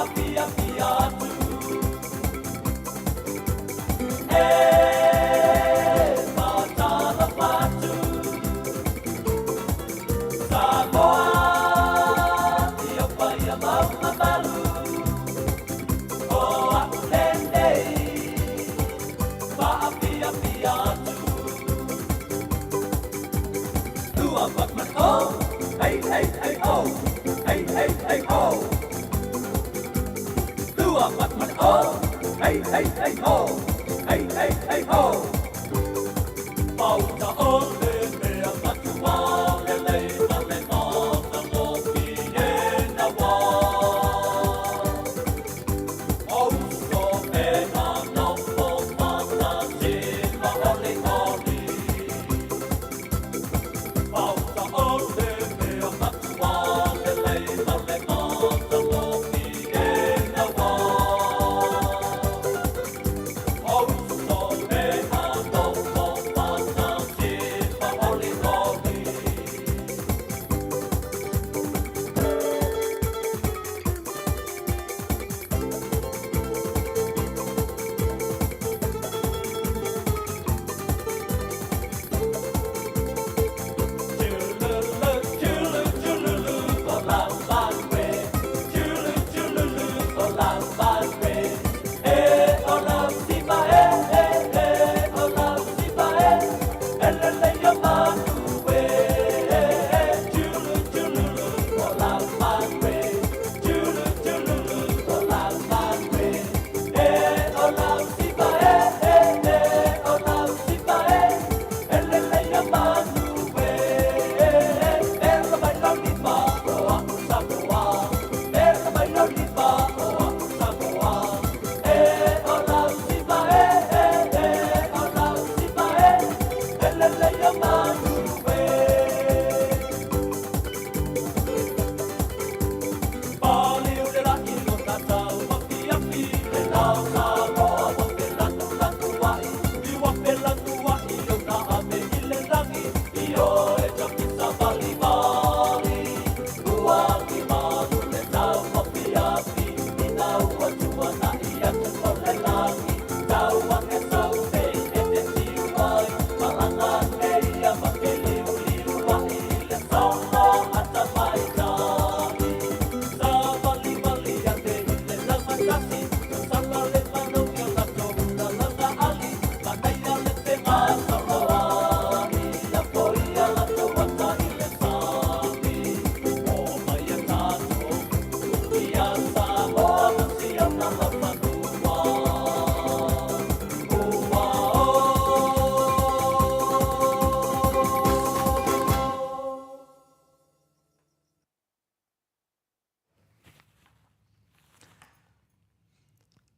Faapiapia atu E faatalofa atu Samoa i ou paia ma ou mamalu O a'u lenei Faapiapia atu Lua Batman oh Hey hey hey oh Hey hey hey oh Lua Batman oh Hey hey hey oh Hey hey hey oh Pauta o le mea matua lelei ma le matagofie naua. O uso e a nofo faatasi ma olioli. Pauta o le mea matua lelei ma le matagofie naua. O uso e a nofo faatasi ma olioli.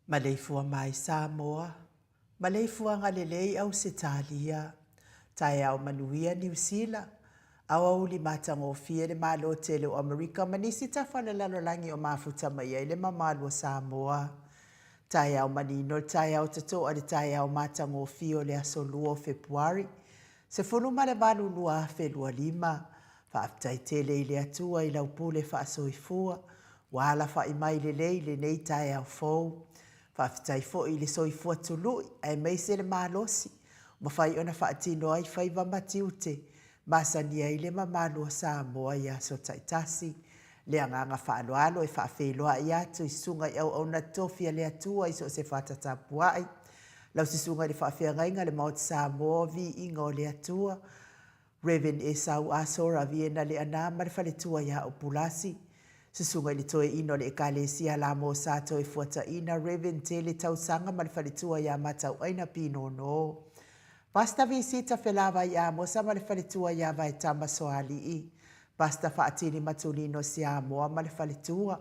Maleifua mai Samoa, maleifuaga lelei Ausetalia, taeao manuia Niu Sila, aoauli matagofie le Malo tele o Amerika ma nisi tafa o le lalolagi o mafuta mai ai le mamalu o Samoa. Taeao manino le taeao totoa le taeao matagofie o le aso 2 o Fepuari, 18 2025. Faafetai tele i le Atua i lau pule faasoifua, ua alafai mai lelei lenei taeao fou. Faafetai foi i le soifua tului aemaise le malosi ua mafai ona faatino ai faiva ma tiute masani ai le mamalu o Samoa i aso taitasi. Le agaga faaaloalo e faafeiloai atu i susuga i auauna tofi a le Atua i so o se fata tapuai. Lau susuga i le faafeagaiga le Maota Samoa Viiga o le Atua, Rev. Esau Asora Viena Leana ma le faletua ia Upulasi. Susuga i le Toeaina o le Ekalesia Lamo Sa Toefuataina Rev. Tele Tausaga ma le faletua ia Matauaina Pinono. Pastor Visita Felavai Amosa ma le faletua ia Vaetama Soalii. Pastor Faatili Matulino Siamoa ma le faletua.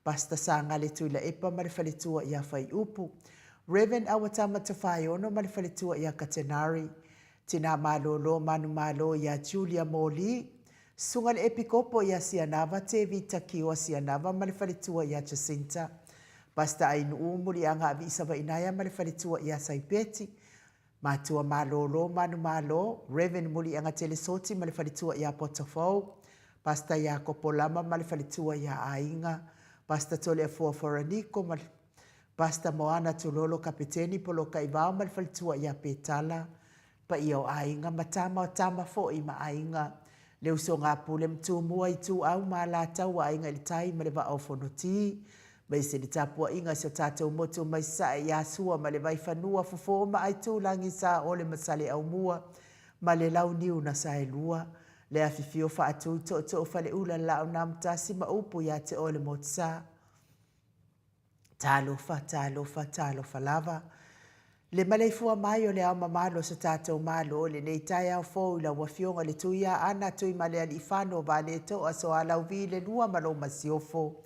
Pastor Sagale Tuilaepa ma le faletua ia Faiupu. Rev. Awatama Tofaeono ma le faletua ia Katenari. Tina Malolo Manumalo ia Julia Moli. Susuga le Epikopo ia Sianava Tevita Kioa Sianava ma le faletua ia Jacinta. Pastor Ainuu Muliaga Aviisavainaia ma le faletua ia Saipeti. Matua Malolo Manumalo, Rev. Muliaga Telesoti ma le faletua ia Potofou. Pastor Iakopo Lama ma le faletua ia Aiga. Pastor Toleafoa Foraniko ma le Pastor Moana Tulolo Kapeteni Polokaivao ma le faletua ia Petala, paia o aiga ma tama o tama foi ma aiga, le usoga a Pule ma Tumua Ituau ma Alataua Aiga i le Tai ma le Vaa o Fonoti, maise le tapuaiga a si o tatou motu mai Sasae ia Sua ma le Vaifanua, Fofo ma Aitulagi, Saole ma Saleaaumua ma le Launiu na Saelua, le afifio faatui tootoo Faleula le Laaunamotasi ma upu ia te oe le Motusa. Talofa, talofa, talofa lava. Le maleifua mai o le ao mamalu o so tatou Malo i lenei taeao fou i lau Afioga i le Tuiaana Tuimalealiifano Vaaletoa Sualauvi le Lua ma lou Masiofo,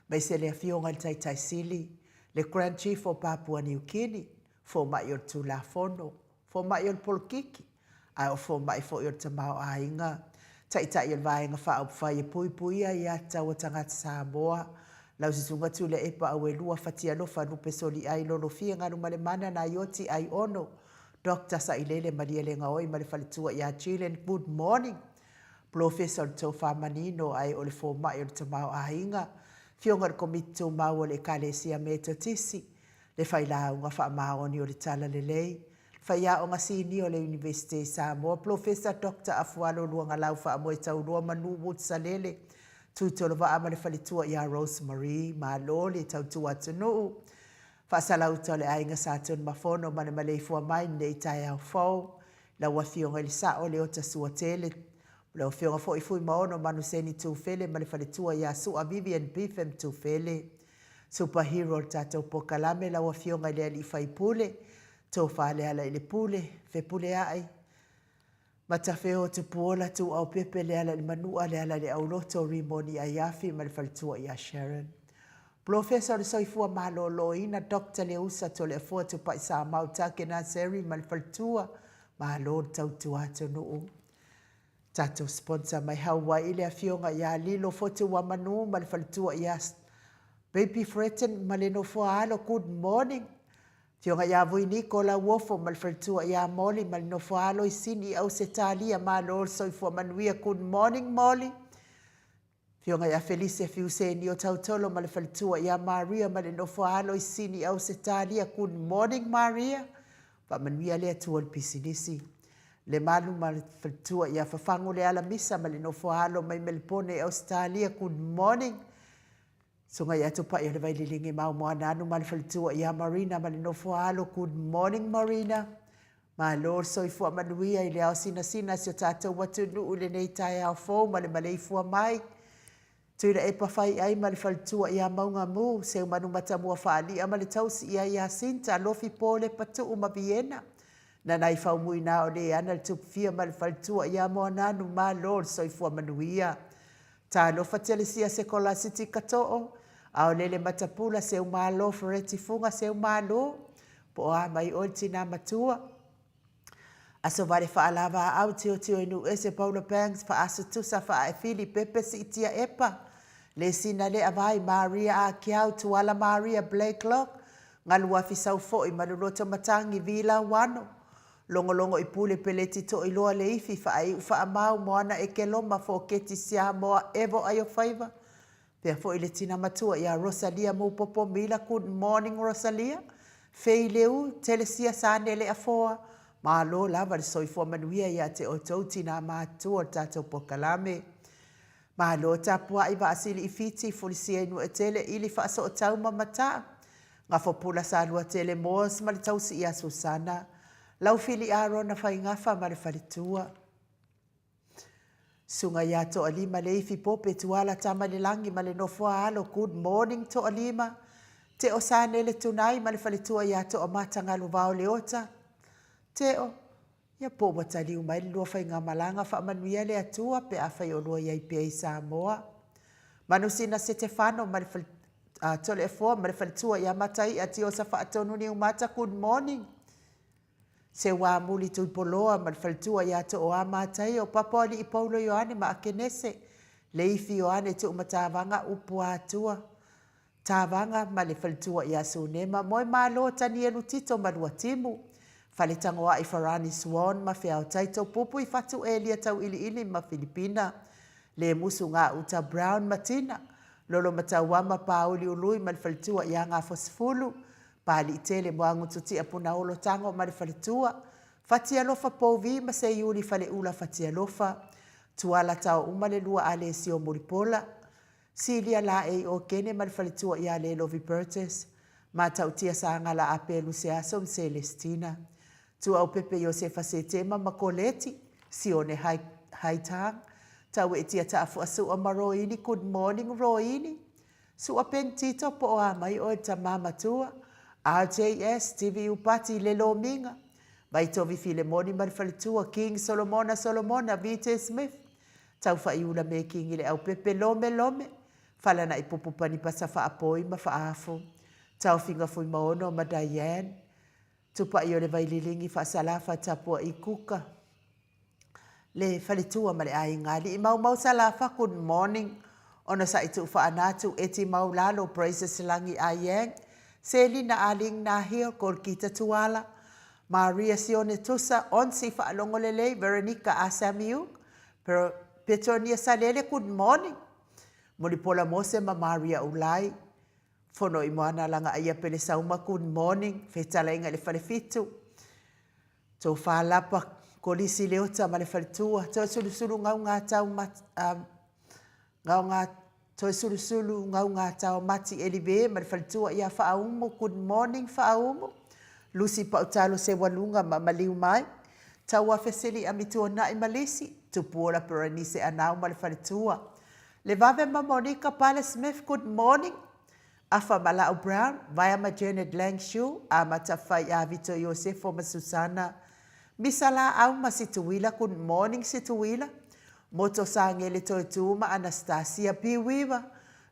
maise le Afioga i le Taitai Sili, le Grand Chief o Papua Niu Kini, Fomai o le Tulafono, fomai o le polokiki, ae o fomai foi o le tamaoaiga, taitai o le Vaega Faaupufai e puipuia ia tatau a tagata Samoa, lau Susuga Tuilaepa Auelua Fatialofa Lupe Soliai Lolofia Galumalemana Naioti Aiono Doctor Sailele Malielegaoi ma le faletua ia Jillian Good morning Polofesa o le Tofa Manino ae o le fomai o le tamaoaiga, Afioga i le Komiti Tumau o le Ekalesia Metotisi, le Failauga Faamaoni o le Talalelei, Faiaoga Sinia o le Iunivesite i Samoa, Polofesa Doctor Afualo Luagalau Faamoetaulua Manu Wood Salele, Tuitolovaa ma le faletua ia Rose Marie, Malo le tautua atunuu. Faasalauta o le Aiga Sa Tunumafono ma le maleifua mai lenei taeao fou. Lau Afioga i le Sao Leota Suatele, lau Afioga foi Fuimaono Manuseni Tufele ma le faletua ia Sua Vivian Bifem Tufele. Super Hero o le tatou polokalame lau Afioga i le Alii Faipule, Tofa Lealailepule, Fepuleai, Matafeo Tupuola, Tuuaupepe, Lealailemanua, Lealaileauloto, Rimoni Aiafi ma le faletua ia Sharon. Polofesa o le Soifua Maloloina, Doctor Leusa Toleafoa Tupai Samau Takena Seri ma le faletua, malo le tautua atunuu. Tatou sponsor mai Hawaii le afioga ia Lilo Fotuamanu ma le faletua ia Baby Fretton ma le nofoa alo, good morning. Afioga ia Vuiniko Lauofo ma le faletua ia Molly ma le nofoa alo i Sini i Ausetalia, malo le soifua manuia, good morning Molly. Afioga ia Felise Fiusenio Tautolo ma le faletua ia Maria ma le nofoa alo i Sini i Ausetalia, good morning Maria. Faamanuia le Atua i le pisinisi. Lemalu ma le faletua ia Fafagu Lealamisa ma le nofoa alo mai Melepone i Ausetalia, good morning. Susuga ia Tupai o le Vailelege Maumoananu ma le faletua ia Marina ma le nofoa alo, good morning Marina. Malo le soifua manuia i le ao sinasina a si o tatou atunuu i lenei taeao fou ma le maleifua mai. Tuilaepa Faiai ma le faletua ia Maugamu, Seumanu Matamua Faali'a ma le tausi ia Iasinta, Lofi Po Lepatuu ma Viena, Nanai Faumuina o Leana le Tupufia ma le faletua ia Moananu, malo le soifua manuia. Talofa Telesia Sekolasiti Kato'o, Aolele Matapula Seumalo Fereti Fuga Seumalo, Po o a mai oe le tinā matua. Aso vale faalava au tiotio i Nuuese Paula Banks Faaso Tusa Faaefili Pepe Siitia Epa Lesina Leavai Maria Akiau Tuala Maria Blakelock Galuafi Saufoi Maluloto Matangi Vila Wano Logologo i Pule Peleti Toiloa Leifi Faaiu Faamau Moana Ekeloma Foketi Siamoa Evo Aiofaiva Pea foi le tina matua ia Rosalia Mupopo Mila Good morning Rosalia Fei Leu Telesia Sanele Afoa Malo lava le soifua manuia ia te outou tina matutua o le tatou polokalame. Malo tapuai Vaasili i Fiti Fulisia i Nuuetele Ili Faasootau ma Mataa Gafopula Saluatele Moores ma le tausi ia Susana Laufili Arona Faigafa ma le faletua. Susuga ia Toalima Leifi Pope Tuala Tamalelangi ma le nofoa alo Good morning Toalima Teo Sanele Tunai ma le faletua ia Toamata Galuvao Leota Teo Ia po ua taliu mai le lua faigamalaga faamanuia le Atua pe afai o lua i ai pea i Samoa. Manusina Setefano ma le fale, uh, Toleafoa ma le faletua ia Mataia Tiosa Faatonu Niumata Good morning Seuamuli Tuipoloa ma le faletua ia Tooa Mataio, Papoalii Paulo Ioane ma Akenese, Leifi Ioane Tuumatavaga Upuatua, Tavaga ma le faletua ia Sunema, Moemalo Tanielu Tito ma Luatimu, Faletagoai Farani Swan ma Feaotaito, Pupui Fatu Elia Tauiliili ma Filipina, Lemusu Gauta Brown ma Tina, Lolomatauama Pauli Ului ma le faletua ia Gafosefulu, Paliitele Moagututia Punaolo Tago ma le faletua, Fatialofa Pouvi ma Seiuli Faleula Fatialofa, Tuala Taouma le lua Alesio Mulipola, Silia Laei Okene ma le faletua ia Lelovi Burgess, Matautia Sagala Apelu Seaso ma Selestina, Tuaupepe Iosefa Setema ma Koleti, Sione Haitang, Tauetia Taafuasua ma Roini Good morning Roini, Sua Ben Tito po o a mai oe le tama matua, RJS, Stevie Upati, Le Lomiga, Vaitovi Filemoni ma le faletua, King Solomona Solomona, VJ Smith, Taufaiula Mekingi le Aupepe, Lome Lome, Falana'i Pupu Panipasa Faapoi ma Faafo, Taofiga Fuimaono ma Diane, Tupai o le Vaililigi Faasalafa Tapua'i Kuka, le faletua ma le aiga alii maumau Salafa good morning ona sa'i tuu faanatu Eti Maulalo Praises Lagi Ayang Selina Aling Nahil Kolkita Tuala Maria Sione Tusa Onsi Faalogo Lelei Veronica Asamiuk Petronia Salele good morning Mulipola Mose ma Maria Ulai Fono i Moana Langa Aia Pele Sauma good morning Fetalaiga i le Falefitu Tofa Lapa, Kolisi Leota ma le faletua, Toesulusulu Gaugātau Gaugā Toesulusulu Gaugātau Mati Elive ma le faletua ia Faaumu, Good morning Faaumu, Lusi Pautalo Seualuga ma Maliu Mai, Tauafe Sili Amituanai ma Lisi, Tupuola Perenise Anau ma le faletua, Levave ma Monica Pale Smith, Good morning. Afa ma La'u Brown, Vaea ma Janet Lang Shu, Amata Fai a Vito Iosefo ma Susana, Misa Laau ma Situila Good morning Situila, Moto Sangele Toetuu ma Anastasia P. Weaver,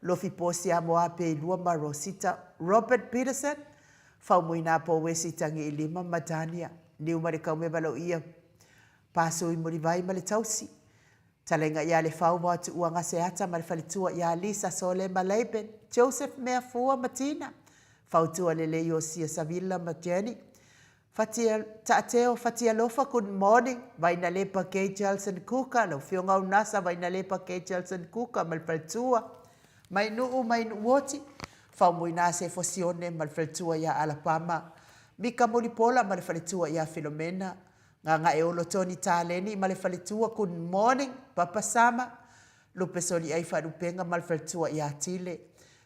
Lofi Posi Amoa Peilua ma Rosita Robert Peterson, Faumuina Powesi Tagiilima ma Dania Niu ma le Kaumeva Loia Pasui Mulivai ma le Tausi Talenga ia Lefau Vao Tuua Gaseata ma le faletua ia Lisa Sole ma Laban, Joseph Meafua ma Tina, Fautua Lelei Iosia Savilla ma Jenny, Fatia, Taateo Fatialofa Good morning, Vainalepa Kay Jelson Kuka, lau Afioga Unasa Vainalepa Kay Jelson Kuka ma le faletua, Mainuu Mainuuoti, Faumuina Sefo Sione ma le faletua ia Alapama, Mika Mulipola ma le faletua ia Filomena, Gagaeolo Tony Taleni ma le faletua Good morning Papa Sama Lupe Soliai Faalupenga ma le faletua ia Tile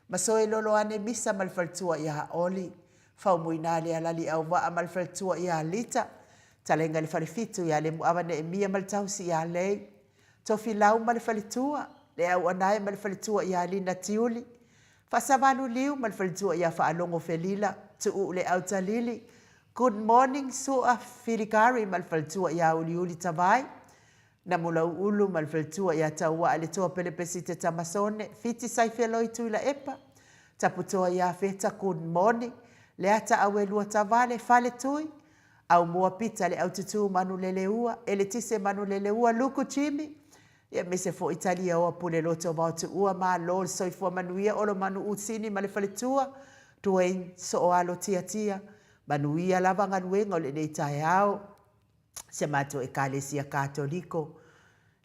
Masoe Loloane Misa ma le faletua ia Oli Faumuina Lealali Auvaa ma le faletua ia Lita Talenga le Falefitu ia Lemuava Neemia ma le tausi ia Lei Tofilau ma le faletua Le Auanae ma le faletua ia Lina Tiuli Faasavalu Liu ma le faletua ia Faalogo Felila Tuuu Le Autalili Good morning Sua Filikari ma le faletua ia Uliuli Tavai, Namulauulu ma le faletua ia Tauaa le Toa Pelepesite Tamasone, Fiti Saifeloi Tuilaepa, Taputoa ia Feta Good morning Leata Auelua Tavale, Faletui, Aumua Pita le Aututu Manuleleua, Eletise Manuleleua, Luku Jimmy, Ia aemaise foi Taliaoa Puleloto Vaotuua, Malo le soifua manuia Olomanu Usini ma le faletua, Dwayne Sooalo Tiatia, Manuia lava galuega o lenei taeao. Si a matou Ekalesia Katoliko,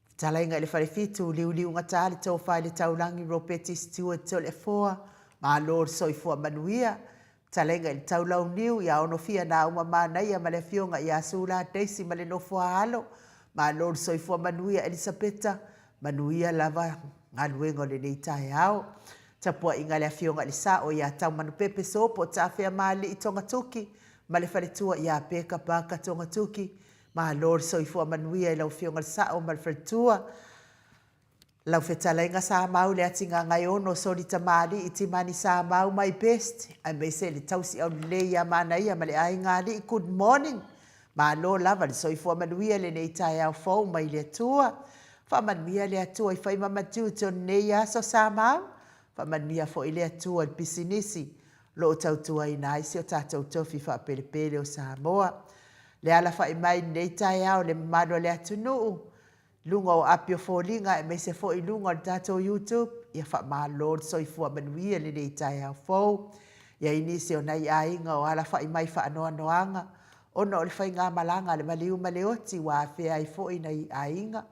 Fetalaiga i le Falefitu, Liuliugata le Tofa i le Taulagi Ropeti Stewart Toleafoa, Malo le soifua manuia. Fetalaiga i le Taulauniu ia Onofia Nauma Manaia ma le Afioga ia Sula Daisy ma le nofo a alo, Malo le soifua manuia Elisapeta, Manuia lava galuega o lenei taeao. Tapuaiga a le Afioga i le Sao ia Taumanupepe Sopo Taafeamaalii Togatoki ma le faletua ia Peka Parker Togatoki. Malo le soifua manuia i lau Afioga i le Sao ma le faletua. Lau fetalaiga Samau le Atigagaeono Soli Tamalii Timani Samau my best aemaise le tausi aulelei ia Manaia ma le aiga alii good morning Malo lava le soifua manuia i lenei taeao fou mai le Atua. Faamanuia le Atua i faiva matiuti o lenei aso Samau. Faamanuia foi le Atua i le pisinisi o lo o tautuaina ai si o tatou tofi faapelepele o Samoa. Le alafai mai i lenei taeao le mamalu o le atunuu luga o api o foliga aemaise foi i luga o le tatou YouTube. Ia faamalo le soifua manuia i lenei taeao fou. I ai nisi o nai aiga o alafai mai faanoanoaga ona o le faigamalaga a le maliu ma le oti ua afea ai foi nai aiga.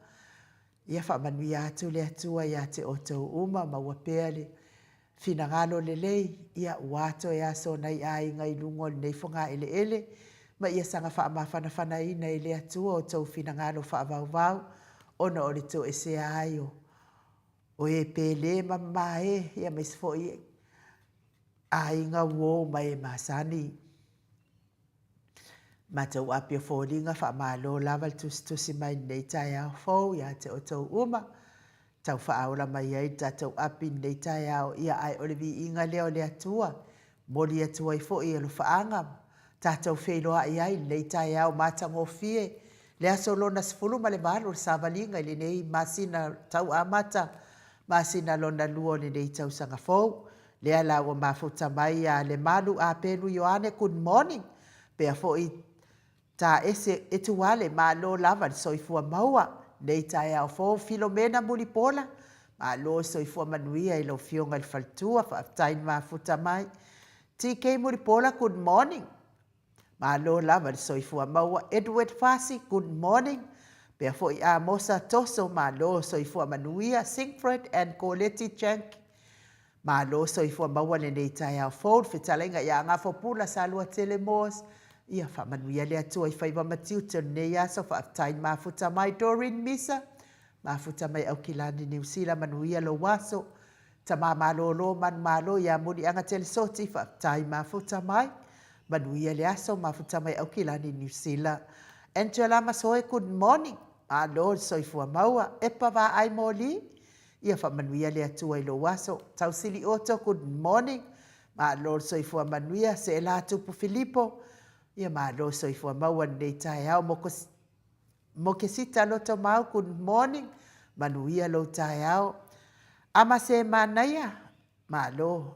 Ia faamanuia atu le Atua ia te outou uma, maua pea le. finagalo lelei, ia ua toe aso nai aiga i luga o lenei fogaeleele, ma ia saga faamafanafanaina e le Atua outou finagalo faavauvau, ona o le toesea ai o o e pele ma mamae, ia aemaise foi aiga uo ma e masani. Matou api o foliga faamalo lava le tusitusi mai lenei taeao fou ia te outou uma tau faaola mai ai le tatou api i lenei taeao ia ae o le viiga lea o le Atua momoli atu ai foi alofaaga tatou feiloai ai i lenei taeao matagofie le aso lona 18 o le savaliga i lenei masina tau amata masina lona lua o lenei tausaga fou. Lea la ua mafuta mai ia Lemalu Apelu Ioane, good morning. Pea foi Taese Etuale, malo lava le soifua maua. Nei taeao fou Filomena Mulipola, malo soifua manuia i lau Afioga i le faletua, faafetai le mafuta mai. TK Mulipola, good morning. Malo lava le soifua maua. Edward Fasi, good morning. Pea foi Amosa Toso, malo soifua manuia. Singfred and Koleti Jank, malo soifua maua lenei taeao fou. Le fetalaiga ia Gafopula Saluatele Moores, ia faamanuia le Atua i faiva ma tiute o lenei aso. Faafetai le mafuta mai. Doreen Misa, mafuta mai Aukilani, Niu Sila, manuia lou aso. Tama malolo manumalo ia Muliaga Telesoti, faafetai mafuta mai. Manuia le aso, mafuta mai Aukilani, Niu Sila. Angela Masoe, good morning. Malo le soifua maua. Epa Vaai Moli, ia faamanuia le Atua i lou aso. Tausili Oto, good morning. Malo le soifua manuia. Seela Tupu Filipo, ia malo soifua maua lenei taeao. Mokesita Lotomau, good morning. Manuia lou taeao. Amase Manaia, malo.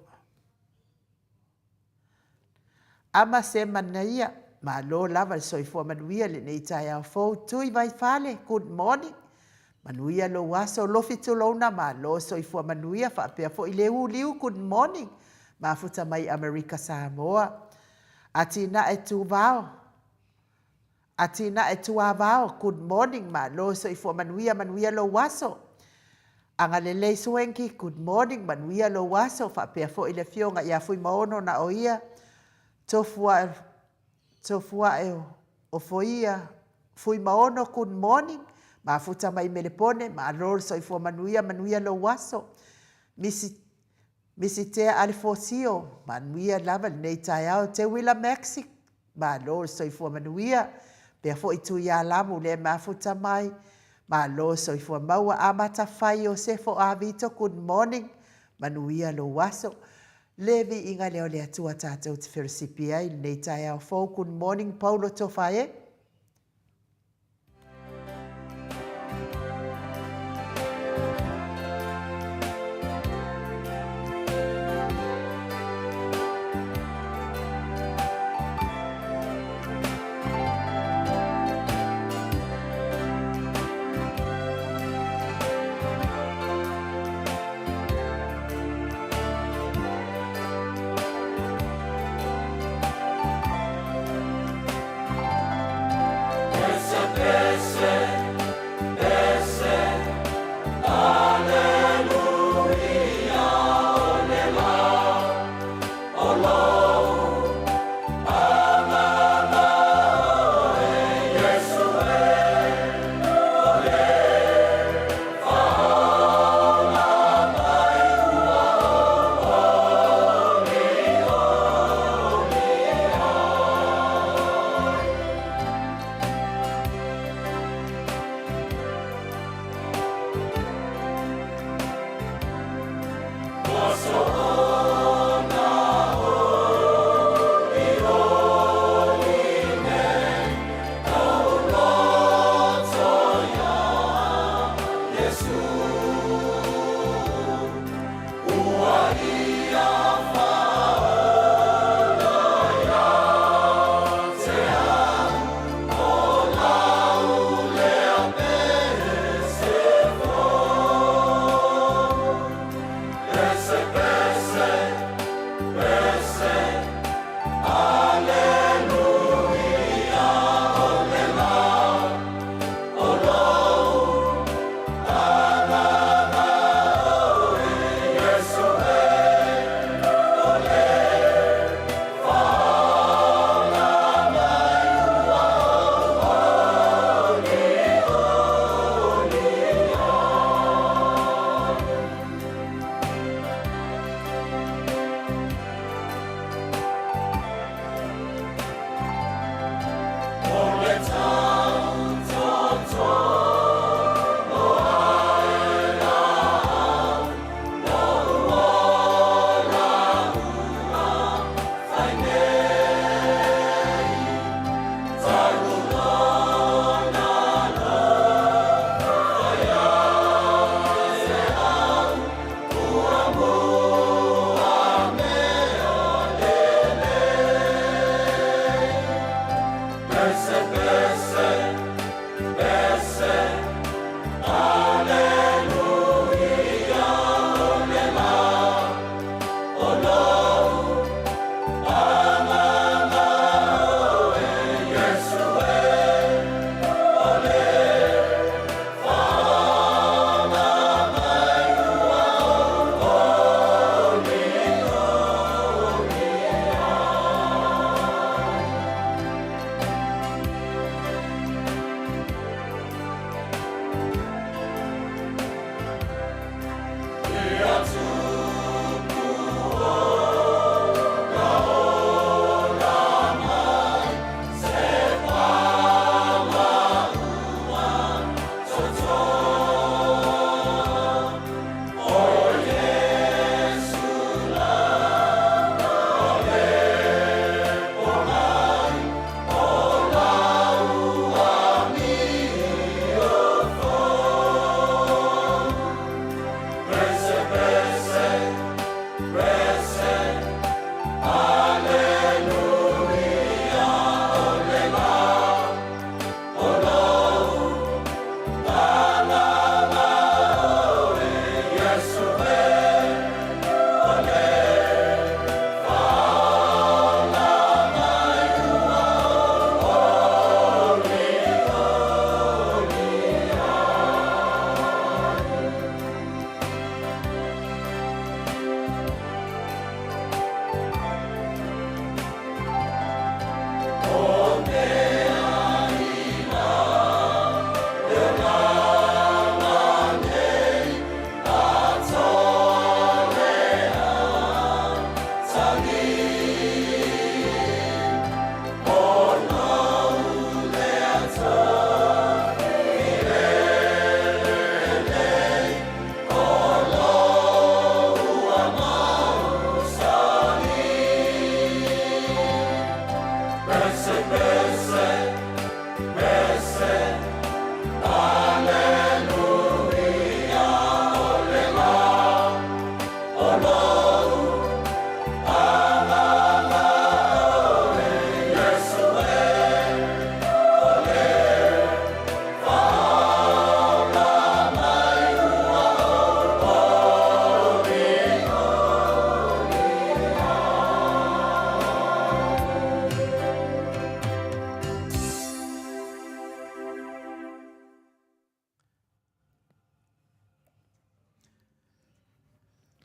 Amase Manaia, malo lava le soifua manuia lenei taeao fou. Tui Vaifale, good morning. Manuia lou aso. Lofi Tulouna, malo soifua manuia. Faapea foi Leu Liu, good morning. Mafuta mai Amerika Samoa. Atinae Tuvao, Atinae Tuavao, good morning, malo soifua manuia, manuia lou aso. Agalelei Swanky, good morning, manuia lou aso. Faapea foi le afioga ia Fuimaono na o ia, Tofuae Ofoia, Fuimaono, good morning, mafuta mai Melepone, malo le soifua manuia, manuia lou aso. Misi Misitea Alefosio, manuia lava lenei taeao. Teuila Maxic, malo le soifua manuia. Pea foi Tuialamu lea mafuta mai, malo soifua maua. Amata Fai Iosefo Avito, good morning, manuia lou aso. Le viiga lea o le Atua tatou te felosipi ai lenei taeao fou. Good morning Paulo Tofae.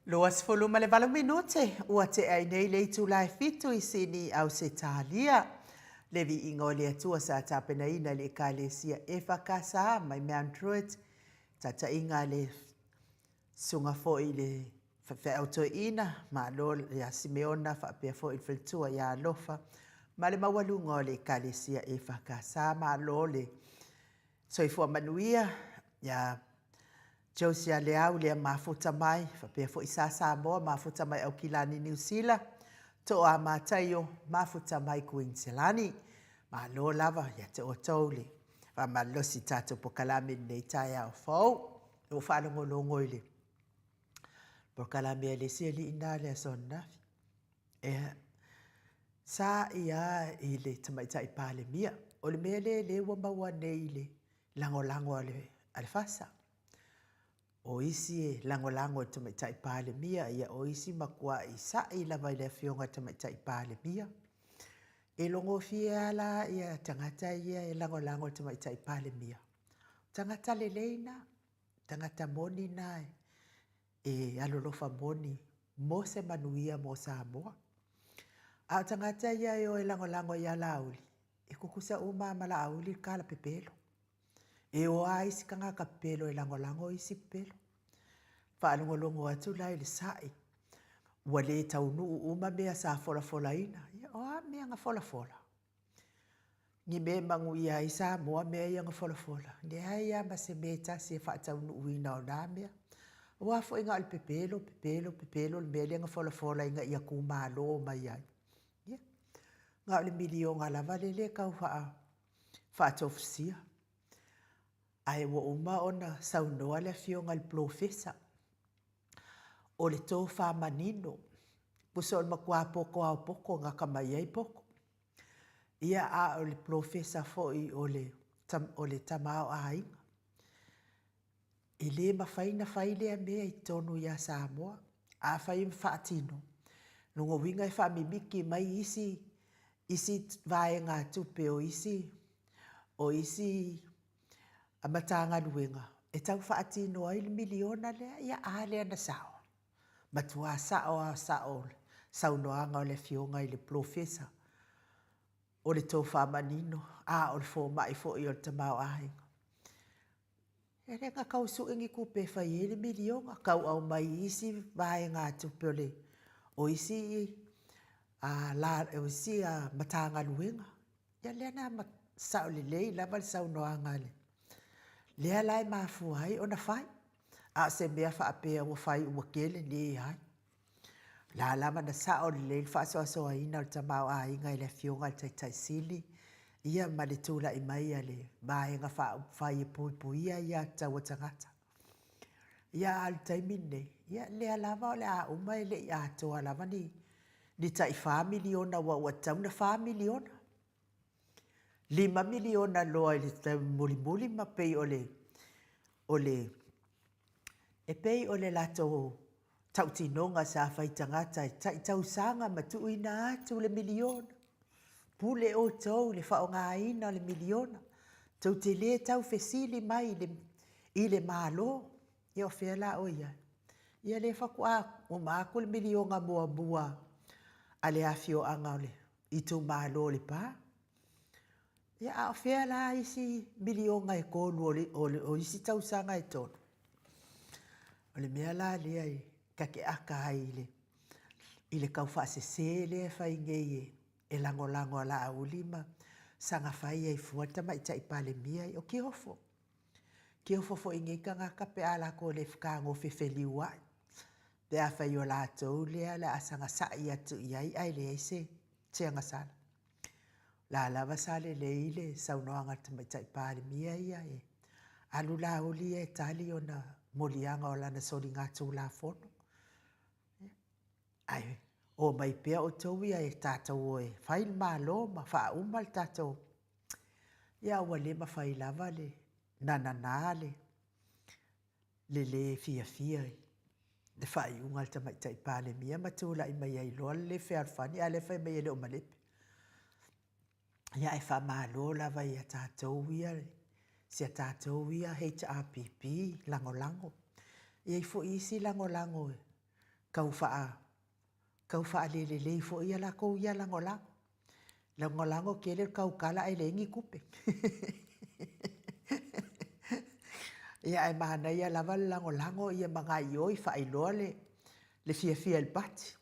28 minute ua tea ai nei le itula e fitu i Sini, Ausetalia. Le viiga o le Atua sa tapenaina e le Ekalesia EFKS mai Mount Druitt, taitaiga a le Susuga foi i le Faifeau Toeaina, Malo ia Simeona faapea foi le faletua ia Alofa ma le maualuga o le Ekalesia EFKS. Malo le soifua manuia ia Josia Leau lea mafuta mai, faapea foi Sa Samoa mafuta mai Aukilani Niu Sila, Toa Mataio mafuta mai Kuiniselani. Malo lava ia te outou le faamalosi tatou polokalame i lenei taeao fou. Ua faalogologo i le polokalame a le isi alii na le aso ananafi. Ea, sa ia i le Tamaitai Palemia. O le mea lea lea ua maua nei i le lagolago a le, a le FASA. O isi e lagolago i le Tamaitai Palemia, ia o isi matuai sa'i lava i le Afioga i le Tamaitai Palemia. E logofie lava la ia tagata ia e lagolago i le Tamaitai Palemia. O tagata lelei na, tagata moni na e alolofa moni mo se manuia mo Samoa. A o tagata ia e o e lagolago ia Laauli, e tutusa uma lava ma Laauli le tala pepelo. E o lava isi tagata pepelo e lagolago isi pepelo. Faalogologo atu la i le sa'i, ua le taunuu uma mea sa folafolaina. Ia, o a mea na folafola? Ni mea e manuia ai Samoa mea ia na folafola? Leai lava ma se mea e tasi e faataunuuina o na mea. Aua foi na o le pepelo, pepelo, pepelo le mea lea na folafola ina ia tumalo mai ai. Ia, na o le miliona lava lea e tau faatofusia. Ae ua uma ona saunoa le Afioga i le Polofesa, o le tofa manino, tusa o le matua poto lava o poto, gata mai ai poto. Ia, a o le polofesa foi o le, o le tamaoaiga. E le mafai ona fai lea mea i totonu ia Samoa. Afai e faatino, lona uiga e faamimiki mai isi, isi vaegatupe o isi, o isi Matagaluega e tau faatino ai le miliona lea. Ia, a lea na sao? Matua sao lava sao le saunoaga o le Afioga i le Polofesa o le tofa manino, a o le fomai foi o le tamaoaiga. E le na tau sue ni tupe e fai ai le miliona, tau aumai i isi vaegatupe o le, o isi a, la, o isi Matagaluega. Ia lea na sao lelei lava le saunoaga a le, lea la e mafua ai ona fai. A o se mea faapea ua fai ua tele, leai. O la lava na sao lelei le faasoasoaina o le tamaoaiga e le Afioga i le Taitai Sili, ia ma le tulai mai a le Vaega Faaupufai e puipuia aiatatau a tagata. Ia a o le taimi lenei, ia lea lava o le a uma e le i atoa lava ni ni tai $4 miliona aua ua tatau ona $4 miliona. $5 miliona loa i le taimi mulimuli ma pei o le, o le, e pei o le latou tautinoga sa fai tagata e tai tausaga ma tuuina atu le miliona. Pule outou i le faaaogaina o le miliona. Tou te le tau fesili mai i le, i le Malo. Ia o fea la o i ai? Ia lea faatoa uma atu le miliona muamua a le afioaga o le itumalo o Lepa. Ia a o fea la isi miliona e tolu o, le, o, le, o isi tausaga e tolu? O le mea la lea e takeaka ai i le, i le tau faasese lea e fai nei e, e lagolago a Laauli ma saga fai ai fua le Tamaitai Palemia. O Kiofo. Kiofo foi i nei tagata pe a latou le fetagofi e feliuai, pe afai o latou lea o le a saga sa'i atu i ai ae leai se agasala. O la lava sa lelei le saunoaga a le Tamaitai Palemia ia e alu Laauli ia e tali ona moliaga o lana soligatulafono. Ae omai pea outou ia e tatou o e fai le Malo ma faauma le tatou. Ia ua le mafai lava le nanana le le lē fiafia i le faaiuga a le Tamaitai Palemia ma tulai mai ai loa le lē fealofani, a o lea e fai mai e le o malepe. Ia ae faamalo lava ia tatou ia, si a tatou ia HRPP lagolago. E i ai foi isi lagolago. Tau faa, tau faalelelei foi ia latou ia lagolago. Lagolago tele le tautala ae leai ni tupe. Ia ae manaia lava le lagolago ia ma gaoioi faailoa le, le fiafia i le pati.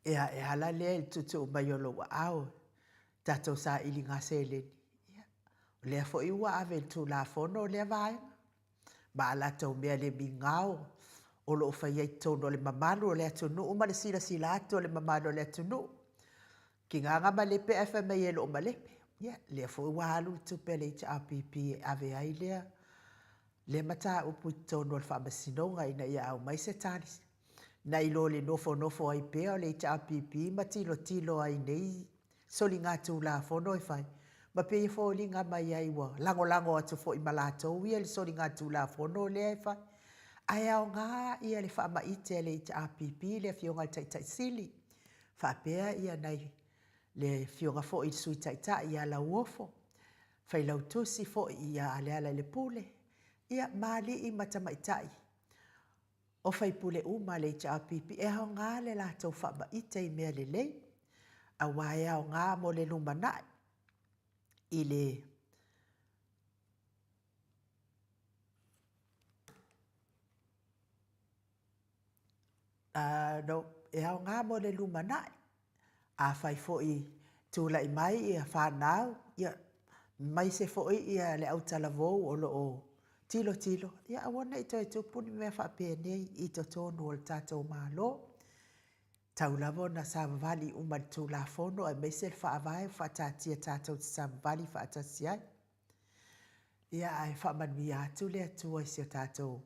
Ia e ala lea i le tuutuu mai o lou aao i tatou sailiga seleni. Ia, o lea foi ua ave i le Tulafono lea vaega. ma a latou mea le migao o lo o faia i totonu o le mamalu o le atunuu ma le silasila atu o le mamalu o le atunuu. Tiga na malepe ae fai mai e le o malepe. Ia, lea foi ua alu le tupe a le HRPP e ave ai lea lea mataupu i totonu o le Faamasinoga ina ia aumai se tali, nai lo le nofonofo ai pea o le HRPP ma tilotilo ai nei soligatulafono e fai, ma pei e foliga mai ai ua lagolago atu foi ma latou ia i le soligatulafono lea e fai. Ae aoga ia le faamaite a le HRPP le Afioga i le Taitai Sili, faapea ia nai le Afioga foi i le Sui Taitai ia Lauofo, Failautusi foi ia Lealailepule, ia ma alii ma tamaitai o faipule uma a le HRPP, e aoga le latou faamaite i mea lelei, aua e aoga mo le lumanai i le no, e aoga mo le lumanai. Afai foi tulai mai ia fanau, ia, aemaise foi ia le autalavou o lo o tilotilo, ia aua ne i toe tupu ni mea faapenei i totonu o le tatou Malo. Tau lava ona savavali uma i le Tulafono aemaise le Faavae ua faataatia tatou te savavali faatasi ai. Ia ae faamanuia atu le Atua i si o tatou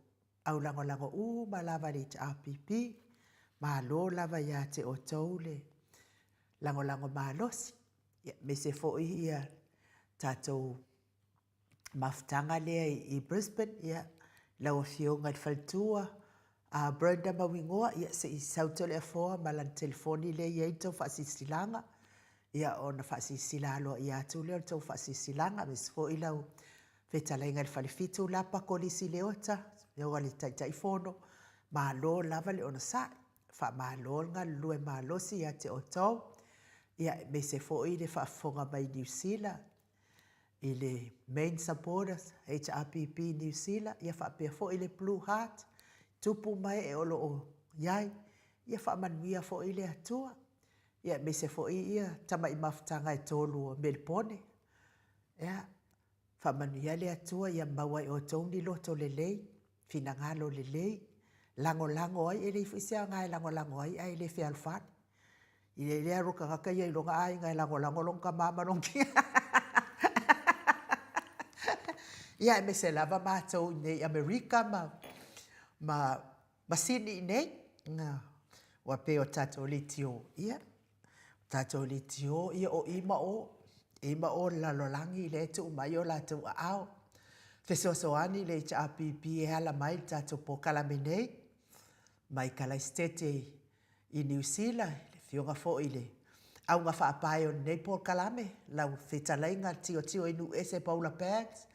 aulagolago uma lava i le HRPP, malo lava ia te outou le lagolago malosi, ia aemaise foi ia tatou mafutaga lea i Brisbane, ia lau Afioga i le faletua a Brenda Mauigoa, ia se i sau Toleafoa ma lana telefoni lea e i ai le tou faasilasilaga, ia ona faasilasila aloaia atu lea o le tou faasilasilaga, aemaise foi lau fetalaiga i le Falefitu Lapa Kolisi Leota, afioga i le Taitaifono, malo lava le onosai, faamalo le galulue malosi ia te outou, ia aemaise foi le faafofoga mai Niu Sila i le main supporters HRPP Niu Sila, ia faapea foi le Blue Heart, tupu ma ee o lo o i ai, ia faamanuia foi le Atua, ia aemaise foi ia tamai mafutaga e tolu o Melipone, ia Faamanuia le Atua ia maua e outou ni loto lelei, finagalo lelei, lagolago ai, e leai foi se aoga e lagolago ai ae le fealofani. I le alu o le tagata ia i lona aiga e lagolago lona tama ma lona tina. Ia aemaise lava matou i inei i Amerika ma, ma, ma Sini i inei, ua pei o tatou leitio, ia, O tatou leitio, ia o i ma o, i ma o le lalolagi lea e tuu mai o latou aao. Fesoasoani le HRPP e ala mai le tatou polokalame nei, mai Kalaisitete i Niu Sila, le afioga foi i le auga faapae o lenei polokalame, lau fetalaiga Tiotio i Nuuese Paula Bags,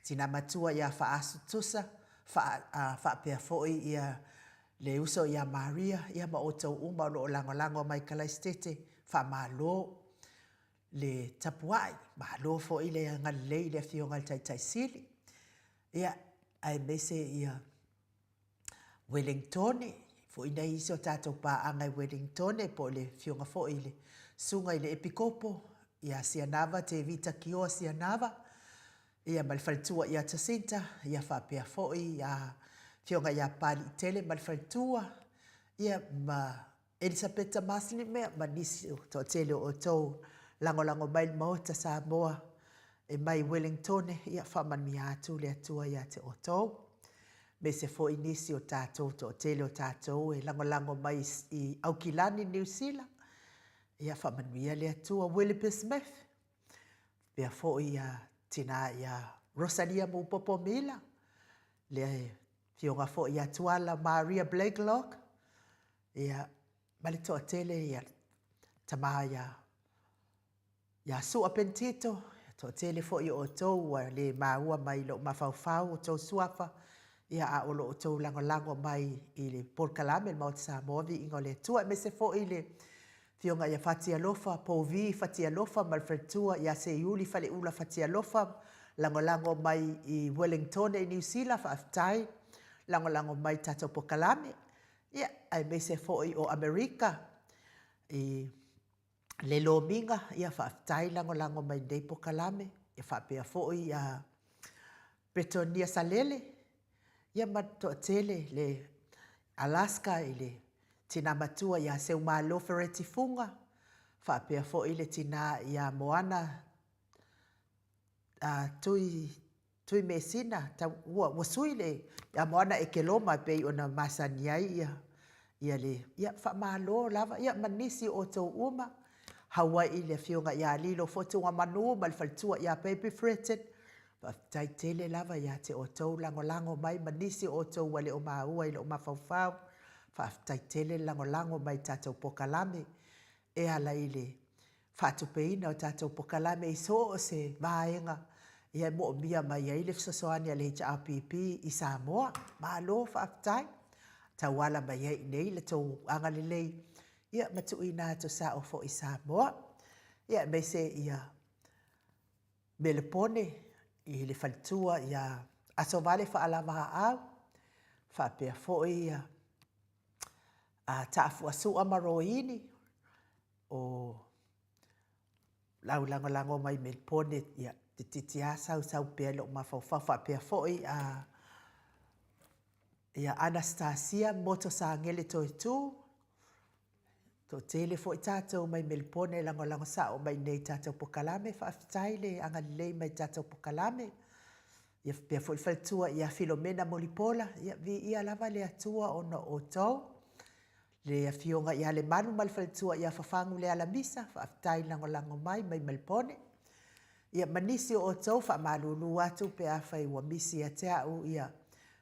tina matua ia Faasu Tusa, faapea foi ia Le uso ia Maria, ia ma outou uma o lo o lagolago mai Kalaisitete, faamalo le tapuai, malo foi le agalelei i le Afioga i le Taitai Sili, ia, aemaise ia Welingtone, foi nei isi o tatou paaga i Welingtone, po o le Afioga foi i le Susuga i le Epikopo, ia Sianava Tevita Kioa Sianava, ia ma le faletua ia Jacinta, ia faapea foi ia Afioga ia Papaliitele ma le faletua, ia ma Elisapeta Masinimea ma nisi o toatele o outou lagolago mai le Maota Samoa e mai Wellingtone, ia faamanuia atu le Atua ia te outou. Aemaise foi nisi o tatou toatele o tatou e lagolago mai i Aukilani, Niu Sila, ia faamanuia le Atua. Willoughby Smith, Faapea foi ia tina ia Rosalia Mupopo Mila, le afioga foi ia Tuala Maria Blakelock, ia, ma le toatele ia tama ia ia Sua Pentito, toatele foi o outou ua le maua mai lou mafaufau outou suafa, Ia, a o lo o outou lagolago mai i le polokalame le Maota Samoa, Viiga o le Atua, aemaise foi le Afioga ia Fatialofa, Povi Fatialofa ma le faletua ia Seiuli Faleula Fatialofa, lagolago mai i Wellingtone i Niu Sila, faafetai lagolago mai i tatou polokalame. Ia, aemaise foi o Amerika i le Lomiga, ia faafetai lagolago mai i lenei polokalame. Ia faapea foi ia Petonia Salele, ia ma le toatele le Alaska i le tina matua ia Seumalo Fereti Fuga, faapea foi le tina ia Moana Tui Tuimesina, tau, ua, ua sui le, ia Moana Ekeloma e pei ona masani ai ia, ia le, ia faamalo lava, ia ma nisi o outou uma, Hauai'i le afioga ia Lilo Fotugamanu ma le faletua ia Baby Fretton, faafetai tele lava ia te outou lagolago mai ma nisi o outou ua le o maua i lou mafaufau, faafetai tele le lagolago mai i tatou polokalame e ala i le faatupeina o tatou polokalame i so o se vaega e moomia mai ai le fesoasoani a le HRPP i Samoa. Malo faafetai. Tauala mai ai i inei le tou agalelei ia ma tuuina atu sao foi i Samoa. Ia aemaise ia Melepone i le faletua ia Asovale Faalava Aau, faapea foi ia Taafuasua ma Roini, o lau lagolago mai Melepone, ia toeitiiti lava sausau pea i lou mafaufau. Faapea foi a ia Anastasia Motosagele Toetu, toatele foi tatou mai Melepone e lagolago sao mai nei i tatou polokalame. Faafetai le agalelei mai i tatou polokalame. Ia faapea foi le faletua ia Filomena Mulipola, ia viia lava le Atua ona o outou. Le Afioga ia Lemalu ma le faletua ia Fafagu Lealamisa, faafetai lagolago mai mai Melepone. Ia ma nisi o outou, faamalulu atu pe afai ua misi ia te au, ia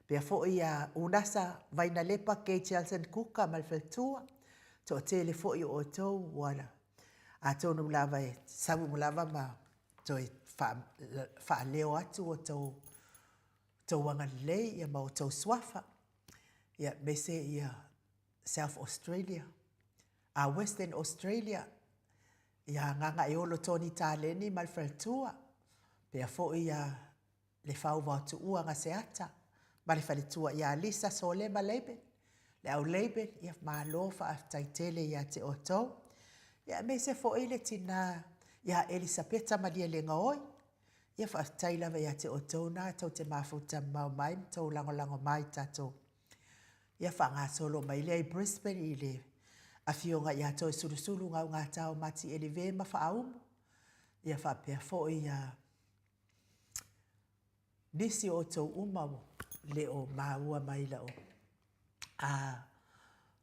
pea foi ia Unasa Vainalepa Kay Chelton Kuka ma le faletua, toatele foi o outou ua atonu lava e sau uma lava ma toe faaleo atu outou outou agalelei ia ma outou suafa, ia aemaise ia South Australia, a Western Australia, ia Gagaeolo Tony Taleni ma le faletua, pea foi ia Lefaova o Tuua Gaseata ma le faletua ia Lisa Solema Laban, le au Laban, ia malo faafetai tele ia te outou. Ia aemaise foi le tina ia Elisapeta Malielegaoi, ia faafetai lava ia te outou na tou te mafuta mamao mai ma tou lagolago mai i tatou. Ia faagasolo mai lea i Brisbane i le afioga ia Toesulusulu Gaugatao Mati Elive ma Faaumu, ia faapea foi ia nisi o outou uma ua le o maua mai lau a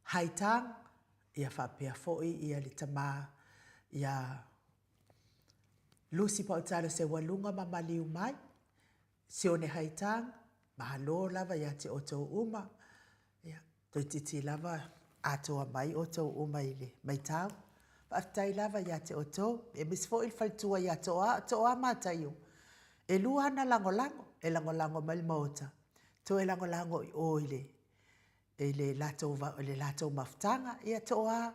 Haitang, ia faapea foi ia le tama ia Lucy Pautalo Seualuga ma maliu mai, Sione Haitang, malo lava ia te outou uma, ia, Toeitiiti lava atoa mai outou uma i le maitau. Faafetai lava ia te outou, aemaise foi le faletua ia Toa, o Toa Mataio. E lua ana lagolago, e lagolago mai le Maota, toe lagolago i o i le i le latou i le latou mafutaga. Ia Toa,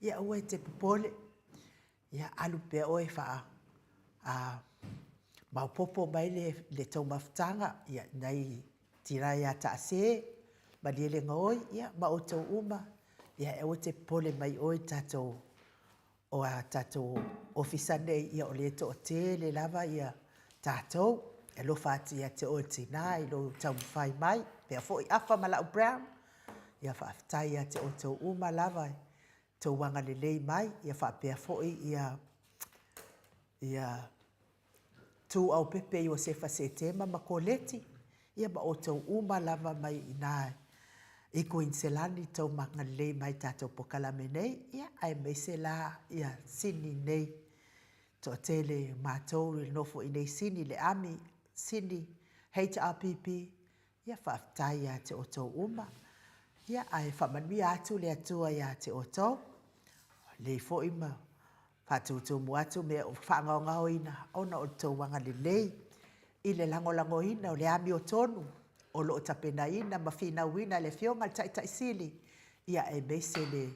ia aua e te popole, Ia alu pea oe faa a maopopo mai le le tou mafutaga ia nai tina ia Taase, Malielegaoi ia ma outou uma ia e aua te popole mai oe i tatou o a tatou ofisa nei ia o lea e toatele lava ia tatou. E alofa atu ia te oe le tina i lou taumafai mai, faapea foi Afa ma Lau Brown, ia faafetai ia te outou uma lava tou agalelei mai, ia faapea foi ia ia Tuuaupepe Iosefa Setema ma Koleti, ia ma outou uma lava mai i ina i Kuiniselani tou agalelei mai i tatou polokalame nei, ia aemaise la ia Sini nei. Toatele matou i le nofo i inei Sini, le AMI, Sini, HRPP, Ia faafetai ia te outou uma, ia ae faamanuia atu le Atua ia te outou. Lelei foi ma faatutumu atu mea ua faagaogaoina ona o le tou agalelei i le lagolagoina o le amiotonu. o lo o tapenaina ma finauina e le Afioga i le Taitai Sili, ia aemaise le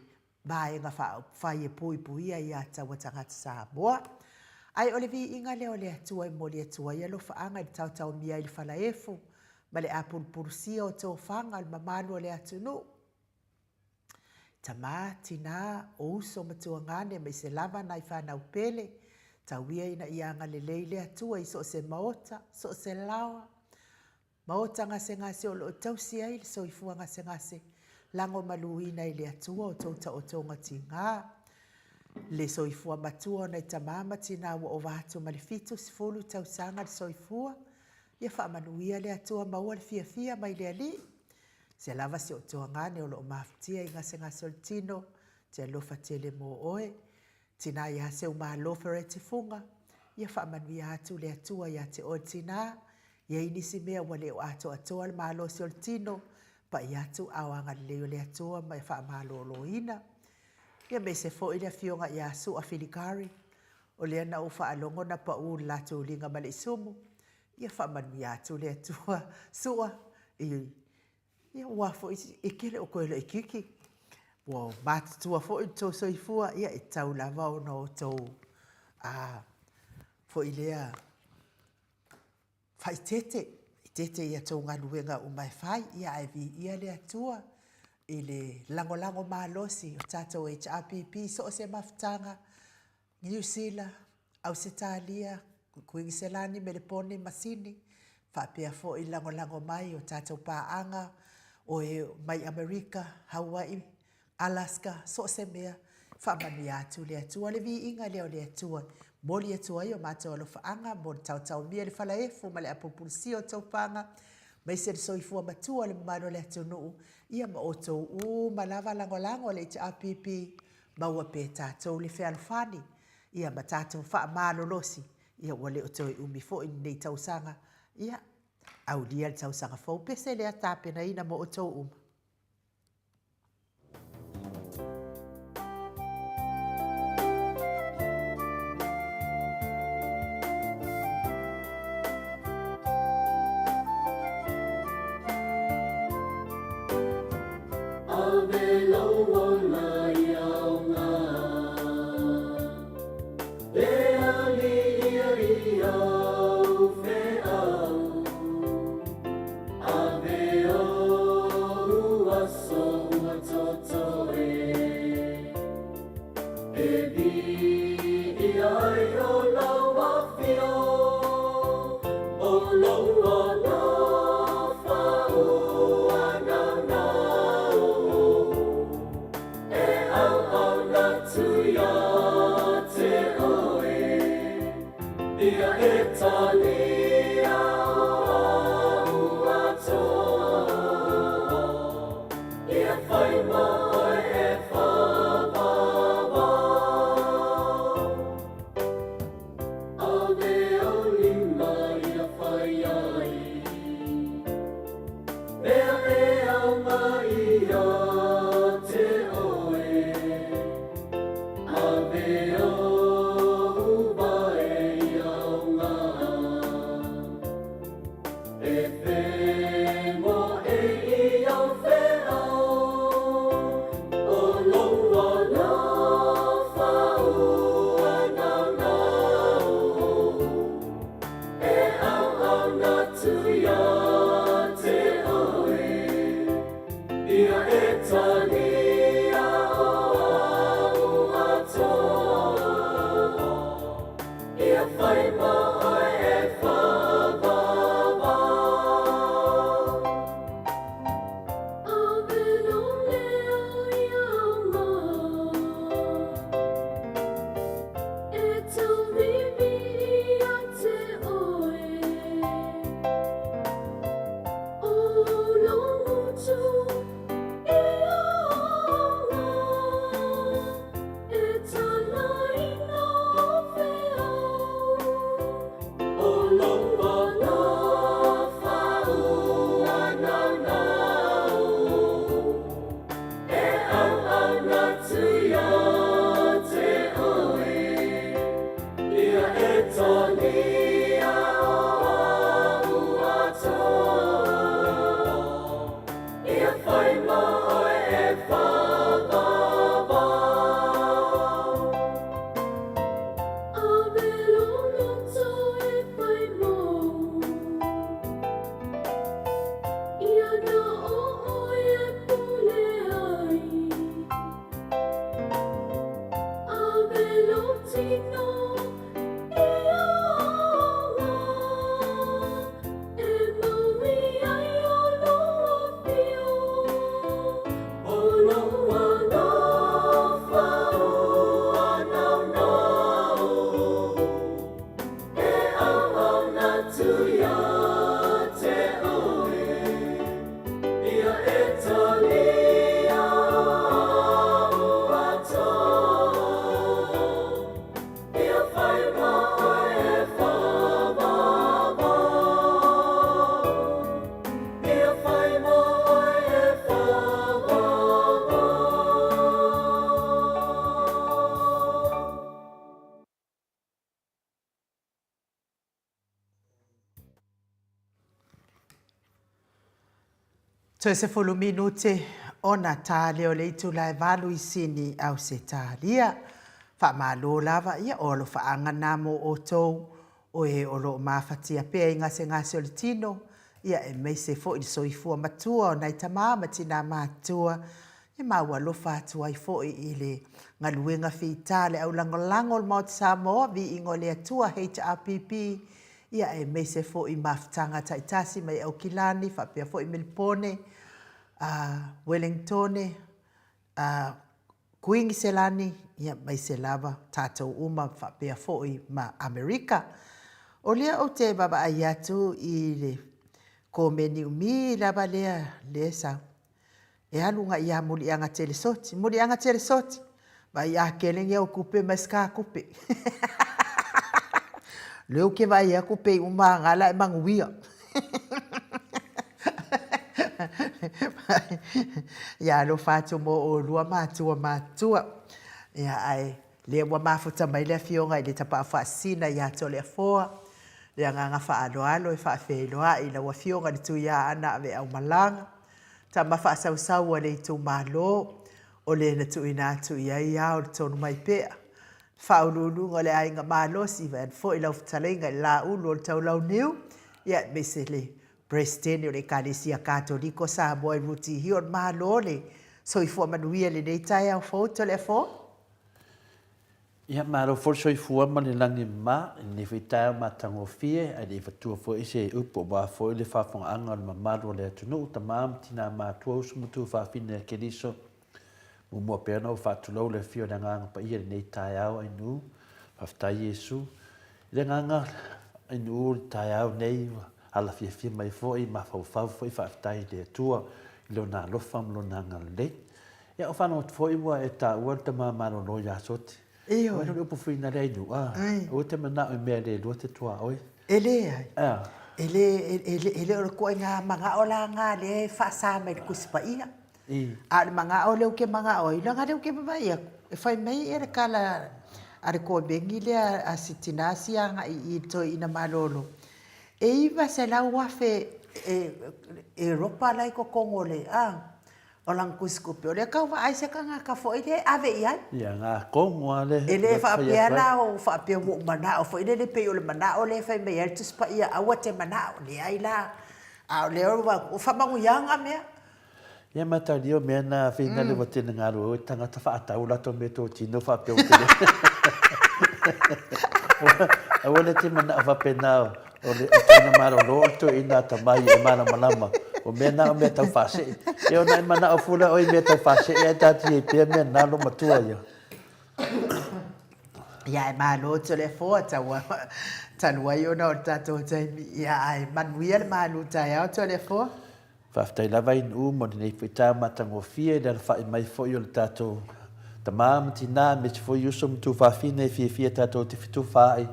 Vaega Faaupufai e puipuia ia taua tagata Samoa. Ae o le viiga lea o le Atua e momoli atu ai alofaaga i le taotaomia ai le falaefu ma le apulupulusia o tofaga o le mamalu o le atunuu. Tama, tina, o uso ma tuagane aemaise lava nai fanau pele, tau ia ina ia agalelei le Atua i so o se maota, so o se laoa, Maota gasegase o lo o tausi ai le soifua gasegase, lagomaluina i le Atua o tou taotoga tiga. Le soifua matua o nai tama ma tina ua ova atu ma le 70 tausaga le soifua, ia faamanuia le Atua maua le fiafia mai le Alii. Se lava si ou tuagane o lo o mafutia i gasegase o le tino, te alofa tele mo oe. Tina ia Seumalo Fereti Fuga, ia faamanuia atu le Atua ia te oe tina, i ai nisi mea ua le o atoatoa le malosi o le tino, pai atu ao agalelei o le Atua ma e faamaloloina. Ia aemaise foi le afioga ia Su'a Filikari, o lea na ou faalogo na pau le latou liga ma le isumu, ia faamanuia atu le Atua Su'a i Ia ua foi e ke le o koe laʻikiki. Ua matutua foi le tou soifua, ia e tau lava ona o tou a foi lea faaeteete, eteete i a tou galuega uma e fai, ia ae viia le Atua i le lagolago malosi o tatou HRPP i so o se mafutaga, Niu Sila, Ausetalia, Kuiniselani, Melepone ma Sini, faapea foi le lagolago mai o tatou paaga o e mai Amerika, Hawaii, Alaska, so o se mea, faamanuia atu le Atua. O le viiga lea o le Atua, momoli atu ai o matou alofaaga mo le taotaomia i le falaefu ma le apulupulusia o tou paga, aemaise le soifua matua o le mamalu o le atunuu, ia ma outou uma lava lagolago le HRPP, maua pea tatou le fealofani, ia ma tatou faamalolosi, ia ua le o toe umi foi lenei tausaga, ia aulia le tausaga fou pese lea tapenaina mo outou uma. Ave lou ola i aoga E aliia i au feau Ave ou aso ua totoe E viia ai o lau afio O lou alofa ua naunau E auauna atu ia te oe Ia e talia o au atoa Ia whai mā oe e whāwāwā. Ave au lima ia whai ai. Mea e aoga ia te oe. Ave ou wae ia aoga. E whengo e i au wheao, O lou alofa ua naunau, E auauna atu ia te oe, Ia e talia o au atoa. Ia whai mā oe e whāwāwā. Ave lou leo i aoga E tauiwi ia te oe O lou ngutu i aoga E tālaina o wheao. O lou alofa ua naunau. E auauna atu ia te oe. Ia e talia o au atoa. Toe 10 minute ona ta lea o le itula e 8 i Sini, Ausetalia. Faamalo lava, ia o alofaaga na mo outou o e o lo o mafatia pea i gasegase o le tino, ia aemaise foi le soifua matua o nai tama ma tina matutua, ia ma ua alofa atu ai foi i le galuega fita a le aulagolago o le Maota Samoa, Viiga o le Atua, HRPP, ia aemaise foi mafutaga taitasi mai Aukilani faapea foi Melipone, Welingtone, Kuiniselani, ia aemaise lava tatou uma faapea foi ma Amerika. O lea ou te vaavaai atu i le komeni umi lava lea lea e sau. E alu agai ia Muliaga Telesoti. Muliaga Telesoti, vaai a kele ni au kupe ma ska kupe. Lea ou ke vaai aku pei uma nga la e manuia. Ia alofa atu mo olua matua matua. Ia ae lea ua mafuta mai le afioga i le Tapaau Faasisina ia Toleafoa, le agaga faaaloalo e faafeiloai i lau afioga i le Tuiaana Aveaumalaga, tama faasausau a le itumalo, o le na tuuina atu i ai ao le tonu mai pea. Faauluuluga o le Aiga Malosi, vaeane foi lau fetalaiga i le Laulu o le Taulauniu, ia aemaise le Peresetene o le Ekalesia Katoliko Samoa i Rutihio o le Malo le soifua manuia i lenei taeao fou Toleafoa. Ia, malo foi le soifua ma le lagi mama i lenei foi taeao matagofie, ae le i avatua foi se upu aua foi le faafofogaaga o le mamalu o le atunuu, tama ma tina matutua, uso ma tuafafine a Keriso. Muamua pea ona ou faatulou le afio o le Agaga Paia i lenei taeao ainuu. Faafetai Iesu. I le agaga ainuu i le taeao nei ua alafiafia mai foi, mafaufau foi faafetai i le Atua i Lona alofa ma Lona agalelei. Ia, o faalogo atu foi ua e taua le tama malolo ia Soti. Ioe. Ua le upu fuina lea i nuu, a. Aua e te manao i mea le lua te tuaoi. E leai. A. E le, e le, e le o le ituaiga manao la na lea e faasa mai i le Tusi Paia. I. A o le manao lea ou te manao ai, leaga lea ou te vaavaai atu, e fai mai le tala a le komeni lea a si tina sia agai i le toeaina malolo, e $900,000 e Europa la e i totonu o le, a. O lana tusitupe, o lea tau vaai se tagata foi lea e ave i ai. Ia, na tonu lava le E le faapea la o faapea ua ou manao foi lele pei o le manao lea e fai mai ai le Tusi Paia, aua te manao. Leai la. A o lea ua faamanuiaga mea. Ia matalia o mea na finale ua tele galue o tagata faatau latou mea totino faapea ua tele. Aua le te manao faapena O le toeaina malolo o le toeaina atamai e malamalama, o mea na o mea tau faasee. Ia ona e manao fua lea oe i mea tau faasee ae taatia ai pea mea na lo matua ia. Ia e malo Toleafoa taua talu ai ona o le tatou taimi. Ia ae manuia le malu taeao Toleafoa. Faafetai lava i Nuu mo lenei foi taeao matagofie i le alafai mai foi o le tatou tama ma tina aemaise foi uso ma tuafafine e fiafia tatou te fetufaai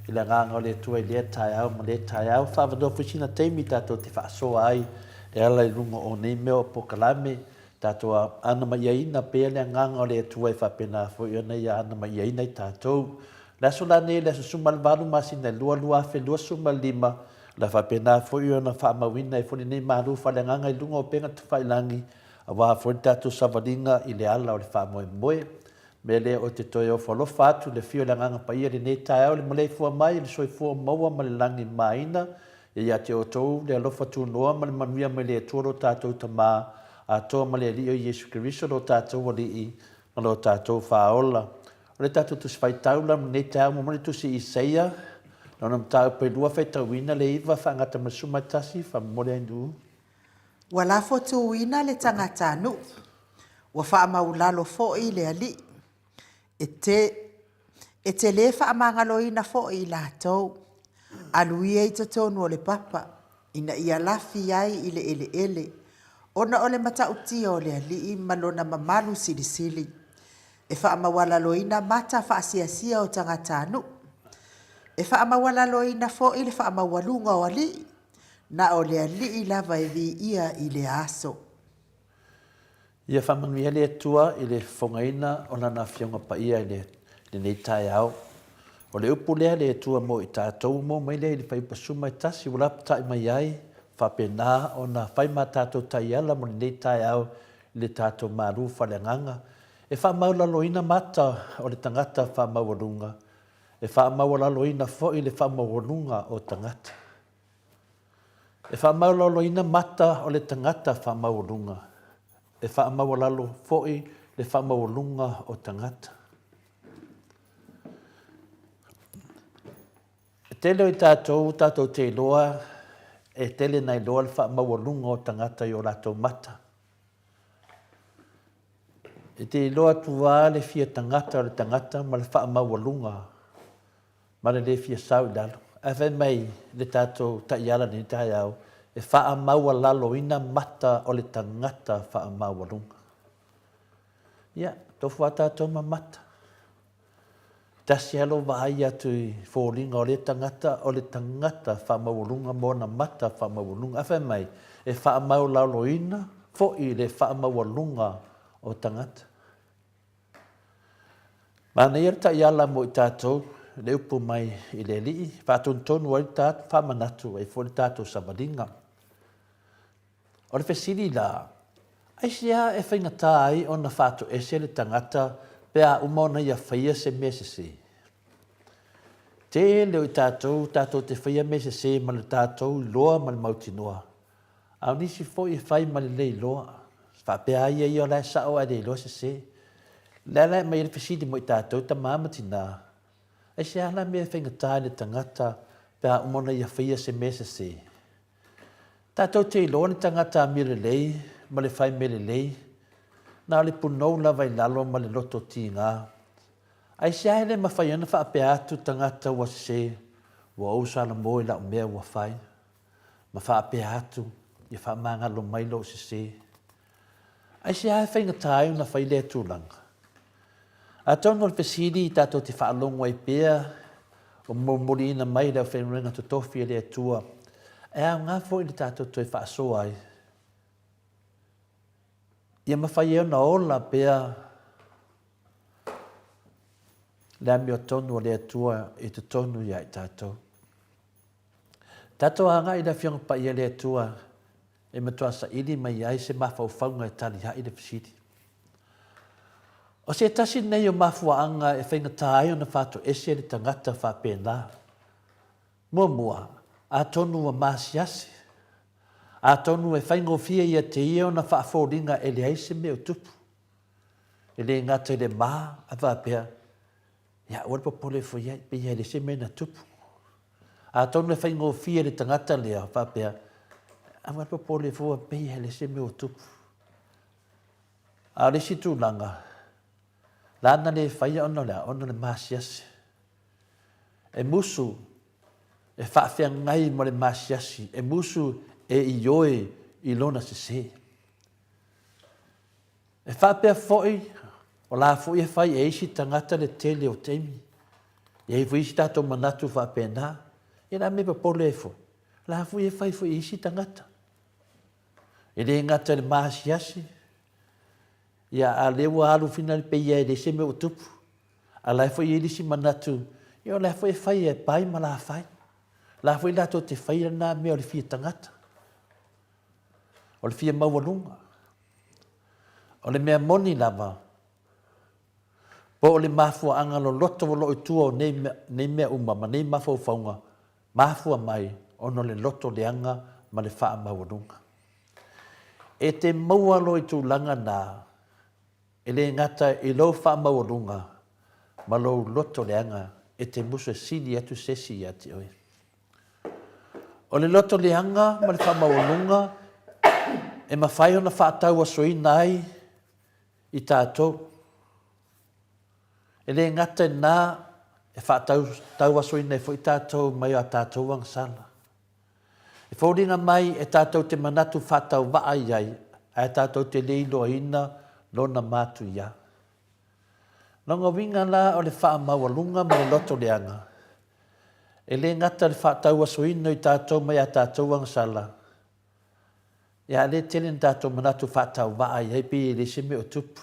i le agaga o le Atua i lea taeao ma lea taeao. Faavanoa foi sina taimi tatou te faasoa ai e ala i luga o nei mea o polokalame, tatou anamaiaina pea le agaga o le Atua e faapena foi ona ia anamaiaina i tatou. Le aso la nei, le aso 18 masina e 2, 2025, O le a faapena foi ona faamauina ai foi lenei malu faaleagaga i luga o upega tafailangi, aua foi le tatou savaliga i le ala o le faamoemoe. Mea lea ou te toe ofo alofa atu i le afio o le Agaga Paia i lenei taeao i le maleifua mai i le soifua maua ma le lagi mamaina, ia ia te outou le alofa tunoa ma le manuia mai le Atua lo tatou Tama atoa ma le Alii o Iesu Keriso lo tatou Alii ma lo tatou Faaola. O le tatou Tusi Faitau la lenei taeao muamua le Tusi Isaia, lona mataupu e lua faitauina le iva faagata ma le 11, faamomoli ai nuu. Ua lafotuina le tagatanuu, ua faamaulalo foi le Alii, e te, e te le faamagaloina foi i latou. Alu ia i totonu o le papa, ina ia lafi ai i le eleele, ona o le matautia o le Alii ma lona mamalu silisili. E faamaualaloina mata faasiasia o tagatanuu. E faamaualaloina foi le faamaualuga o alii, na o le Alii lava e viia i lea aso. Ia faamanuia le Atua i le fofogaina o Lana Afioga Paia i lenei taeao. O le upu lea a le Atua mo i tatou, ua maua mai lea i le Fuaiupu 11 ua lapatai mai ai, Faapena ona fai ma tatou taiala mo lenei taeao i le tatou malu faaleagaga e faamaualaloina mata o le tagata faamaualuga, e faamaualaloina foi le faamaualuga o tagata. E faamaualaloina mata o le tagata faamaualuga, e faamaualalo foi le faamaualuga o tagata. E tele o i tatou tatou te iloa e tele na iloa le faamaualuga o tagata i o latou mata. E te iloa atu lava le fia tagata o le tagata ma le faamaualuga ma le le fia sao i lalo. Ae fai mai le tatou taiala i lenei taeao, e faamaualaloina mata o le tagata faamaualuga. Ia, tofu lava tatou ma mata. Tasi lava lou vaai atu i foliga o lea tagata, o le tagata faamaualuga ma ona mata faamaualuga. Ae fai mai, e faamaulaloina foi le faamaualuga o tagata. Manaia le taiala mo i tatou, le upu mai i le Alii, faatonutonu ai le tatou faamanatu ai foi le tatou savaliga. O le fesili la, aisea e faigata ai ona faatoese le tagata pe a uma ona ia faia se mea sese? Tele o i tatou tatou te faia mea sese ma le tatou iloa ma le mautinoa, a o nisi foi e fai ma le le iloa. Faapea lava ia ia o la e sao ae le iloa sese. O le a la e aumai ai le fesili mo i tatou tama ma tina, aisea la mea e faigata ai le tagata pe a uma ona ia faia se mea sese? Tatou te iloa le tagata amio lelei ma le fai mea lelei, na o le punou lava i lalo ma le loto tiga. Aisea e le mafai ona faapea atu tagata ua sese, ua ou salamo i lau mea ua fai, ma faapea atu, ia faamagalo mai lou sese. Aisea e faigata ai ona fai lea tulaga? Atonu o le fesili tatou te faalogo ai pea o molimoliina mai le aufaigaluega totofi a le Atua, e aoga foi le tatou toe faasoa ai, ia mafai ai ona ola pea le amiotonu a le Atua i totonu ia i tatou. Tatou agai i le Afioga Paia a le Atua e matua saili mai ai se mafaufauga e tali ai le fesili. O se tasi lenei o mafuaaga e faigata ai ona faatoese le tagata faapena. Muamua, atonu ua maasiasi. Atonu e faigofie ia te ia ona faafoliga e leai se mea o tupu. E le gata i le ma, ae faapea, Ia aua le popole ifo i ai, pei e leai se mea na tupu. Atonu e faigofie le tagata lea, faapea, aua le popole ifo, pei e leai se mea o tupu. A o le isi tulaga, lana le faia ona o le a? Ona o le maasiasi. E musu e faafeagai ma le maasiasi, e musu e ioe i lona sese. E faapea foi, o la foi e fai e isi tagata le tele o taimi. E i ai foi isi tatou manatu faapena, ia o le a mea e popole ai foi? O la foi e fai foi e isi tagata. E le gata i le maasiasi, ia a o lea ua alu fina le pei e leai se mea ua tupu. A o la foi e i ai le isi manatu, ia o la foi e fai e Pai ma Lafai. O la foi latou te faia lena mea o le fia tagata. O le fia maualuga. O le mea moni lava, po o le mafuaaga loloto o lo o i tua o nei mea, nei mea uma ma nei mafaufauga, mafua mai ona o le loto leaga ma le faamaualuga. E te maua loa i tulaga na, e le gata i lou faamaualuga ma lou loto leaga, e te musu e sili atu se isi ia te oe. O le loto leaga ma le faamaualuga e mafai ona faatauasoina ai i tatou. E le gata i lena, e faatauasoina ai foi tatou mai a tatou agasala. E foliga mai e tatou te manatu faatauvaa i ai, ae tatou te le iloaina lona matuia. Lona uiga la o le faamaualuga ma le loto leaga, E le gata i le faatauasoina o i tatou mai a tatou agasala, ia a o lea e tele ni tatou manatu faatauvaa i ai pei e leai se mea o tupu.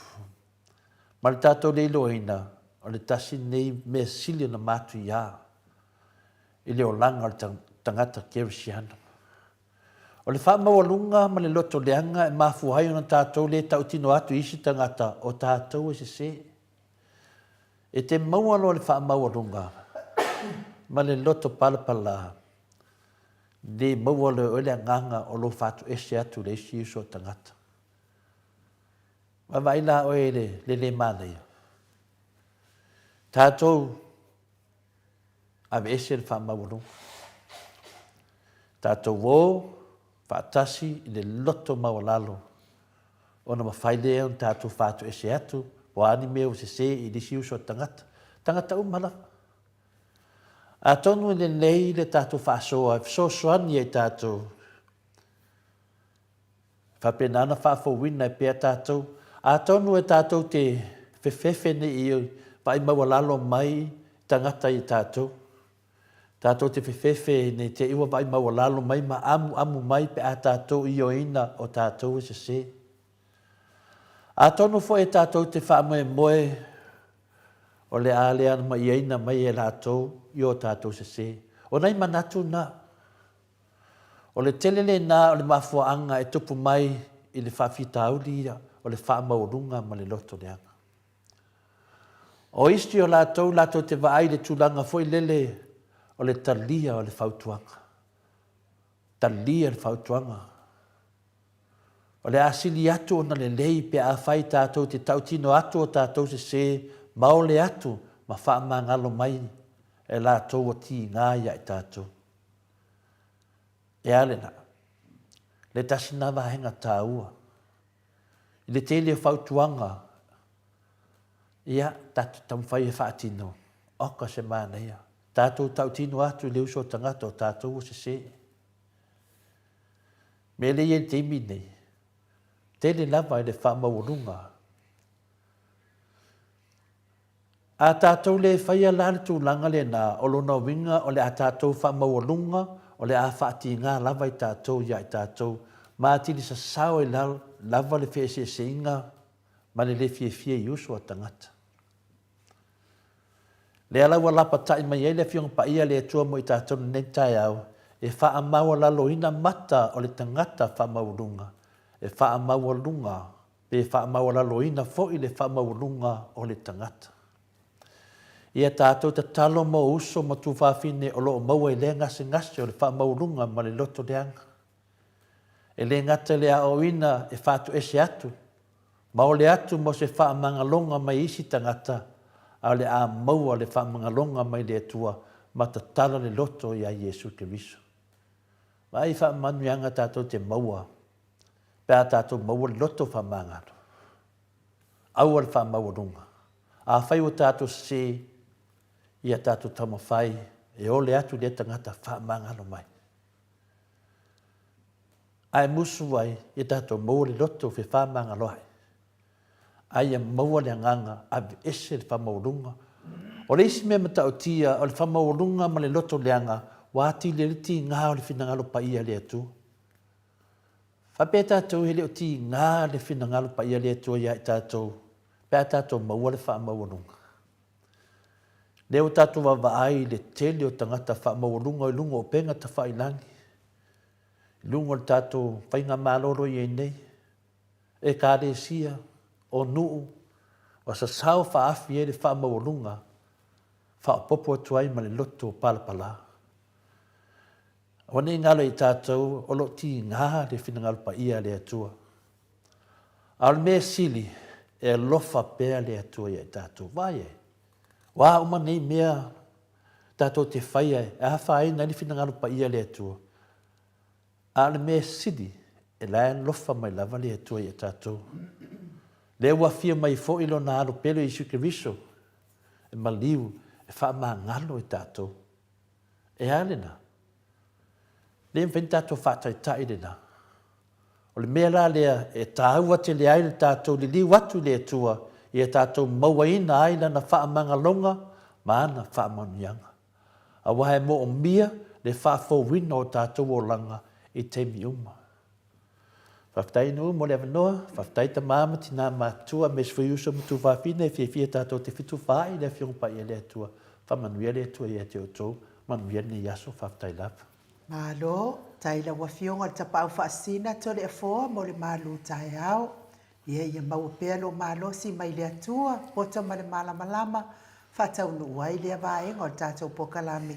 Ma le tatou le iloaina, o le tasi lenei mea sili ona matuia i le olaga o le tagata kerisiano. O le faamaualuga ma le loto leaga e mafua ai ona tatou le tautino atu i isi tagata o tatou e sese. E te maua loa le faamaualuga ma le loto palapala, le maua loa e oe le agaga o lou faatoese atu i le isi uso tagata. Vaavaai la oe i le le manaia. Tatou aveese le faamaualuga. Tatou o faatasi i le loto maualalo ona mafai lea ona tatou faatoese atu po o a ni mea ua sese i le isi uso a tagata, tagata uma lava. Atonu e lelei le tatou faasoa e fesoasoani ai tatou Faapena ona faafouina ai pea tatou. Atonu e tatou te fefefe ne i vaai maualalo mai tagata i tatou. Tatou te fefefe ne i te i ua vaai maualalo mai ma amuamu mai pe a tatou ioeina o tatou e sese. Atonu foi e tatou te faamoemoe o le a le alumaiaina mai e latou i o tatou sese. O nai manatu na. O le tele lena o le mafuaaga e tupu mai i le faafitauli ia o le faamaualuga ma le loto leaga. O isi o latou latou te vaai i le tulaga foi lele o le talia o le fautuaga. Talia le fautuaga. O le a sili atu ona lelei pe afai tatou te tautino atu o tatou sese ma ole atu ma faamagalo mai e latou ua tiga ia i tatou. E a lena? Le tasi na vaega taua. I le tele o fautuaga, ia, tatou taumafai e faatino, oka se manaia. Tatou tautino atu i le uso tagata o tatou ua sese. Mea lea e i ai i le taimi nei, tele lava i le faamaualuga. A tatou le faia la le tulaga lena, o lona uiga o le a tatou faamaualuga, o le a faatiga lava i tatou ia i tatou, ma atili sasao ai lava le feeseeseaiga ma le le fiafia i uso a tagata. Lea la ua lapatai mai ai le Afioga Paia a le Atua mo i tatou i lenei taeao, e faamaualaloina mata o le tagata faamaualuga, e faamaualuga pe faamaualaloina foi le faamaualuga o le tagata. Ia tatou tatalo mo uso ma tuafafine o lo o maua i lea gasegase o le faamaualuga ma le loto leaga. E le gata i le aoaoina e faatoese atu ma ole atu mo se faamagaloga mai isi tagata, a o le a maua le faamagaloga mai le Atua ma tatala le loto iā Iesu Keriso. Vaai faamanuiaga tatou te maua pe a tatou maua le loto faamagalo. Aua le faamaualuga. Afai ua tatou sese, ia tatou taumafai e ole atu lea tagata faamagalo mai. Ae musu ai, ia tatou maua le loto fefaamagaloa'i. A ia maua le agaga aveese le faamaualuga. O le isi mea matautia, o le faamaualuga ma le loto leaga, ua atili ai le tiga o le finagalo paia a le Atua. Faapea tatou e le o tiga le finagalo paia a le Atua ia i tatou pe a tatou maua le faamaualuga. Lea ua tatou vaavaai i le tele o tagata faamaualuga i luga o upega tafailagi, i luga o le tatou faigamalo o lo o i ai nei, Ekalesia, o nuu, ua sasao faaafi ai le faamaualuga, faaopoopo atu ai ma le loto palapala. Aua ne i galo i tatou o lo o tiga le finagalo paia a le Atua. A o le mea sili, e alofa pea le Atua ia i tatou. Vaai ai, o a uma nei mea tatou te faia e afaina ai le finagalo paia a le Atua, a o le mea sili, e la e alofa mai lava le Atua ia tatou. Lea ua afio mai foi Lona Alo pele o Iesu Keriso e maliu, e faamagalo i tatou. E a lena? Le mafai ona tatou faataitai lena. O le mea la lea e taua tele ai le tatou liliu atu i le Atua ia tatou mauaina ai Lana faamagaloga ma ana faamanuiaga. Aua e moomia le faafouina o tatou olaga i taimi uma. Faafetai Nuu mo le avanoa, faafetai tama ma tina matutua aemaise foi uso ma tuafafine e fiafia tatou te fetufaai i le Afioga Paia a le Atua. Faamanuia le Atua ia te outou, manuia lenei aso, faafetai lava. Malo, tai lau Afioga i le Tapaau Faasisina Toleafoa mo le malu taeao. Ia ia maua pea lou malosi mai le Atua, poto ma le malamalama, faataunuu ai lea vaega o le tatou polokalame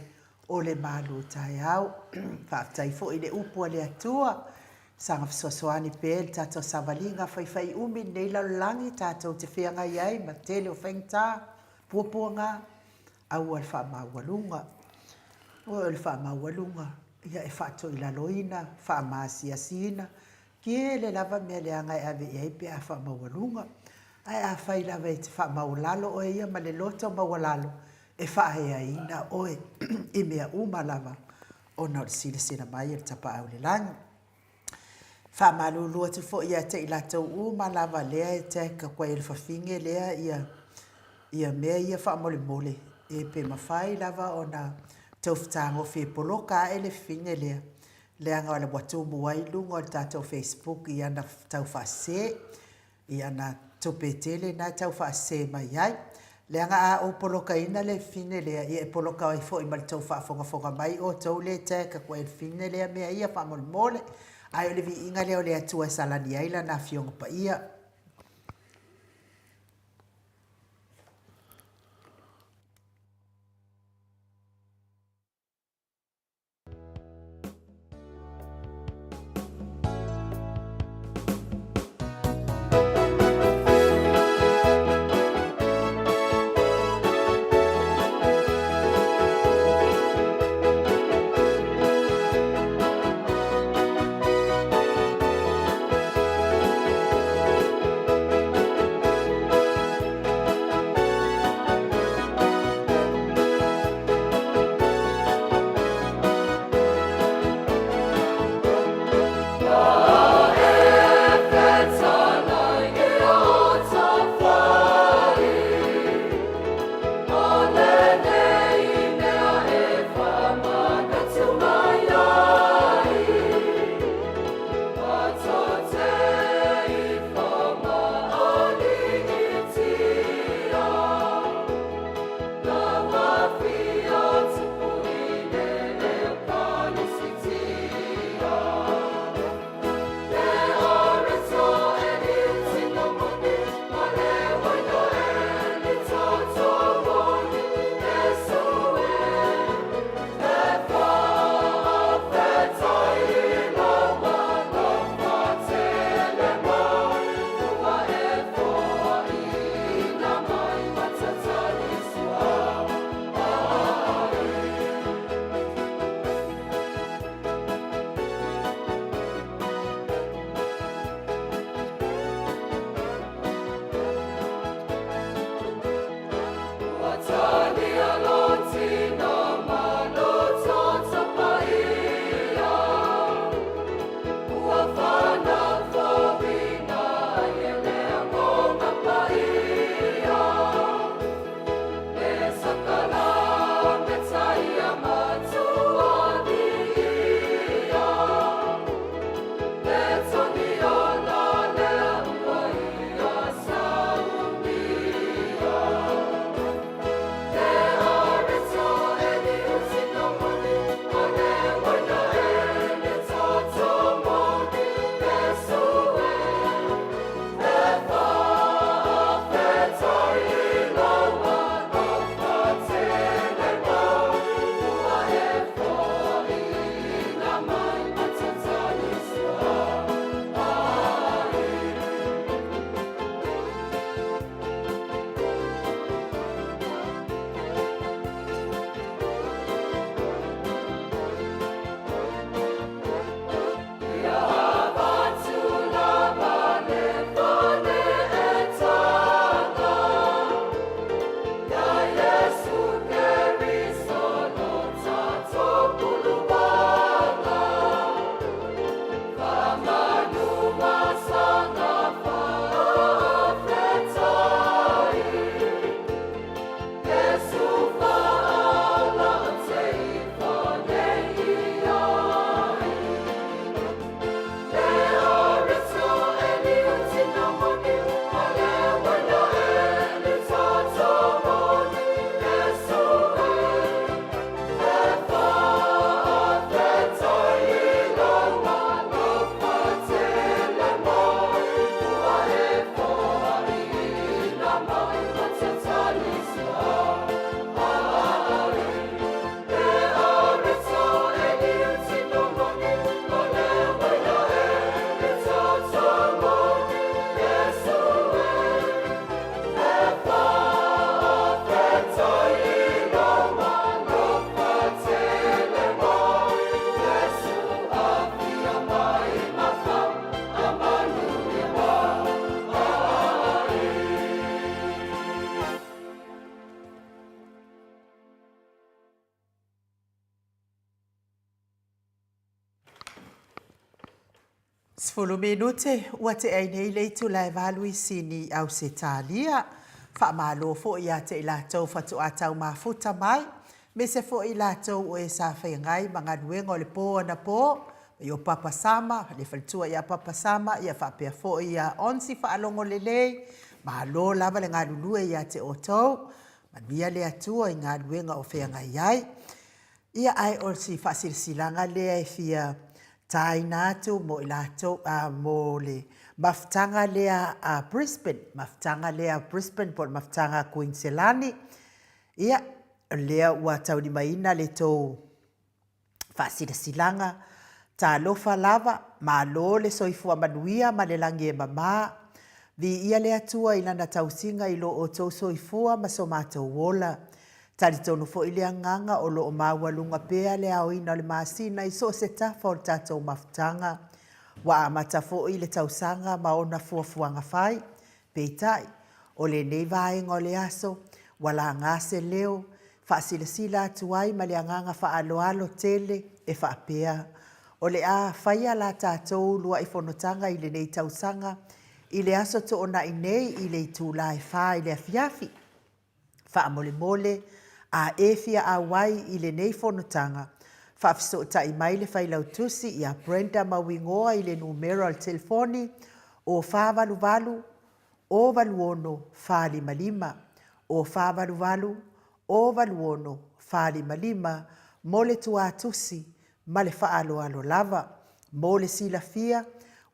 o le malu taeao. Faafetai foi i le upu a le Atua, saga fesoasoani pea i le tatou savaliga faifaiumi i lenei lalolagi tatou te feagai ai ma tele o faigata, puapuaga, aua le faamaualuga. O le faamaualuga, ia e faatoilaloina, faamaasiasiina, tele lava mea leaga e ave i ai pe a faamaualuga. Ae afai lava e te faamaualalo oe ia ma le loto maualalo, e faaeaina oe i mea uma lava ona o le silasila mai a le Tapaau i le Lagi. Faamalulu atu foi ia te i latou uma lava lea e tag atu ai e le fafine lea ia ia mea ia faamolemole e pe mafai lava ona tou fetagofi e poloka ae le fafine lea leaga ua tumu ai luga o le tatou facebook i ana taufaasese i ana tupe tele na e tau faasese mai ai. Leaga a ou polokaina le fafine lea, ia e poloka ai foi ma le tou faafogafoga mai outou lea e tag atu ai e le fafine lea mea ia faamolemole. Ae o le viiga lea o le Atua e salani ai Lana Afioga Paia. 10 minute ua tea ai nei le itula e valu i Sini i Ausetalia. Faamalo foi ia te i latou faatoa tau mafuta mai, aemaise foi i latou o e sa feagai ma galuega o le po anapo, mai o Papa Sama, le faletua ia Papa Sama, ia faapea foi ia Onsi Faalogo Lelei. Malo lava le galulue ia te outou. Manuia le Atua i galuega o feagai ai. Ia, ae o si faasilasilaga lea e fia taina atu mo i latou, a, mo le mafutaga lea a Brisbane, mafutaga lea a Brisbane po o le mafutaga a Kuiniselani. Ia, o lea ua taulimaina le tou faasilasilaga, talofa lava, malo le soifua manuia ma le lagi e mama. Viia le Atua i Lana tausiga i lo outou soifua ma so matou ola. Talitonu foi le agaga o lo o maualuga pea le aoina o le masina i so o se tafa o le tatou mafutaga. Ua amata foi le tausaga ma ona fuafuaga fai. Peitai, o lenei vaega o le aso, ua laga se leo, faasilasila atu ai ma le agaga faaaloalo tele e faapea, O le a faia la tatou uluai fonotaga i lenei tausaga i le Aso Toonai nei i le itula e fa i le afiafi. Faamolemole, a e fia auai i lenei fonotaga, faafesootai mai le Failautusi ia Brenda Mauigoa i le numera o le telefoni o 488 086 455, o 488 086 455 mo le tuatusi ma le faaaloalo lava. Mo le silafia,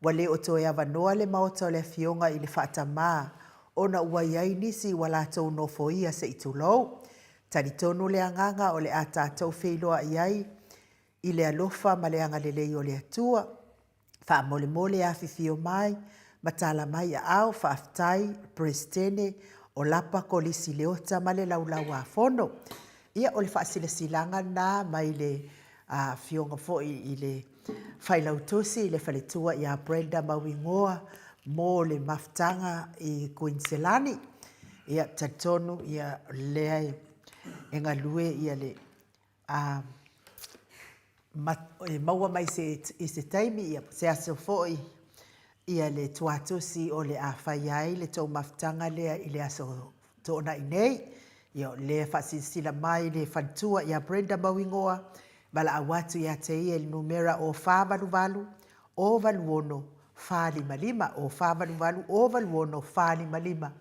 ua le o toe avanoa le Maota o le Afioga i le Faatamā ona ua i ai nisi ua latou nofoia se i tulou. Talitonu le agaga o le a tatou feiloai ai i le alofa ma le agalelei o le Atua. Faamolemole afifio mai ma tala mai aao faafetai Peresetene o Lapa Kolisi Leota ma le Laulau-a-Fono. Ia o le faasilasilaga lena mai le Afioga foi i le Failautusi i le Faletua ia Brenda Mauigoa mo le mafutaga i Kuiniselani. Ia talitonu ia o lea e galue ia le a e maua mai i se taimi, se aso foi ia le tuatusi o le a faia ai le tou mafutaga lea i le aso Toonai nei. Ia o lea e faasilasila mai le faletua ia Brenda Mauigoa, valaau atu ia te ia i le numera o 488 086 455, o 488 086 455,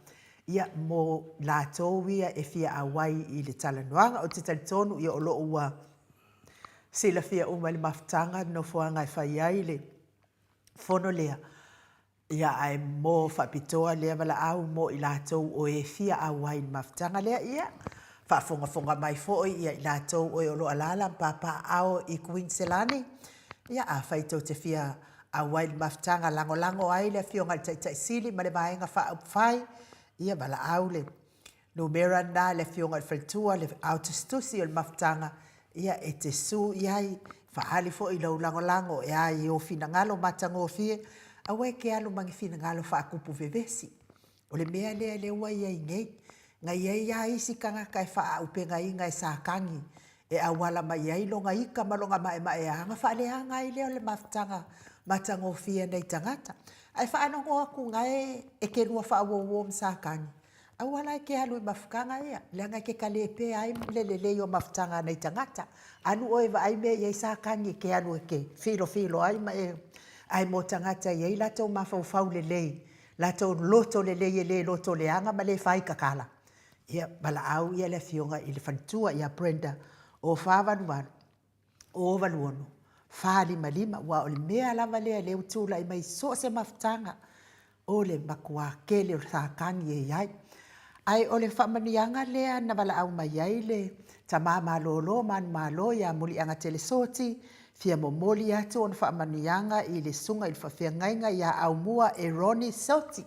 ia, mo latou ia e fia auai i le talanoaga. Ou te talitonu ia o lo o ua silafia uma e le mafutaga le nofoaga e fai ai le fono lea, ia, ae mo faapitoa lea valaau mo i latou o e fia auai i le mafutaga lea. Ia, faafogafoga mai foi ia i latou o e o lo o alaala ma papaaao i Kuiniselani, ia, afai tou te fia auai i le mafutaga, lagolago ai le Afioga i le Taitai Sili ma le Vaega Faaupufai, ia, valaau le numera lena i le Afioga i le Faletua, le aotusitusi o le mafutaga, ia, e te su i ai, faaali foi lou lagolago e a i ou finagalo matagofie, aua e te alu ma ni finagalo faakupu vevesi. O le mea lea lea ua i ai nei, na i ai lava isi tagata e faaaupegaina e Satani e auala mai ai lona ita ma lona maemaea ona faaleaga ai lea o le mafutaga matagofie a nai tagata. Ae faanono atu nae e te lua faauouo ma Satani, aua la e te alu i mafutaga ia, leaga e te talepea ai le lelei o mafutaga a nai tagata. Alu oe e vaai mea e i ai Satani e te alu e te filofilo ai ma e, ae mo tagata e i ai latou mafaufau lelei, latou loto lelei e le loto leaga ma le faikakala, ia, valaau ia le afioga i le faletua ia Brenda o 488 086 455, aua o le mea lava lea lea ua tulai mai i so o se mafutaga, o le matua tele o le Satani e i ai. Ae o le faamanuiaga lea na valaau mai ai le tama malolo manumalo ia Muliagatele Soti, fia momoli atu ona faamanuiaga i le susuga i le faafeagaiga ia Aumua Eroni Soti,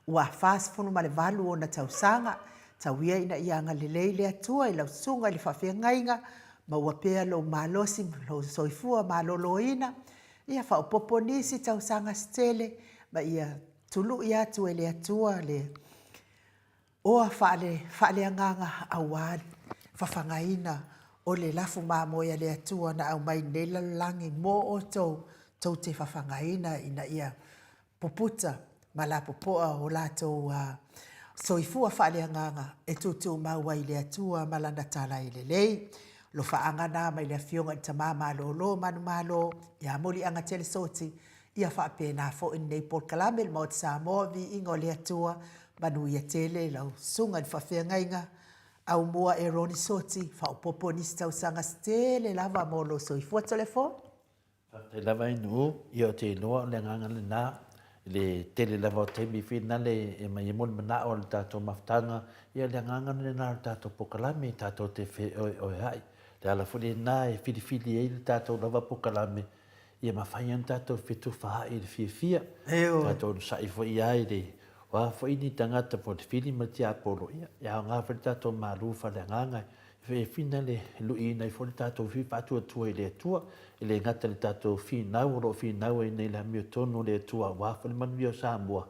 ua 48 ona tausaga, tau ia ina ia agalelei le Atua i lau susuga i le faafeagaiga, maua pea lou malosi ma lou soifua maloloina, ia faaopoopo nisi tausaga se tele, ma ia tului atu e le Atua le oa faaleagaga aua le fafagaina o le lafu mamoe a le Atua na aumai i lenei lalolagi mo outou. tou te fafagaina ina ia puputa ma lapopoa o latou soifua faaleagaga e tuutuumau ai i le Atua ma Lana tala e lelei. Alofaaga na mai le Afioga i le Tama Malolo Manumalo ia Muliaga Telesoti, ia faapena foi lenei polokalame le Maota Samoa, Viiga o le Atua, manuia tele lau Susuga i le Faafeagaiga, Aumua e Ronnie Soti, faaopoopo nisi tausaga se tele lava mo lou soifua. Toleafoa. Faafetai lava i Nuu, ia ou te iloa o le agaga lena, i le tele lava o taimi finale e aumai ai mo le manao o le tatou mafutaga, ia o le agaga lena o le tatou polokalame tatou te feoeoea'i. O le ala foi lena e filifili ai le tatou lava polokalame ia mafai ai ona tatou fetufaai i le fiafia, tatou onosai foi lava i le, o a foi ni tagata po o le fili ma le tiapolo, ia e aoga foi le tatou malu faaleagaga E fina le luiina ai foi le tatou fia faatuatua i le Atua, e le gata i le tatou finau o lo o finau ai nei i le amiotonu o le Atua aua foi le manuia o Samoa,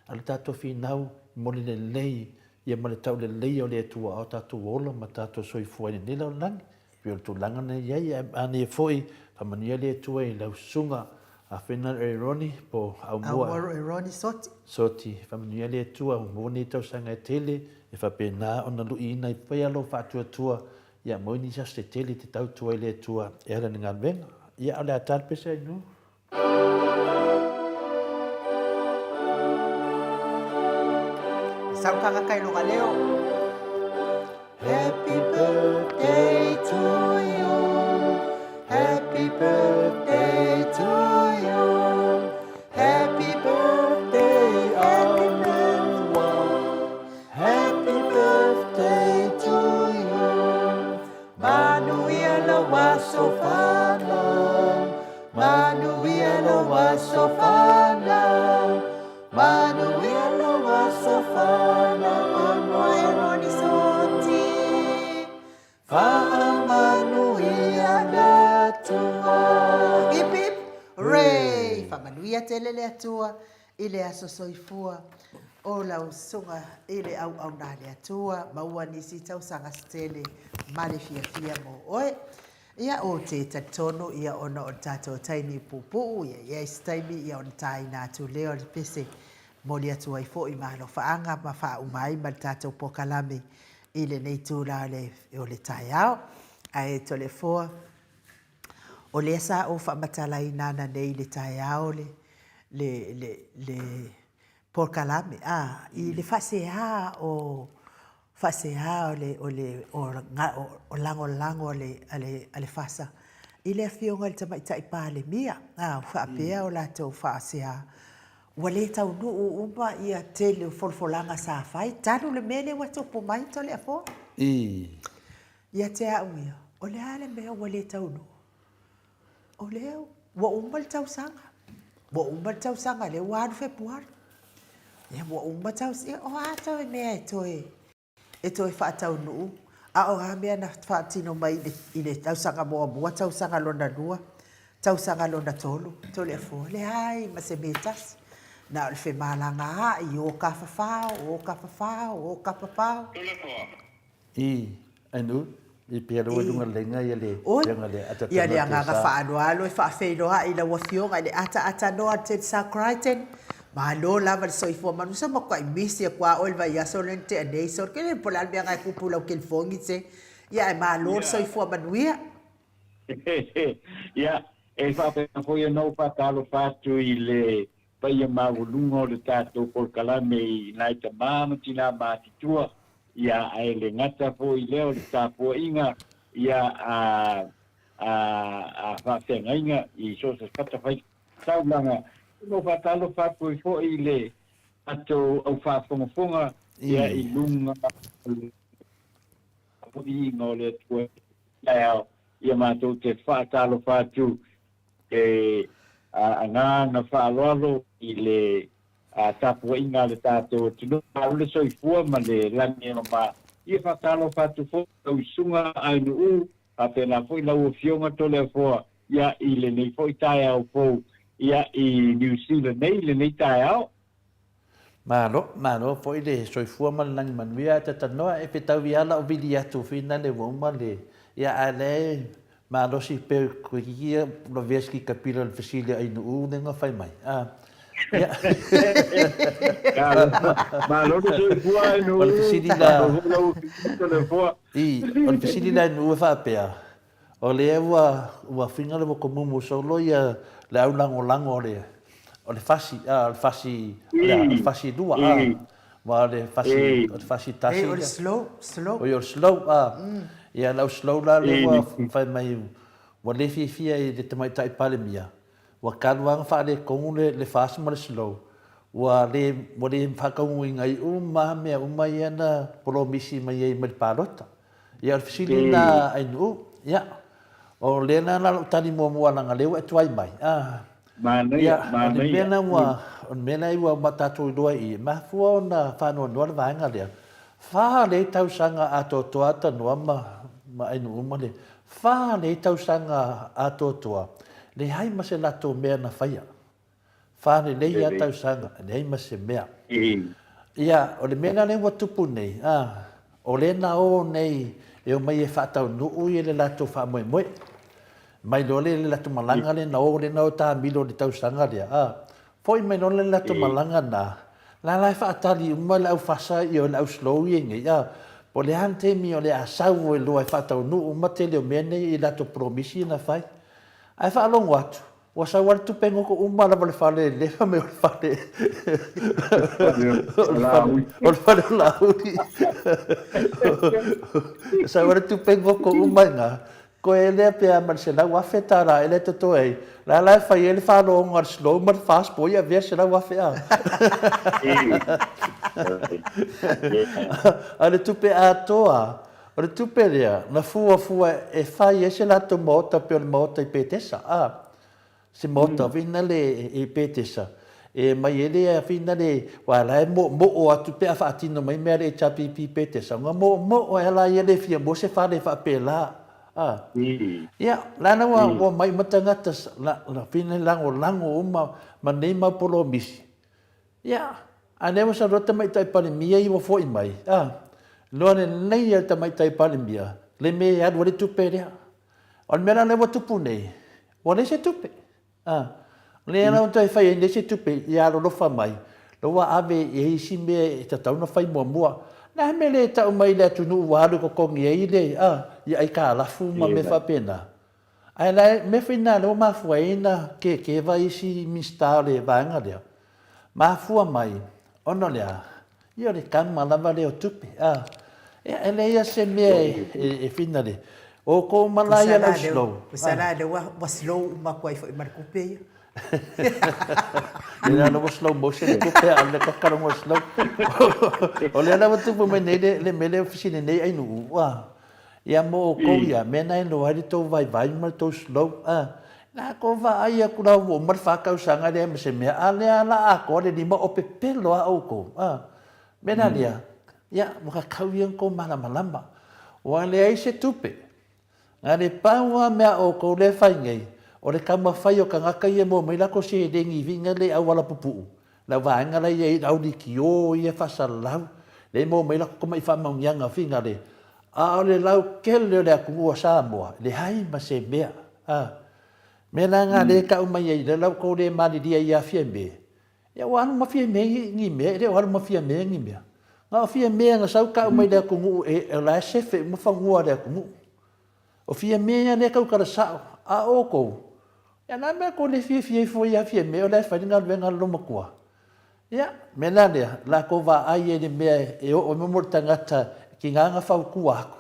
a o le tatou finau mo le lelei ia ma le tauleleia o le Atua a o tatou ola ma tatou soifua i lenei lalolagi. E pei o le tulaga lena e i ai, ae manaia foi, faamanuia le Atua i lau susuga a Fernand Eroni po o Aumua. Aumua Eroni Soti. Soti, faamanuia le Atua mo nei tausaga e tele e faapena ona luiina ai pea lou faatuatua ia maua nisi aso se tele e te tautua ai le Atua e ala i le galuega. Ia, o le a ta le pese ai nu. Sau tagata i loga leo. Happy birthday to you. Happy birthday to you. Happy birthday, Aumua. Happy birthday to you. Manuia lou aso fanau. Manuia lou aso fanau. Manuia lou aso fanau. Aumua e Ronnie Soti. Faamanuia le Atua. Hip hip hooray! Faamanuia tele le Atua i le aso soifua o lau susuga i le auauna a le Atua. Maua nisi tausaga se tele ma le fiafia mo oe. Ia, ou te talitonu ia ona o le tatou taimi puupuu, ia i ai se taimi ia ona taina atu lea o le pese momoli atu ai foi ma alofaaga ma faauma ai ma le tatou polokalame i lenei itula o le taeao. Ae Toleafoa, o lea sa ou faamatalaina ananei i le taeao le, le, le, le polokalame, a, i le faasea o, faasea o le, o le, o, o lagolago a le, a le, a le FASA i le Afioga i le Tamaitai Palemia, a, faapea o latou faasea Ua le taunuu uma ia tele o folafolaga sa fai talu le mea lea ua tupu mai Toleafoa. I. Ia te au ia, o le a le mea ua le taunuu? O lea ua uma le tausaga. Ua uma le tausaga, lea ua alu Fepuari. Ia ua uma tausaga, o a toe mea e toe e toe faataunuu, a o a mea na faatino mai i le tausaga muamua, tausaga lona lua, tausaga lona tolu, Toleafoa, leai ma se mea e tasi, na o le femalagaai, o kafafao, o kafafao, o kafafao. Toleafoa. I, anu, i pea loa i luga lenga ia le Oi, afioga le ia le ataatanoa te agaga sa. faaaloalo e faafeiloai i lau afioga i le ataatanoa a Tedsa Crichton. Malo lava le soifua manuia. Sa matuai misi atu a oe le vaiaso lea na tea nei sole. Ke le po o le a le mea na e kupu i lau telefoni se. Ia ae malo le soifua manuia. Ia, e faapena foi ona ou faatalofa atu i le paia maualuga o le tatou polokalame i nai tama ma tinā matutua, ia, ae le gata foi i lea o le tapuaiga, ia, a, a, a faafeagaiga i so o se fatafaitaulaga. Ona ou faatalofa atu ai foi i le tatou au faafogafoga, ia, i luga o le viiga o le Atua i taeao, ia matou te faatalofa atu e agaga faaaloalo i le tapuaiga a le tatou atunuu. Malo le soifua ma le lagi e mama. Ia faatalofa atu foi i lau Susuga Ainuu, faapena foi lau Afioga Toleafoa ia i lenei foi taeao fou ia i New Zealand nei i lenei taeao. Malo, malo foi le soifua ma le lagi manuia ae tatanoa e fetaui a lau vili atu finale ua uma le ia ae lea e Malosi pe koe ki ia lavea si ki kapila le fesili a Ainuu le nga fai mai. A. Ia. Malo le soifua Ainuu. O le fesili la. I, o le fesili la Ainuu e faapea, o lea ua ua finga le mokomumu solo ia le au lagolago o le o le fasi, a, o le fasi, o le a, o le fasi lua, a. Aua o le fasi, o le fasi tasi. Ei, o le slow, slow. Oi, o le slow, a. Ia, lau slow la lea ua fai mai, ua le fiafia i le Tamaitai Palemia, ua talu lava ona faaletonu le, le fast ma le slow, ua le, ua le faataunuuina ai uma lava mea uma ia na polomisi mai ai mai le palota. Ia, o le fesili lena a Ainuu, ia, o lea la na lou tali muamua leaga o lea ua e tuai mai, a. Manaia, Ia, o le mea manaia. lena ua, o le mea lena ua tatou iloa i i, e mafua ona faanoanoa le vaega lea. Fa lelei tausaga atoatoa Tanoa ma, ma Ainuu ma le, fa lelei tausaga atoatoa, leai ma se latou mea na faia. Fa lelei lava tausaga, leai ma se mea. Ia, o le mea la lea ua tupu nei, a, o lea na o nei e omai e faataunuu ia le latou faamoemoe. Mai loa le latou malaga lea na o lea na o taamilo i le tausaga lea, a, foi mai loa le latou malaga na, la la e faatali uma le au fasa ia le au slow ia nei, a, po o le a le taimi o le a sau ai loa e faataunuu uma tele o mea nei i latou polomisi na fai. Ae faalogo atu, Ua sau lava le tupe goto uma lava le fale le fai mai o le fale o le fale o Laauli. Sau lava le tupe goto uma i ina, toe lea pe a ma le $100,000 ea lea e totoe ai, la la e fai ai le faalooga a le slow ma le fast po o ai e avea le $100,000 a. A o le tupe atoa, o le tupe lea na fuafua e fai ai se latou maota pei o le maota i Petesa, a, se maota foi lea i Petesa, e aumai ai le foi lea, aua o la e moomoo atu pe a faatino mai mea a le HRPP i Petesa, ona moomoo ai lava lea e fia maua se fale faapela, a. Ia, la la ua omai uma tagata foi lea lagolago uma ma nei mau polomisi, Ia, a lea ua sau loa le Tamaitai Palemia ia ua foi mai, a, loa lelei e le Tamaitai Palemia le mea e alu ai le tupe lea. O le mea la lea ua tupu nei, ua leai se tupe, a, o lea la ua toe fai ai nei se tupe ia alolofa mai, lea ua ave i ai isi mea e tatau ona fai muamua. O le a le mea le tau mai i le atunuu ua alu e totogi ai le, a, ia aitalafu ma mea faapena. Ae la e mea foi lena lea ua mafua ai ona kekeva isi Minisita o le vaega lea, mafua mai ona o le a? Ia o le tama lava lea o tupe, a. Ia e leai lava se mea e finale. O kou uma la ia lau slow. Tusa la lea ua slow uma atu ai foi ma le tupe ia. Lea la ua slow motion le tupe a o le kakalogo slow. O lea la ua tupu mai nei le mea lea ua fesili nei Ainuu, a. Ia mo outou ia, mea na e iloa ai le tou vaivai ma le tou slow, a. Na kou vaai atu la ua uma le fa tausaga leai ma se mea, a lea la atoa le lima o pepelo a outou, a. Mea la lea, ia, ua tatau ia ona tou malamalama. Ua leai se tupe. Na le pau a mea a outou lea e fai nei, o le taumafai o tagata ia e maua mai latou seleni i viga le auala pupuu, Lau vaega la ia i au lekiō ia faasalalau, lea e maua mai latou tamai faamauniaga finale, a o le lautele o le atunuu o Samoa, leai ma se mea. A mea la na lea e tau mai ai, lea la ua outou le malilie ai ia Fiame, ia ua alu ma Fiame ni mea, e le o alu ma Fiame ni mea. Na o Fiame na sau tau mai le atunuu e o la e sefe uma fanua o le atunuu. O Fiame ia lea e tautala sao, a o outou, Ia na mea ko le fiafia ifo ia Fiame o la e fai le galuega a le loomatua. Ia, mea la lea, latou vaai ai i le mea e oo ai mo le tagata ki ngā fautua atu,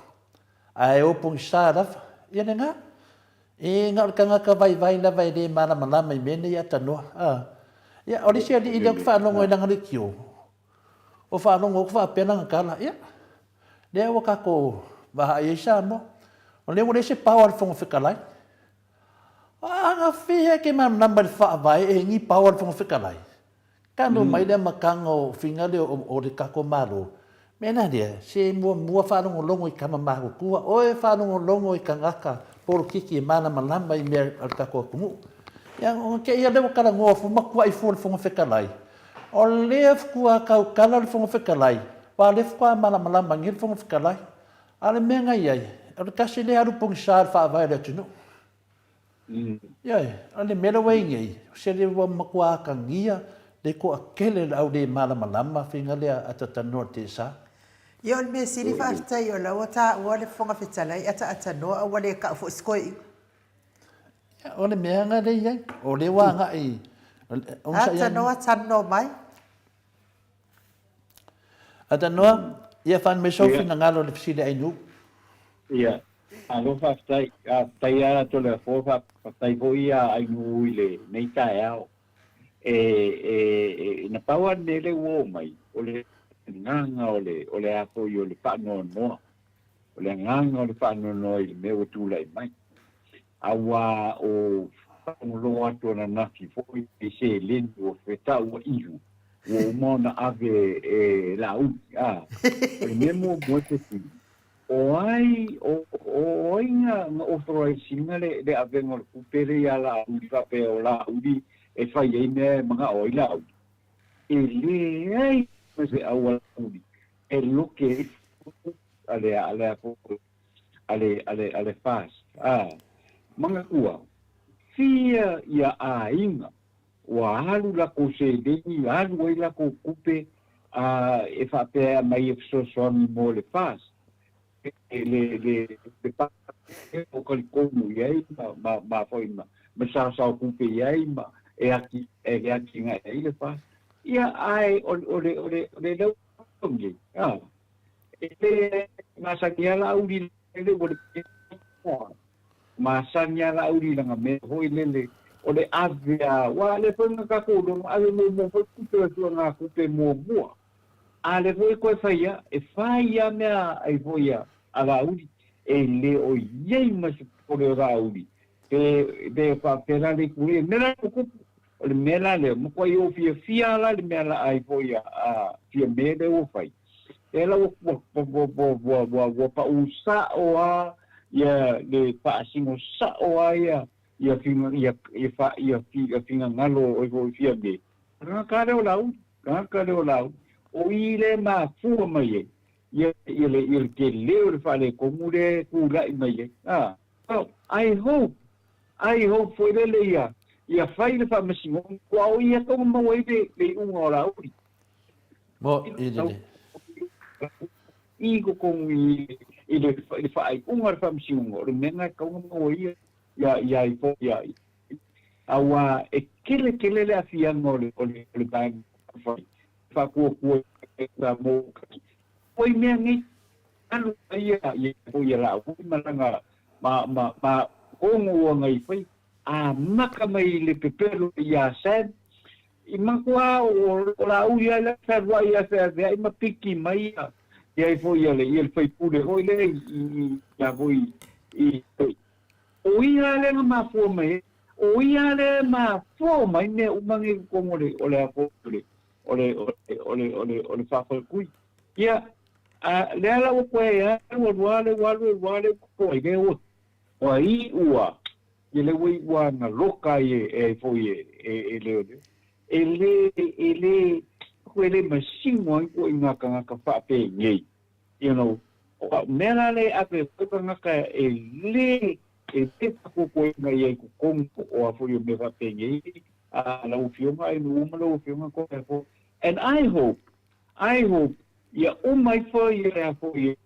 ae o pogisa lava. Ia lena. E na o le tagata vaivai lava e le malamalama i mea nei atanoa. A. Ia, o le isi alii lea ou te faalogo ai lana leitio, o faalogo atu faapea lana tala, ia, lea ua tatou vaai ai Samoa, o lea ua leai se power a le Fofoga Fetalai. Agafea e ke malamalama i le faavae e ni pao a le Fofoga Fetalai. Kano mai le amataga o figa lea o le tatou Malo, mea la lea, se muamua faalogologo i tama matutua, oe faalogologo i tagata polokiki e malamalama i mea a le tatou atunuu. Ia, ona te i lea ua talanoa fu matuai fua le Fofoga Fetalai. O lea futua tautala le Fofoga Fetalai, ua le futua malamalama i le Fofoga Fetalai. A o le mea na i ai, O le tasi lea alu pogisa i le faavae o le atunuu. Ioe, o le mea lea ua i ai nei, se le ua matua atagia le toatele o le au le malamalama faiga lea a talanoa i le TSA. Ia o le mea sili faafetai o la ua taua le Fofoga Fetalai ataatanoa a ua le tau foi se toeaina. Ia o le mea lena lea e i ai, o lea ua agai, onosai ane. Atanoa talanoa mai. Atanoa, ia fani mai sou finagalo i le fesili a Ainuu. Ia, malo faafetai. Faafetai lava Toleafoa, faafetai foi ia Ainuu i lenei taeao. E, e, e, na pau lava le mea lea ua oo mai, o le agaga o le, o le a foi o le faanoanoa. O le agaga o le faanoanoa i le mea ua tulai mai. Aua o faalogologo atu ananafi foi i seleni ua fetauaiga ua uma ona ave e Laauli, a. O le mea muamua e fesili, o ai, o, o ai na, na authorize ina le, le avega o le tupe lea ia Laauli faapea o Laauli e fai ai mea e manao ai Laauli? E leai ma se auala Laauli e loke ai a le, a le, a le, a le, a le FAST. A, manatua, fia ia aiga ua alu lakou seleni, alu ai lakou tupe a e faapea e aumai e fesoasoani mo le FAST, le, le, le, le pa o talitonu i ai ma, ma, ma foi ma, ma saosao tupe i ai ma e ati, e atinae ai le FAST. Ia, ae o, o le, o le, o le lau nei, a, E le masani lava Laauli lele ua le masani lava Laauli i lana mea foi lele o le ave a aua lea foi na tatou iloa na ave muamua foi tupe o suaga tupe muamua a lea foi e toe fai a e fai a mea ai foi a Laauli e le o i ai ma se popole o Laauli pe pe faapea la le itu lea mea la ua tupu o le mea la lea matuai ou fiafia la le mea la ai foi a Fiame lea ua fai Lea la ua ua ua ua ua ua pau sa'o a ia le faasino sa'o a ia ia finga ia ia fa ia fi ia finagalo o foi Fiame. Tagata lea o Laauli, tagata lea o Laauli. O i lea e mafua mai ai ia ia le ia le tele o le faaletonu lea e tula'i mai ai. A, well, I hope, I hope foi lele ia ia fai le faamasinoga, aua o i e tatau ona maua ai le le iuga o Laauli. Mo i le. I totonu i i le i le faaiuga o le faamasinoga, o le mea lena e tatau ona maua ia ia ia i fo ia aua e tele tele le aafiaga o le o le o le vaega fai faatuatua sa mo oi mea nei alu ai ia ia fo ia Laauli ma lana ma ma ma ono ua ngai fai a maka mai le pepelo ia Sam I matua o Laauli ai la fealuai ia feaveai ma piki mai ia ia foi ia le ia le faipule foi lea i i ia foi i o ia lea na mafua mai o ia lea e mafua mai mea uma nei i totonu o le o le o le o le o le o le o le faafaletui. Ia a lea la ua toe alu alu lava lea ua alu alu lava lea ua toa i lea ua ua iu a Ia le ua iu na loka ai e ai foi e e leoleo. E le e le e le masino ai ituaiga tagata faapenei. You know, o au mea la lea e ave ai foi tagata e le e le faafuafuaina i ai i totonu o a foi o mea faapenei a lau Afioga ai nuu ma lau Afioga koe foi. And I hope, I hope ia uma ifo ia foi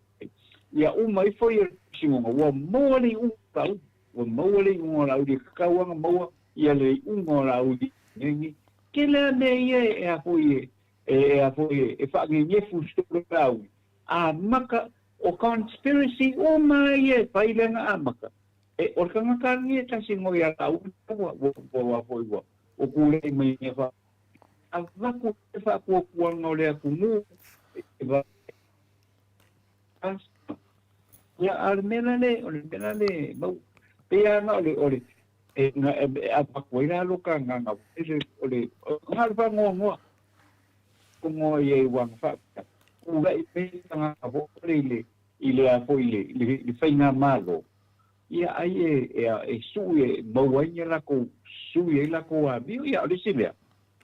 ia uma ifo ia faamasinoga ua maua le iuga o lau Ua maua le iuga o Laauli e tatau ana maua ia le iuga o Laauli nei. Tele a mea ia e a foi e e a foi e faanenefu solo e Laauli. Amata o conspiracy uma ia e fai lea na amata. E o le tagata lenei e tasi no ia Laauli ua ua ua foi ua ua tulai mai mea fa avatu le faatuatuaga o le atunuu e va Ia, a o le mea la le, o le mea la le mau, pei lava na o le, o le, e, na, e, e avatu ai la lo ka agaga foi lele, o le, o na o le faanoanoa, ngoa i ai ua na faapea, tulai mai le tagata foi lele i le, i le a foi i le, i le, i le faigamalo, ia ai e, e, e sui e maua ai ni a lakou, sui ai lakou amio, ia o le isi mea,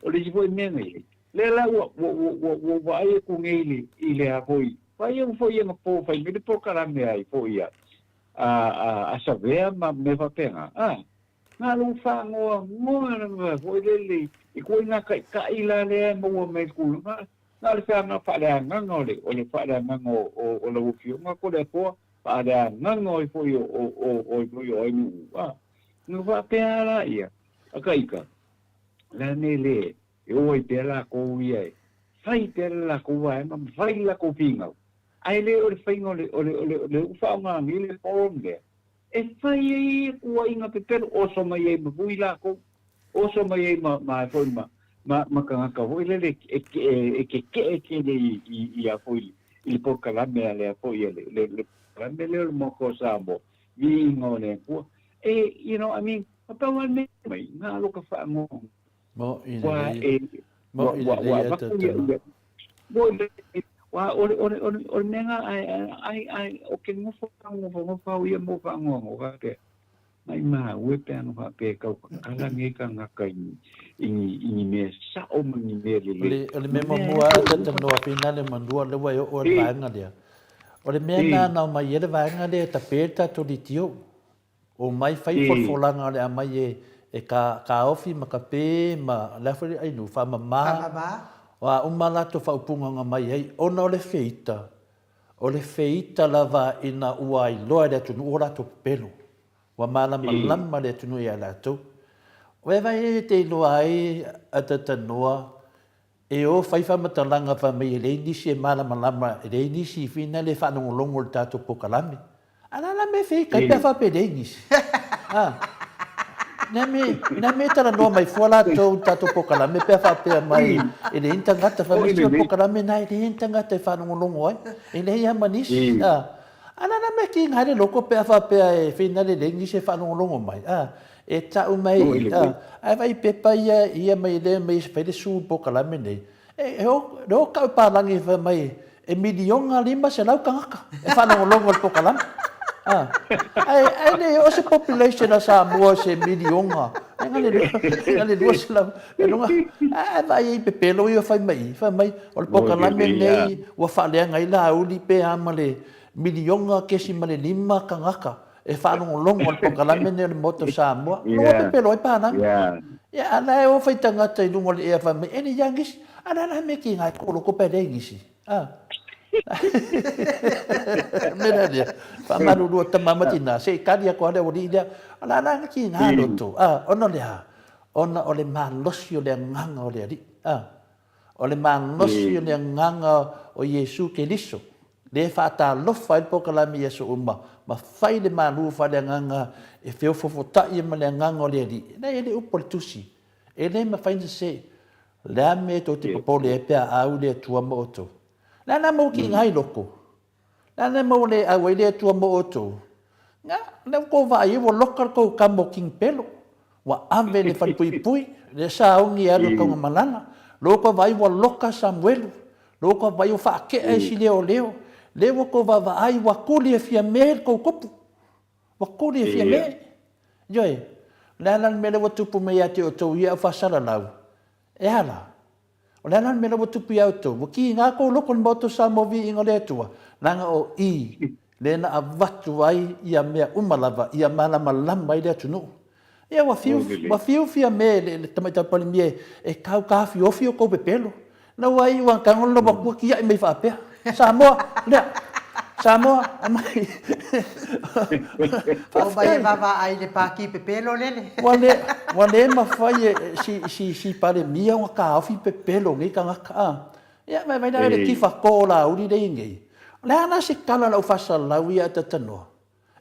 O le isi foi mea na i ai, lea la ua, ua, ua, ua, ua ou vaai atu nei i le, i le a foi, vaai au foi anapo fai mai le polokalame ai foi a, a, a, a Savea ma mea faapena, a, na o lou faanoanoa lava foi lele i ituaiga taitai la lea e maua mai i le tulaga, na o le faaleagaga o le, o le faaleagaga o, o, o lau Afioga Toleafoa, faaleagaga ai foi o, o, o, o, foi o Ainuu, a, ona faapea lava laia, a taita, o le a le mea e le e o ai pea lakou ia e fai pea le lakou vaega ma fai le lakou finau, ae le o le faiga o le, o le, o le, o le ua faaaoga nei le forum lea e fai ai ia tuuaiga pepelo, oso mai ai ma vui lakou, oso mai ai ma, ma foi ma, ma, ma tagata foi lele e, e, e keke'e tele i, i, i a foi i le polokalame a lea foi a le, le, le polokalame lea o le Maota o Samoa, viiga o le Atua. E, you know, I mean, na pau lava le mea mai, na o ka faanoanoa. Mo'i Ua lelei, e, ua, mo'i ua, ua lelei a avatu ia, tatanoa. ia, mo'i lelei, ua, o le, o le, o le, o le mea na, ai, ai, ai, o ke nofo nofonofo au ia mo faanoanoa faapea, maimau e pe ana faapea e tau kakala nei tagata i ni, i ni, i ni mea sa'o ma ni mea O lelei. le, o le Ma mea mea muamua ea a foi ua tatanoa finale manua lea ua e oo ai le E, vaega lea. O le mea e, na na omai ai le vaega lea e tape le tatou litio. Omai fai folafolaga o le a mai e e ka kaofi ma ka pe ma le a foi le ainu faamama. Faamama. O a uma latou faaupuga na omai ai ona o le feita, o le feita lava ina ua iloa e le atunuu o latou pepelo. Ua malamalama le atunuu ia latou. O e vai e te iloa ai a Tatanoa E o fai faamatalaga fai mai e leai nisi e malamalama, e leai nisi i whina le faalogologo i le tatou pokalame. A la la mea feikai pe a faapea e leai nisi. A. Nea me, nea me talanoa mai fua latou i le tatou pokalame pe a faapea mai e leai ni tagata. Fai mai se o le pokalame na e leai ni tagata e faalogologo ai. E leai lava ma nisi. A. A la la mea kiga ai le loko pe a faapea e whina le leai nisi e faalogologo mai. A. E tau mai i, a, ae vaai i pepa ia, ia mai lea mai fai le su polokalame nei, e, e o, e o kau palagi fai mai e miliona 500 tagata e faalogologo i le polokalame. A, ae, ae le oo se population a Samoa se miliona, e na le, na le 200, e luga, ae vaai ai pepelo ia fai mai i, fai mai, o le polokalame nei ua faaleaga ai Laauli pe a ma le miliona kesi ma le lima tagata E faalogologo le polokalame lenei o le Maota o Samoa. Loa pepelo ai palagi. Ia, a la e o fai tagata i luga o le ea fai mai, e le ia gisi. A la la me ki ngai ko loko pe le gisi. A. Me la lea. Whaamalulua tama ma tina. Se i kari ako ale ori lea. A la la ki ngā loto. A, ona le ha. Ona o le malosi o le anganga o le ari. A. O le malosi o le agaga o Iesu Keriso, lea e faatalofa ai le polokalame i aso uma, ma fai le malu faaleagaga e feofofotaʻi ai ma le agaga o le Alii. E leai, e le upu a le Tusi, e le mafai ona sese. O le a mea tou te popole ai pe a au le Atua ma outou? O le a la maua kiiga ai loko? Le a le mea ua le au ai le Atua mo outou? Nga, o lea ua tou vaai ai ua loka le tou kama o King Pelo. Ua ave le falepuipui, lea sauni e alu i Taugamalala. Lea ua tou vaai ua loka Samuelu. Lea ua tou vaai ua faatea isi leoleo. Lea ua tou vaavaai ua tuli e Fiame le tou tupu. Ua tuli e Fiame. Ioe, o le a la le mea lea ua tupu mai ia te outou ia au faasalalau? E a la? O le a la le mea la ua tupu iā outou? Ua kiga kou loko i le Maota o Samoa viiga o le Atua, leaga o i lea na avatu ai ia mea uma lava ia malamalama ai le atunuu. Ia ua fiu, ua fiu Fiame le, le Tamaitai Palemia e tau taofiofi o tou pepelo. Na ua iu a tago le matua tiai mai faapea, Samoa, lea, Samoa, aumai. Omai e vaavaai i le paki pepelo lele. Ua le, ua le mafai e si, si, si Palemia ona taofi pepelo o nei tagata, a. Ia, vaivai la le tifa to o Laauli lea e i ai nei. O le a la se tala a lau faasalalau ia a Tatanoa?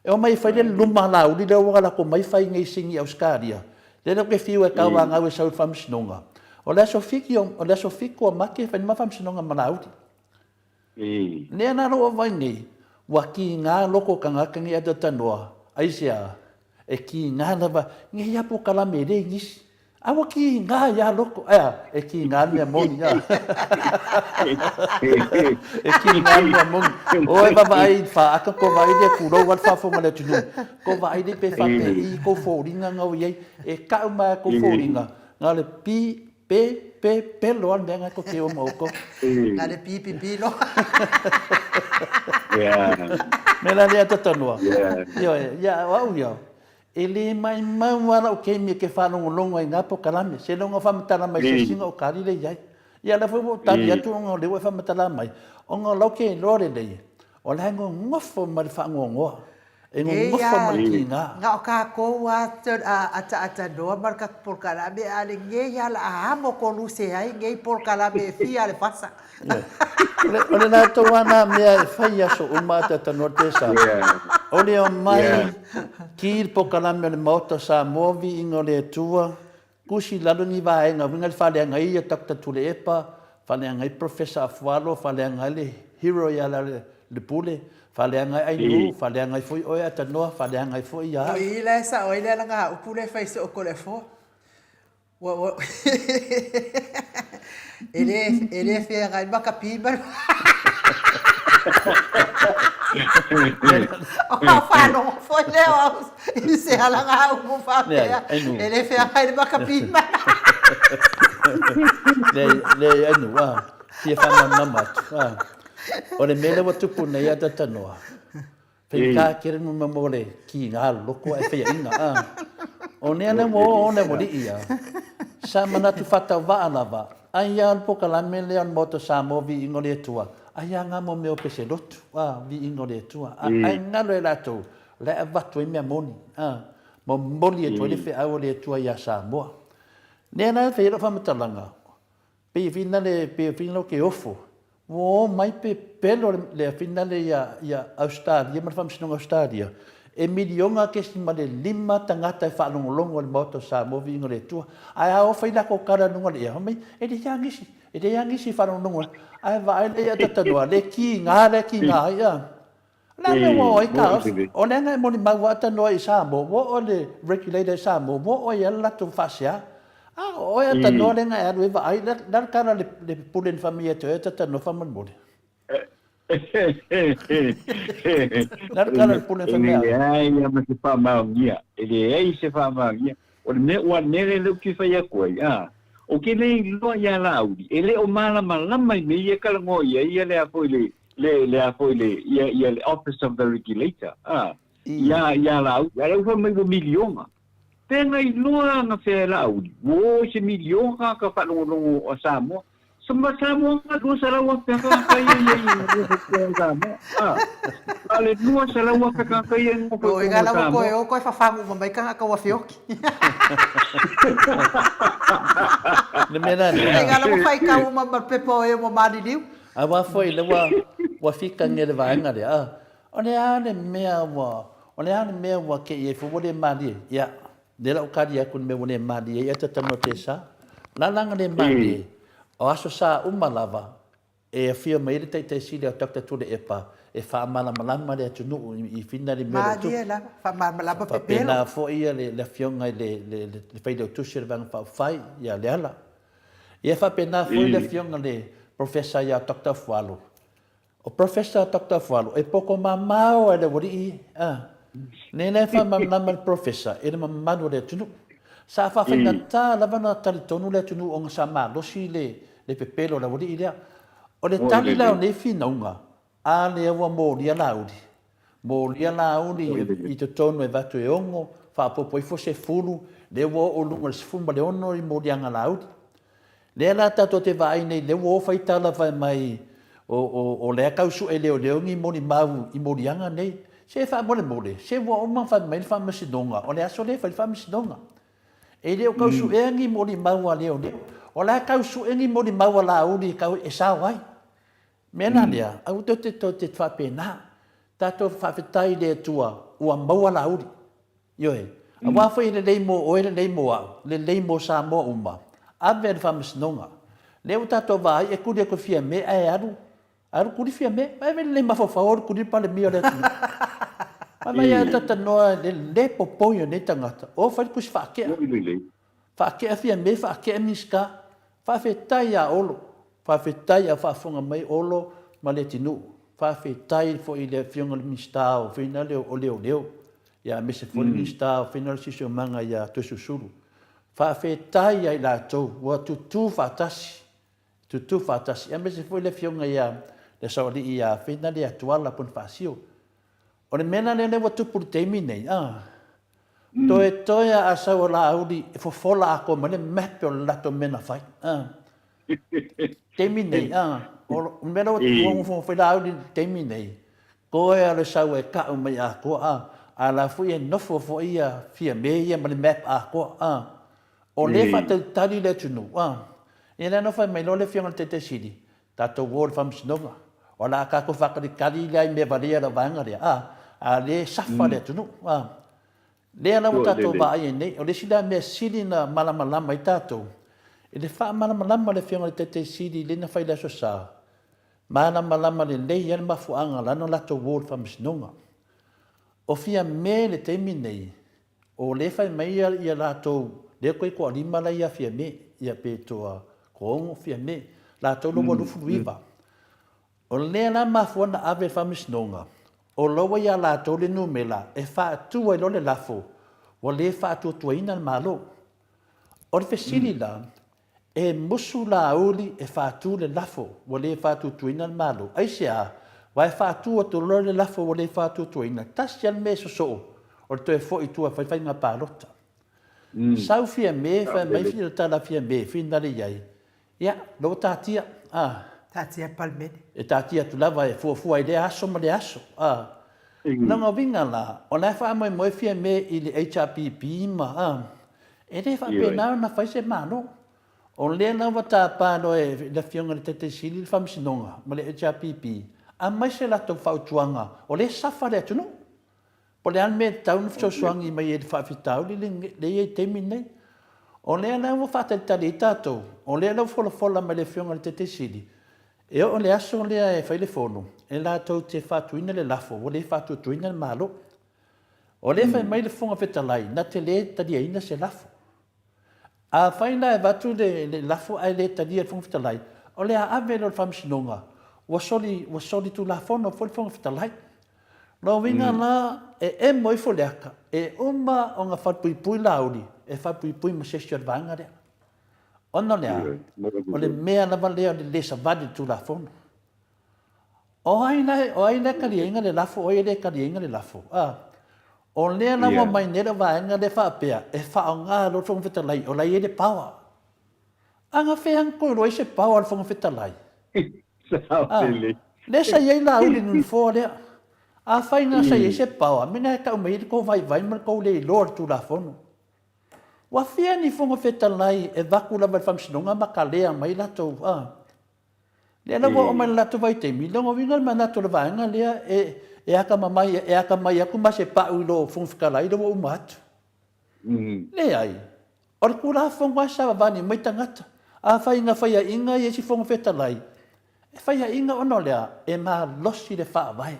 E omai e fai le luma a Laauli lea ua latou mai fai nei i Sini Ausetalia. Lea latou te fiu e tauanau e sau i le faamasinoga. O le aso Fiti, o le aso Fitu o Mati e fai luma faamasinoga ma Laauli. Lea la lou vaai nei, ua kiga loko o tagata nei Atatanoa, aisea? E kiga lava, nei a polokalame e le nisi. A ua kiga ia loko, aea, e kiga le mea moni, a. E kiga le mea moni. Oi vaavaai i le faata tou vaai lea tulou lava le faafofoga a le atunuu, tou vaai lea pe faapei tou foliga na o i ai. E tau mai lava tou foliga, na o le P, P, P. pepelo lava le mea lena tou te o ma outou. Na le pipipi loa. Mea la lea Tatanoa. Ioe, ia o au ia, e le maimau lava lau taimi e te faalogologo ai i na polokalame, seiloga o faamatala mai se isi ona ou tali lea i ai. Ia o lea foi ua ou tali atu ona o lea ua e faamatala mai, ona o la ou te iloa lelei, o la e nonofo ma le faanoanoa. E nonofo ma le tiga. Na o tatou a ataatanoa ma le tatou polokalame, a lenei a la a amo koluse ai nei polokalame e fia a le fasa. O le latou a na mea e fai i aso uma ataatanoa le pesa. O le omai ki le polokalame o le Maota o Samoa, viiga o le Atua, Tusi i lalo ni vaega uiga le faaleaga ai ia Doctor Tuilaepa, faaleaga ai Professor Afualo, faaleaga ai le hero ia Lealalapule, faaleaga ai Ainuu, faaleaga ai foi oe Atanoa, faaleaga ai foi ia au. O i la e sao ai le alaga upu lea e fai soo Toleafoa. Ua ua e le e le feagai ma ka pi ma O ka faalogo foi lea o au i se alaga upu faapea e le feagai le maka pimana. Leai, leai, Ainuu, a, fia faamalamalama atu. A, o le mea lea ua tupu nei ia Tatanoa, Faigata tele numa mo le kiga loloto ae faiaina, a. O nea lea ua oo le aualii ia, sa manatu faatauvaa lava, ai a o le polokalame lea o le Maota o Samoa Viiga o le Atua, ai a nga mo mea o pese lotu, a, Viiga o le Atua. A, ae galo e latou, la e avatu ai mea moni, a, momoli atu ai le feau a le Atua ia Samoa. Lea la e fai ai lau faamatalaga, Pei e finale, pei e finale o ke ofo. Ua o mai pepelo le finale ia, ia Ausetalia ma le Faamasinoga Ausetalia, e miliona kesima le lima tagata e faalogologo i le Maota o Samoa Viiga o le Atua. Ae a o fai latou tala i luga o le ea, fai mai, e leai lava nisi, e leai lava nisi e faalogologo ai. Ae vaai la ia Tatanoa, le kiga lea e kiga ai, a. O le a mea ua o ai ta ofi? O le aga e molimau ua atanoa i Samoa, ua oo le regulator i Samoa, ua oo ai le latou faasea. A o oe atanoa le aga e alu ai vaai, le a le tala le pule na fai mai ia te oe atanoa faamolemole? Le a le tala le pule na fai mai ia oe? E leai lava ma se faamaonia, e leai se faamaonia. O le mea, ua nele lea ou te fai atu ai, a, ou te le iloa ia Laauli, e le o malamalama i mea ia e talanoa i ai ia le a foi le, le, le a foi le, ia, ia le Office of the Regulator, a, ia, ia Laauli. A lea ua fai mai ua miliona. Pe na iloa ana fea e Laauli, ua o i se miliona ka faalogologo a Samoa. Sa Samoa na 200,000 tagata ia i ai i nofo i totonu o Samoa. A, na o le 200,000 tagata ia i nofo i totonu o Samoa. Koe o koe fafagu uma mai tagata ua feoki. Le mea la lea. Inga la ua faitau uma ma le pepa o e ua maliliu. Aua foi lea ua ua fika nei le vaega lea, a, o le a le mea ua, o le a le mea ua kei ai foi ua le malie. Ia, lea la ua tali atu i le mea ua le malie ai ae talanoa te sa. La la na le malie, o aso sa uma lava e afio mai ai le Taitai Sili o Doctor Tuilaepa e faamalamalama le atunuu i fina le mea o lo o tupu. Malie lava, faamalamalama pepelo. Faapena foi le afioga i le Failautusi o le Vaega Faaupufai ia Leala. Ia faapena foi le afioga i le Professor ia Doctor Fualo. O Professor Doctor Fualo, e poto mamao lava i le aualii ia. Nei la e faamalamalama e le Professor i le mamalu o le atunuu. Sa faafaigata lava ona talitonu le atunuu ona sa malosi le pepelo o le aualii lea. O le tali la o nei finauga, a lea ua molia Laauli. Molia Laauli i totonu e avatu e ono, faaopoopo ifo 10, lea ua oo i luga i le 16 i moliaga Laauli. Lea la tatou te vaai nei, lea ua o fai tala fai mai o lea tau sue leoleo ni molimau i moliaga nei. Se faamolemole, se ua uma ona fai mai le Faamasinoga, o le aso lea e fai le Faamasinoga. E le o tau suea ni molimau a leoleo, o la e tau sue ni molimau a Laauli e sao ai. Mea la lea, aua tou te tou te faapena. Tatou faafetai i le Atua ua maua Laauli. Ioe. Aua foi e lelei mo oe, lelei mo au, lelei mo Samoa uma. Ave i le Faamasinoga. Lea ua tatou vaai e kuli atu Fiame ae alu, alu kuli Fiame. Vaai vaai lelei mafaufau alu kuli le Palemia o le atunuu. Vaai vaai ae talanoa i le le popoi o nei tagata. O fai le tusi faatea. Faatea Fiame, faatea Minisita. Faafetai ia Olo. Faafetai a faafofoga mai Olo ma Leatinuu. Faafetai foi i le Afioga i le Minisita o Fina o Leoleo, ia aemaise foi le Minisita o Fina o le Siosiomaga ia Toesulusulu. Faafetai ia i latou ua tutū faatasi, tutū faatasi, aemaise foi le Afioga ia le Saoalii ia Feinale Atuala Ponifasio. O le mea la lea ua tupu i le taimi nei, a, toetoe a a sau o Laauli e fofola atoa mai le map o le latou mea na fai, a. Taimi nei, a, o le mea la ua fai Laauli i le taimi nei, Koe a le sau e ka'u mai atoa a, a la foi e nofo foi ia Fiame ia ma le map atoa a. O lea e faatalitali le atunuu a. Ia lea na fai mai loa le afioga i le Taitai Sili, tatou o i le Faamasinoga, o le a tatou faatalitali la i mea valea o le vaega lea a, a lea e safa le atunuu a. Lea la ua tatou vaai ai nei, o le isi lea mea sili na malamalama ai tatou, i le faamalamalama a le afioga i le Taitai Sili lea na fai i le Aso Sa, Malamalama lelei ai le mafuaaga lana latou o i le faamasinoga. O Fiame i le taimi nei, o lea e fai mai ia latou, lea koe toalima la ia Fiame, ia pe toa toaono Fiame, latou la ua 29. O lea la mafua na ave i le faamasinoga, o la ua ia latou le numera e faatu ai loa le lafo, ua le faatuatuaina le Malo. O le fesili la, E musu Laauli e faatu le lafo ua le faatuatuaina le Malo. Aisea? Aua e faatu atu loa le lafo ua le faatuatuaina, tasi lava le mea e sosoo, o le toe foi i tua e fai faiga palota. Sau Fiame, fai mai le tala a Fiame, finale i ai, ia, lea ua taatia, a. Taatia le Palemene. E taatia atu lava e fuafua i lea aso ma lea aso, a. O lona uiga la, o la e faamoemoe Fiame i le HRPP ma, a. E le faapena ona fai se Malo. O lea la ua tapa loa e le Afioga i le Taitai Sili le Faamasinoga ma le HRPP, aumai se latou fautuaga, o lea e safa le atunuu. Po o le a le mea e tatau ona fesoasoani mai ai i le faafitauli lea e i ai i le taimi lenei. O lea la ua faatalitali ai tatou, o lea la ua folafola mai e le Afioga i le Taitai Sili, e oo i le aso lea e fai le fono, e latou te faatuina le lafo, ua le faatuatuaina le Malo. O lea e fai mai le Fofoga Fetalai, na te le taliaina se lafo. Afai la e avatu le lafo ae le talia e le Fofoga Fetalai, o le a ave lea o le Faamasinoga, ua soli, ua soli tulafono foi le Fofoga Fetalai. O lona uiga la, e emo ifo le ata, e uma ona falepuipui Laauli, e falepuipui ma se isi o le vaega lea. Ona o le a? O le mea lava lea o le le savali i le Tulafono. O ai la, o ai la e taliaina le lafo, o ai e le taliaina le lafo? A, o lea la ua mai nei le vaega lea faapea, e faaaoga loa le Fofoga Fetalai, o la e i ai le power. A na fea na toe iloa ai se power a le Fofoga Fetalai? A, lea sa i ai Laauli i le nofoa lea. Afai na sa i ai se power, mea na e tau mai ai le tou vaivai ma le tou le iloa o le Tulafono. Ua fia ni Fofoga Fetalai e avatu lava i le Faamasinoga ma kalea mai latou, a. Lea la ua oo mai i le latou vaitaimi, lona uiga le manatu o le vaega lea e, e atamamai, e atamai atu ma se pau i lou Fofoga Fetalai lea ua uma atu. Leai. O le Tulafono lava e savavali mai tagata. Afai na faiaina i isi Fofoga Fetalai, e faiaina ona o le a? E malosi le Faavae.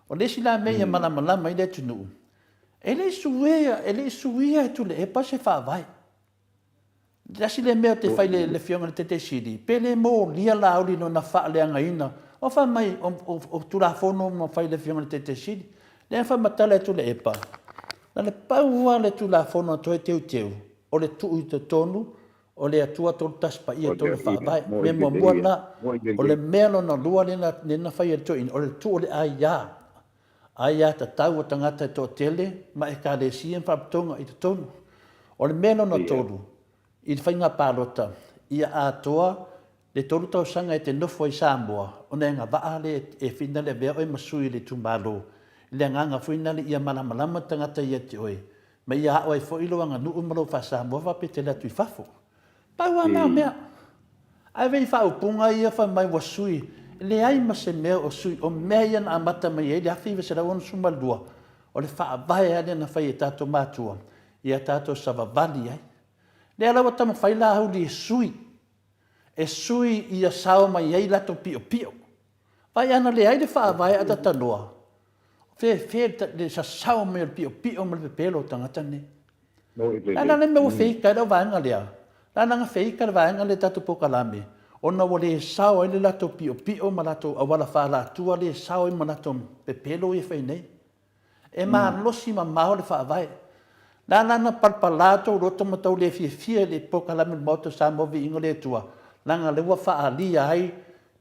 O le isi la mea ia malamalama ai le atunuu, e le i suia, e le i suia e Tuilaepa se Faavae. Tasi lea mea ou te fai i le Afioga i le Taitai Sili, pe le molia Laauli i lona faaleagaina, o fai mai, o Tulafono uma fai e le Afioga i le Taitai Sili. Lea na faamatala e Tuilaepa, na o le pau lava le Tulafono na toe teuteu, o le tuu i totonu o le Atua Tolutasi Paia i totonu o le Faavae. O le mea muamua lena. O le mea lona lua lea na fai e le toeaina, o le tuu o le aia aiatatau a tagata e toatele ma Ekalesia ma faalapotopotoga i totonu. O le mea lona tolu, i le faiga palota, ia atoa le tolu tausaga e te nofo ai i Samoa ona e agavaa lea e finale avea oe ma sui o le itumalo, i le agaga foi nale ia malamalama le tagata ia te oe, ma ia ao ai foi lou aganuu ma lou faa-Samoa faapea e te alu atu i fafo. Pau lava na o mea. Ae vei faaupuga ia fai mai ua sui, leai ma se mea o sui, o mea ia na amata mai ai le 1962, o le faavae lava lea na fai e tatou matua, ia tatou savavali ai. Lea la ua taumafai Laauli e sui, e sui ia sao mai ai latou piopio. Vaai ana leai le faavae a tatanoa, fefe le sasao mai o le piopio ma le pepelo o tagata nei. Le a la le mea ua feika ai lau vaega lea? Le a la na feika le vaega lea i tatou polokalame? Ona ua le sao ai le latou piopio ma latou auala faalatua le sao ai ma latou pepelo ia e fai nei. E malosi mamao le faavae. Lea la na palapala tou loto ma tou le fiafia i le polokalame o le Maota o Samoa Viiga o le Atua, leaga o lea ua faaalia ai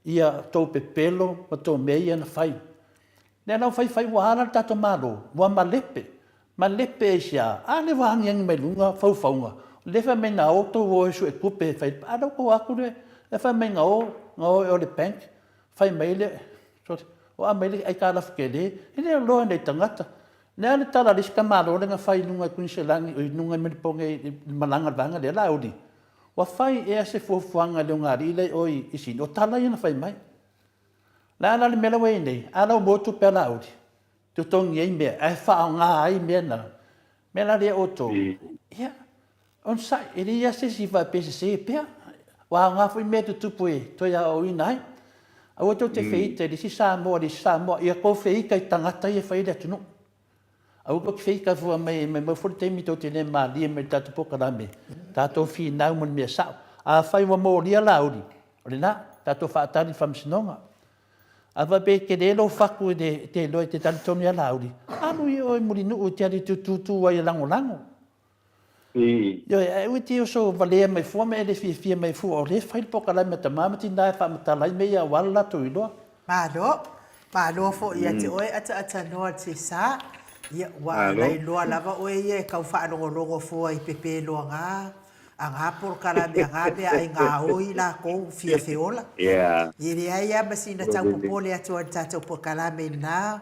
ia tou pepelo ma tou mea ia na fai. Lea la ua fai fai ua ala le tatou Malo, ua malepe. Malepe aisea? A lea ua agiagi mai luga faufauga, lea fai mai na o tou o e sue tupe e fai, a lea ua tou o atu lea fai mai na o, na o i o i le bank, fai mai le, sorry, o aumai le aitalafu tele, e le iloa e nai tagata. O le a le tala a le isi tamaloa lea na fai i luga i Kuiniselani, i luga i Melipone i le malaga a le vaega lea, Laauli, ua fai ea se fuafuaga i le ogalii la i o i Sini? O tala ia na fai mai. O le a la le mea la ua i ai nei? A la ua maua tupe a Laauli, totogi ai mea, ae faaaoga ai mea na. Mea la lea outou, ia, onosai, e leai lava se isi faapea e sese pea. Ua aoga foi mea e tutupu e toe aoaoina ai. Aua tou te feita i le isi Samoa i le isi Samoa, ia tou feita i tagata ia e fai ai le atunuu. Aua tou te feita fua mai, maimau foi le taimi tou te le malie mai i le tatou polokalame, tatou finau ma le mea sao. Afai ua molia Laauli, o lena, tatou faatali i le faamasinoga. A faapea e tele lou fatu e te iloa e te talitonu ia Laauli, alu ia oe i Mulinuu e te alu e te tutu ai e lagolago. Ioe, ae aua e te oso valea mai fua ma e le fiafia mai fua o lea e fai le polokalame a tama ma tina e faamatala ai mea ia aua le latou iloa. Malo, malo foi ia te oe Ataatanoa Tesa. Ia, ua lailoa lava oe ia e tau faalogologo fua i pepeloaga a gā polokalame a gā meaai gaoi lakou fia feola. E leai lava ma sina tau popole atu ai i le tatou polokalame i lena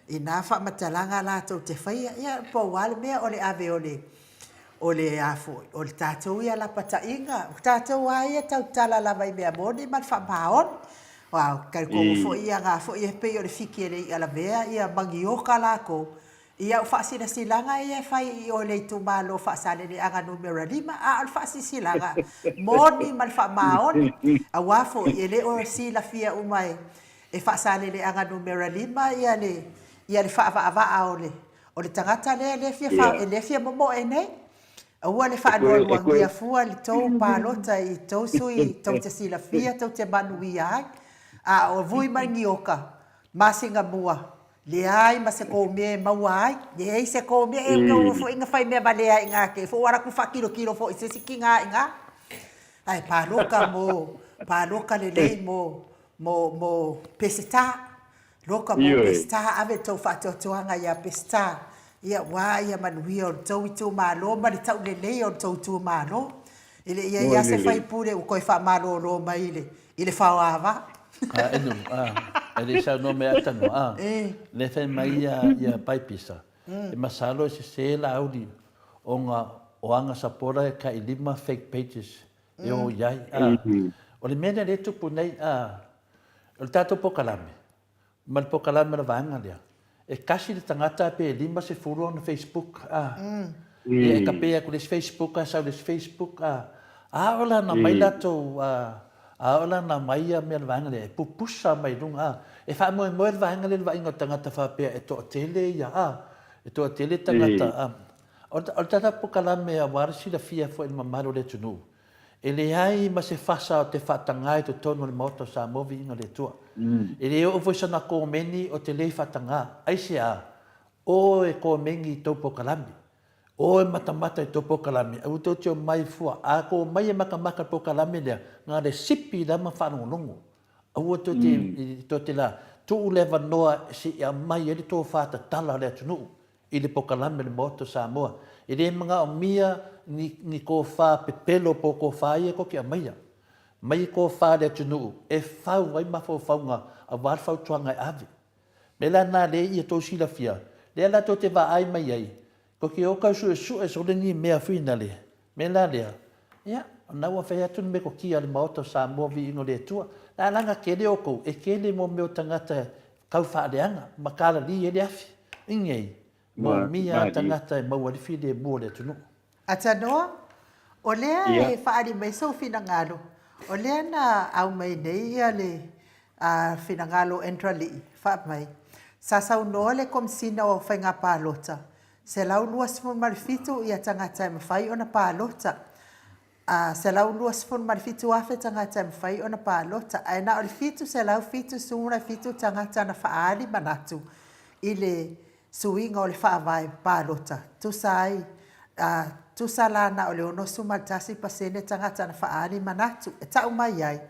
i na faamatalaga latou te faia. Ia, pau lava le mea o le ave o le o le a foi, o le tatou ia lapataiga. O tatou lava ia e tautala lava i mea moni ma le faamaoni. Aua ou te talitonu foi ia na foi e pei o le fiki e le i'a lavea ia manioka lakou I au faasilasilaga ia e fai i o i le itumalo o Faasaleleaga Numera 5, a o le faasilasilaga moni ma le faamaoni, aua foi e le o silafia uma e Faasaleleaga Numera 5 ia le ia le faavaavaa o le o le tagata lea lea fia e lea fia momoe nei. Aua le faanoanoagia fua le tou palota i tou sui tou te silafia tou te manuia ai. A o vui mai nioka, masina mua, Leai ma se kou mea e maua ai, leai se kou mea e kou foi na fai mea valea ai inā ke fo ala ku whakilokilo fo i se siki ngā i ngā. Ai pāloka mo, pāloka lelei mo, mo, mo Peseta. Loka mo Peseta, ave tou whaatuatuanga ia Peseta. Ia wā ia manuia o le tou itumalo ma le taulelei o le tou itumalo. E le i ai lava se faipule ua toe faamalolo mai i le, i le faoava. A, Enu, a, e le i saunoa mai Atanoa, a, lea e fai mai ia, ia Paipisa, e masalo e sese Laauli ona o ana sapola e tailima fake pages e o i ai, a. O le mea lea lea e tupu nei, a, o le tatou polokalame, ma le polokalame o le vaega lea, e tasi le tagata pe 50 ona Facebook, a. Ia e kape atu i le isi Facebook ae sau i le isi Facebook, a. A oo la ina aumai latou, a, a oo la ina aumai ia mea o le vaega lea, e pupusa mai luga, a. E faamoemoe le vaega lea i le vaaiga o tagata faapea e toatele ia, a, e toatele tagata, a. O le tatou polokalame aua le silafia foi e le mamalu o le atunuu, E leai ma se fasa o te faatagā i totonu o le Maota o Samoa Viiga o le Atua. E le oo foi sana komeni o te le faatagā. Aisea? O e komeni i tou polokalame. O e matamata i tou polokalame, aua tou te omai fua. A tou omai e matamata i le polokalame lea, na o le sipi la ma faalogologo. Aua tou te, tou te la, tuu le avanoa se i aumai ai le tofa tatala o le atunuu. i le polokalame o le Maota o Samoa. E le manaomia ni, ni tofa pepelo po o tofa ia tou te aumaia. Mai tofa a le atunuu e fau ai mafaufauga aua le fautuaga e ave. Mea la na lea ia tou silafia, lea la tou te vaai mai ai, tou te o tau suesue sole ni mea finale. Mea la lea, ia, o na ua fai atu le metotia a le Maota o Samoa viiga o le Atua. La laga tele outou, e tele mo mea o tagata tau faaleaga ma kalali ai le afi. Inei, moomia a tagata e maua ai le filemu o le atunuu. Atanoa, o lea e faaali mai sou finagalo, o lea na aumai nei ia le finagalo o Endralii, faamai, sa saunoa le Komesina o Faiga Palota, 127 ia tagata e mafai ona palota, a 127,000 tagata e mafai ona palota, ae na o le 777 tagata na faaali manatu i le suiga o le faavae palota, tusa ai A tusa la na o le 61% tagata na faaali manatu e tau mai ai,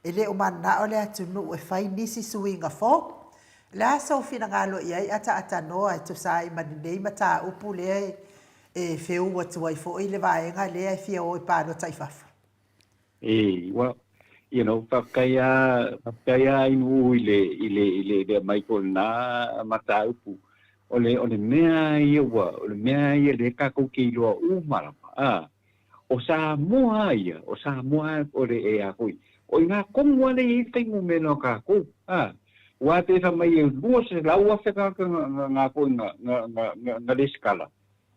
e le o manao le atunuu e fai nisi suiga fou. O le a sou finagalo i ai ataatanoa e tusa ai ma lenei mataupu lea e feu atu ai foi le vaega lea e fia o e palota i fafo? E, well, you know, faafetai a, faafetai a Ainuu i le, i le, i le, le aumai foi o lena mataupu. O le, o le mea ia ua, o le mea ia lea tatou te iloa uma lava, a, o Samoa ia, o Samoa o le, e a foi, o i nā tonu lava lea e i ai le fuainumera o tatou, a, aua pe fai mai e 200,000 tagata na, na, na foi na, na, na, na, na resitala,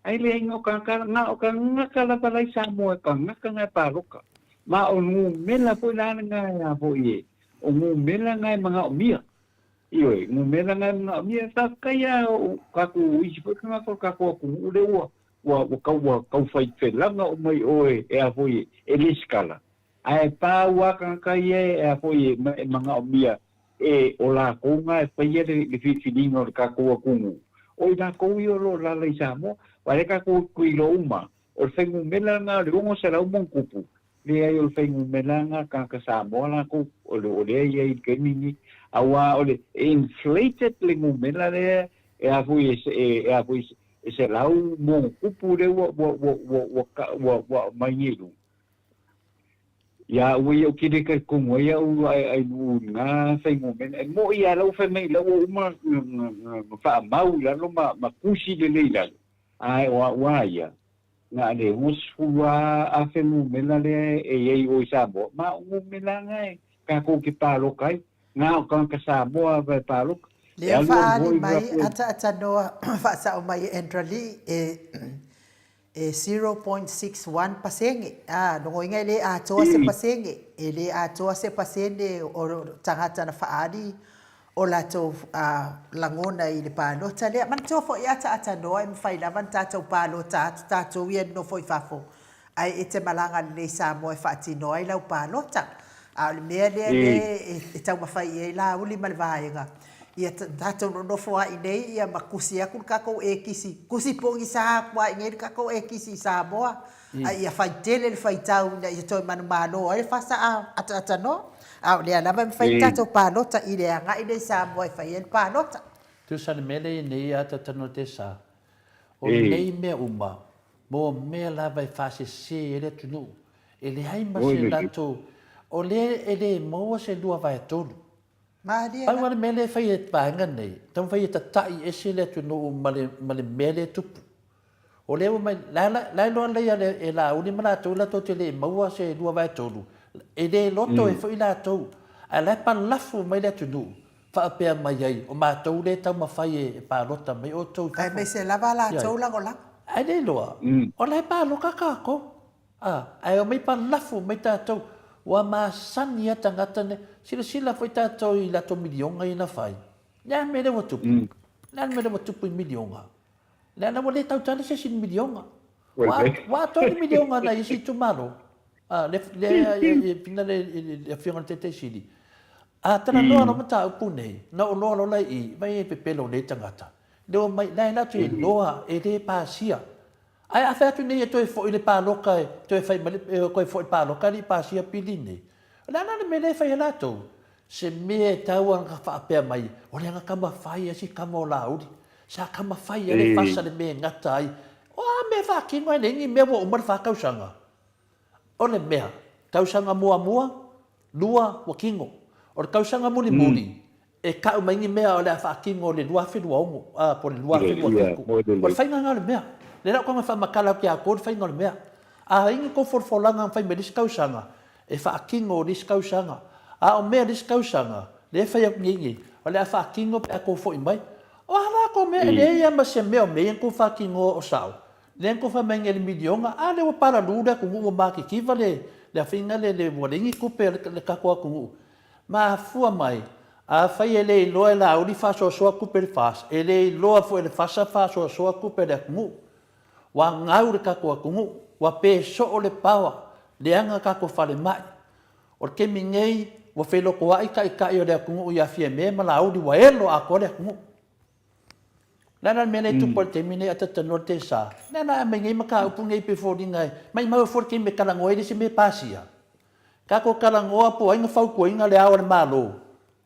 Ae leai na o tagata, na o tagata lava la i Samoa e tagata na e paloka. Ma o numera foi la lena e a foi e, o numera na e manaomia. Ioe, numera na e manaomia, faafetai a o tatou isi foi tagata o le tatou atunuu lea ua, ua, ua tau, ua tau fai felaga uma i o e, e a foi e, e lesitala. Ae pau a tagata ia e a foi e, e manaomia e o lakou na e faia le, le filifiliga o le tatou atunuu, o i lakou ia o lo o lala i Samoa. Aua lea tatou te iloa uma, o le fuainumera lena o le 600 ma ona tupu, leai o le fuainumera lena tagata Samoa latou, o le, o lea e i ai i le taimi lenei. Aua o le, e inflated le numera lea e a foi e, e a foi e 100 ma ona tupu lea ua, ua, ua, ua, ua, ua, ua aumai nei i luga. Ia ua ia ou kili talitonu ai au ai ai nuu i lena fuainumera. E moʻi lava lau fai mai la ua uma na faamau i lalo ma ma tusi lelei i lalo, ae o a'u a ia, na o le 60,000 numera lea e i ai i o i Samoa, ma o numera na e tatou te paloka ai, na o tagata Samoa lava e paloka. E Lea alualu faaali foi mai ataatanoa faasao mai e Andralee e E 0.61 pasene, ā, logoina e le atoa se pasene, e le atoa se pasene o tagata na faaali o latou lagona i le palota lea. Manatua foi ataatanoa e mafai lava ona tatou palota atu tatou ia e nonofo i fafo, ae e te malaga lelei i Samoa e faatino ai lau palota. A o le mea lea lea e taumafai i ai Laauli ma le vaega, ia tatou nonofo lava i inei ia ma kusi atu le tatou ekisi, kusi pogisa atu lava i inei le tatou ekisi i Samoa, a ia fai tele le faitau ina ia toe manumalo ai le fasa ataatanoa. A o lea lava e mafai ona tatou palota i le agai lea i Samoa e fai ai le palota. Tusa le mea lea i nei ataatanoa te sa, o nei mea uma, mo mea lava e faasese ai le atunuu, e leai ma se latou, o lea e le maua se 2/3. Malie Pau lava le mea lea e fai e vaega nei, taumafai e tata'i ese le atunuu ma le, ma le mea lea e tupu. O lea ua mai, la, la, la e iloa lelei e, e Laauli ma latou, latou te le maua se 2/3, e le loto ai foi latou, ae la e palafu mai le atunuu, faapea mai ai, o matou lea e taumafai e, e palota mai outou i fafo. Aemaise lava a latou lagolago. Ae le iloa, o la e paloka tatou. A, ae omai palafo mai tatou, ua masani a tagata nei. Silasila foi tatou i latou miliona ia na fai. Le a le mea lea ua tupu? Le a le mea lea ua tupu i miliona? Leaga ua le tautala se isi i le miliona. Ua, ua atoa le miliona nai isi itumalo. A, le, le, le, le, le, le afioga i le Taitai Sili. A talanoa loa mataupu nei, na ou loa loa la i i, vai e pepelo nei tagata. Le omai, la e latou iloa e le pasia. Ae a fai atu nei e toe foi i le paloka e toe fai mai le, e toe foi i le paloka e le i pasia pili nei. O le a la le mea lea e fai e latou? Se mea e tau ona faapea mai, o leaga tama fai ai si tama o Laauli. Sa tama fai ai le fasa le mea e gata ai. O a mea e faatino ai nei ni mea ua uma le fa tausaga? O le mea, tausaga muamua, lua, ua kino. O le tausaga mulimuli, e kau mai ni mea o le a faatino i le 2026, a, po o le 2027. O le faiga lena o le mea. Lea la ou tago e faamatala atu ia outou le faiga o le mea. A i ai ni tou folafolaga na fai mai le isi tausaga, e faatino i le isi tausaga. A o mea i le isi tausaga, lea e fai atu nei nei, o le a faatino pe a tou foi mai. O a la tou mea, e leai lava ma se mea o mea ia na tou faatinoa o sao. Lea na tou fai mai nei i le miliona, a lea ua palalu le atunuu ua matitiva le afiga lea, ua leai ni tupe a le tatou atunuu. Mafua mai, afai e le iloa e Laauli faasoasoa tupe i le FAS, e le iloa foi e le FASA faasoasoa tupe a le atunuu. Ua gau le tatou atunuu, ua pe soo le power, leaga tatou falemai. O le taimi nei, ua felotoa'i taitai o le atunuu ia Fiame ma Laauli, ua elo atoa le atunuu. Le a la le mea lea e tupu ai i le taimi lenei a talatalanoa le tesa? Le a la e aumai nei mataupu nei pei foliga e maimau ai fua le taimi e talanoa ai le isi mea e pasia? Tatou talanoa po o ai na fautuaina le Ao o le Malo,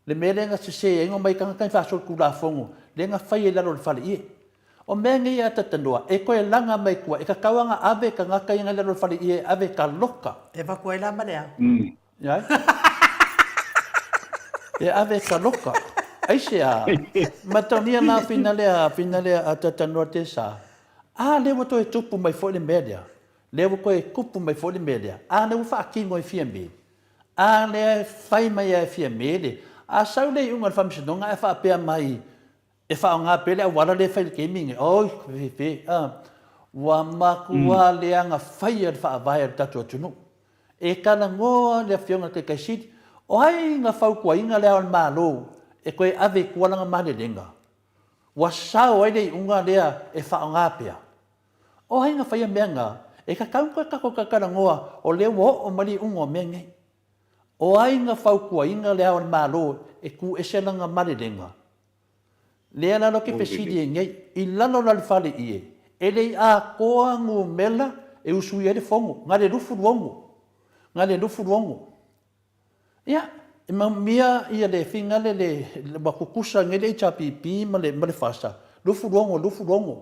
le mea lea na sese ai na omai tagata e faasolitulafono lea na faia i lalo o le faleie. O mea nei a talatalanoa e toe laga mai tua, e tatau lava ona ave tagata ia na i lalo o le faleie e ave e taloka. E avatu ai la ma le ao. Ia ai? E ave e taloka. Aisea? Mataonia la fina lea, fina lea a talatalanoa le tesa. A lea ua toe tupu mai foi le mea lea. Lea ua toe tupu mai foi le mea lea, a lea ua faatino e Fiame, a lea e fai mai lava e Fiame le, a sau le iuga o le Faamasinoga ae faapea mai e faaaoga pea le auala lea e fai i le taimi lenei, oi, fefe, a, ua matua leaga faia le faavae a le tatou atunuu. E talanoa le Afioga i le Taitai Sili, o ai na fautuaina Le Ao o le Malo e toe ave i tua lana malelega? Ua sao ai le iuga lea e faaaoga pea? O ai na faia mea na? E tatau ona toe tatou talatalanoa o lea ua oo mai le iuga o mea nei. O ai na fautuaina Le Ao o le Malo e tu ese lana malelega? Lea lalo ke fesili ai nei, i lalo la le fale ie, e le i atoa numela e usuia ai le fono, na le 26, na le 26. Ia, e maumia ia le finale le, ua tutusa nei le HRPP ma le, ma le FASA, 26, 26.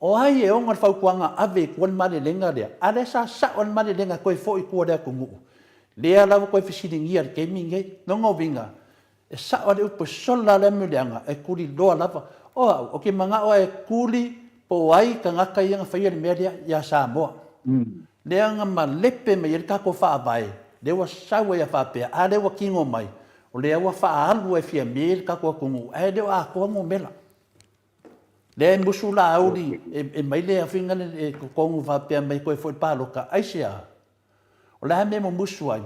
O ai e ona le fautuaga ave i tua le malelega lea? A lea sa sao le malelega toe foi i tua i le atunuu. Lea la ua toe fesiligia i le taimi lenei. Lona uiga, e sao lava le upu e sola lava le amioleaga, e tuliloa lava. O au, ou te manao lava e tuli po o ai tagata ia na faia le mea lea ia Samoa. Lea na malepe mai ai le tatou Faavae, lea ua sau ai a faapea, a lea ua tino mai, o lea ua faaalu ai Fiame le tatou atunuu, ae le o atoa numera. Lea e musu Laauli e mai le afiga le totonu faapea mai toe foi le palota, aisea? O le a mea e mumusu ai?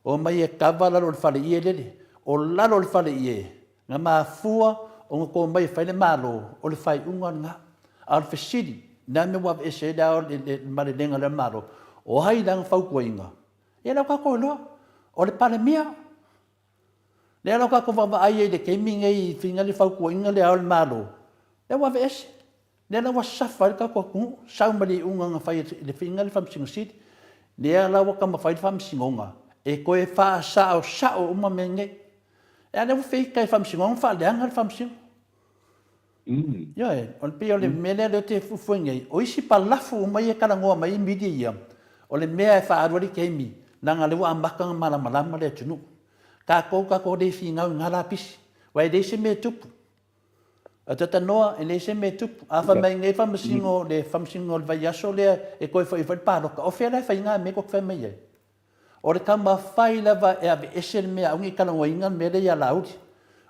Omai e kava lalo o le faleie lele. O lalo o le faleie, na mafua ona to mai e fai le Malo, o le faaiuga lena. A o le fesili, le a le mea ua aveese ai le ao le malelega lea o le Malo? O ai la na fautuaina? Ia lea ua tatou iloa, o le Palemia. Lea la ua tatou vaavaai ai i le taimi lenei i faiga le fautuaina le ao o le Malo, lea ua aveese. Lea la ua safa ai le tatou atunuu, sau mai le iuga na fai e le faiga le Faamasino Sili. Lea la ua taumafai le Faamasinoga e toe faasaosao uma mea nei. A lea ua feita e le Faamasinoga ma faaleaga le Faamasino. Ioe, o le pei o le mea lea lea ou te fuafua nei, o isi palafu uma ia e talanoa mai ai media ia, o le mea e faaalu ai le taimi, leaga o lea ua amata ona malamalama le atunuu. Tatou, tatou le finau i na lapisi, aua e leai se mea e tupu. A talanoa, e leai se mea e tupu. A fai mai nei le faamasino, le faamasino o le vaiaso lea e toe foi foi le palota, o fea la e fai na mea tou te fai mai ai? O le taumafai lava e aveese le mea, aua ne i talanoaina le mea lea ia Laauli.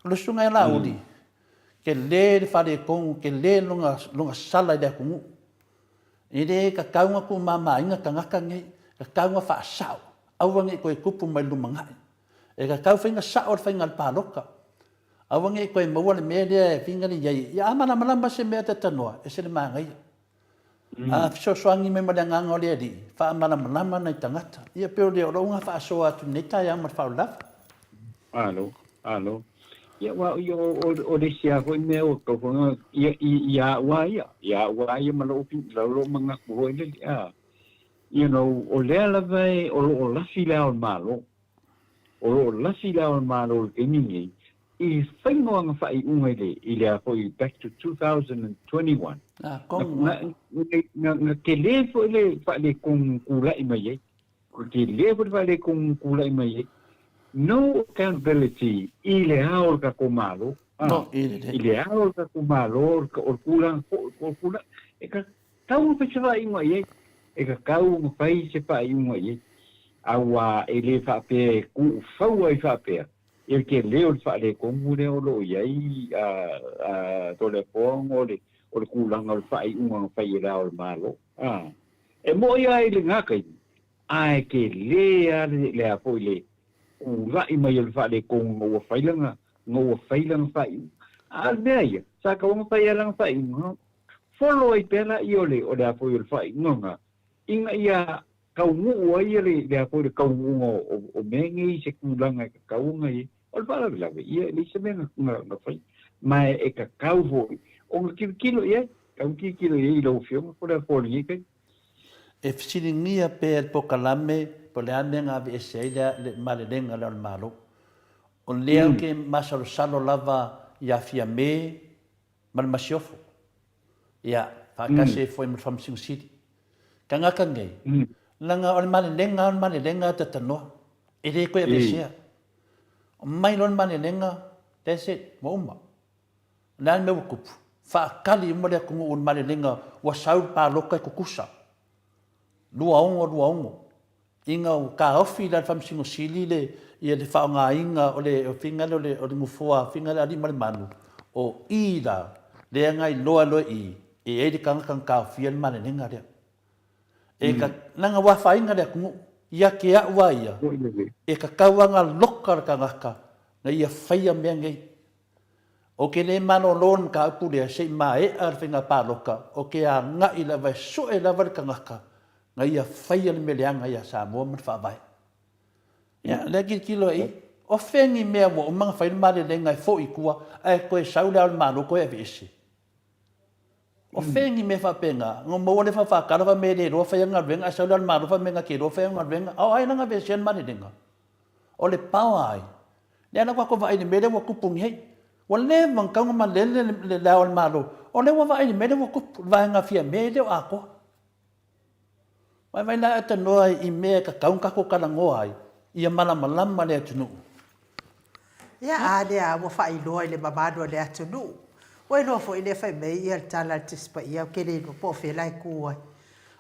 O le susuga ia Laauli, tele le faaletonu, tele lona, lona sala i le atunuu. E le tatau ona tuumamaina tagata nei, tatau ona faasao, aua ne i toe tupu mai i le lumanai. E tatau foi ona sao le faiga o le palota. Aua ne i toe maua le mea lea e finagalo i ai, ia a malamalama se mea talanoa, ese le manaia. A fesoasoani mai ma le Agaga o le Alii, faamalamalama nai tagata. Ia pei o le o lou ga faasoa atu i lenei taeao ma le faaoloalo. Malo, malo. Ia aua ia o, o, o le isi lava foi mea ua tatau foi ona, ia, i, ia au lava ia, ia au lava ia ma lou, lou manatu foi lele, a, you know, o lea lava e, o lo o lafi le Ao o le Malo. O lo o lafi le Ao o le Malo i le taimi lenei i faiga o ana faaiuga i le, i le a foi, back to 2021, Na, na, na, na tele foi le faaletonu tulai mai ai, tele foi le faaletonu tulai mai ai, no accountability i le ao o le tatou Malo, no, i le ao o le tatou Malo, o le tulaga foi, o le tulaga, e tatau ona fai se faaiuga i ai, e tatau ona fai se faaiuga i ai, aua e le faapea e tuufau ai faapea i le tele o le faaletonu lea o lo o i ai a Toleafoa ona o le o le tulaga o le faaiuga na fai e Le Ao o le Malo. A, e moʻi lava i lena taimi, ae tele lava le, le a foi le kulaʻi mai o le faaletonu ina ua fai lana, ina ua fai lana faaiuga. A o le mea ia, sa tatau ona fai lava lana faaiuga, follow ai pea laia o le, o le a foi o le faaiuga lena, ina ia taunuu ai le, le a foi le taunuuga o, o, o mea nei i se tulaga e tatau ona i ai. O le faalavelave, ia e leai se mea na, na, na fai. Ma e, e tatau foi Ona tilotilo i ai, tau tilotilo i ai i lau Afioga po o le a fua o lenei taimi. E fesiligia pea e le polokalame po o le a mea na aveese ai le malelega lea o le Malo. O lea ou te masalosalo lava ia Fiame ma le Masiofo, ia, faatasi ai foi ma le Faamasino Sili. Tagata nei, leaga o le malelega lava o le malelega a Tatanoa, e le toe aveesea. Mai loa le malelega, that's it, ua uma. O le a le mea ua tupu? Faatali uma le atunuu i le malelega ua sau le palota e tutusa. 26, 26. Ina ua taofi la e le Faamasino Sili le, ia le faaaogaina o le faiga lea o le, o le nofoa faiga lea alii ma le manu, o i la, lea na iloa loa e i, e i ai le tagata na taofia le malelega lea. E ka, leaga ua afaina le atunuu, ia te au a ia, e tatau lava ona loka le tagata na ia faia mea nei. Ou te le malolo i le mataupu lea se i maea le faiga palota, ou te agai lava e sue lava le tagata na ia faia le mea leaga ia Samoa ma le Faavae. Ia, lea tilotilo i, o fea ni mea ua uma ona fai le malelega e foi i tua ae toe sau Le Ao o le Malo toe aveese? O fea ni mea faapena? Na maua le faafakala fai mai e le iloa faia galuega ae sau Le Ao o le Malo fai mai na te iloa faia galuega. A o ai la na aveesea le malelega? O le pao a ai? Lea la ua tatou vaai i le mea lea ua tupu nei. Ua leva ona tatau ona malele le Ao o le Malo. O lea ua vaai i le mea lea ua tupu, le vaega Fiame e le o atoa. Vaivai la e tanoa i mea e tatau ona tatou talanoa ai, ia malamalama le atunuu. Ia, a lea ua faailoa i le mamalu o le atunuu. Ua iloa foi lea fai mai ia le tala a le Tusi Paia, ou te le iloa po o fea la e tu ai.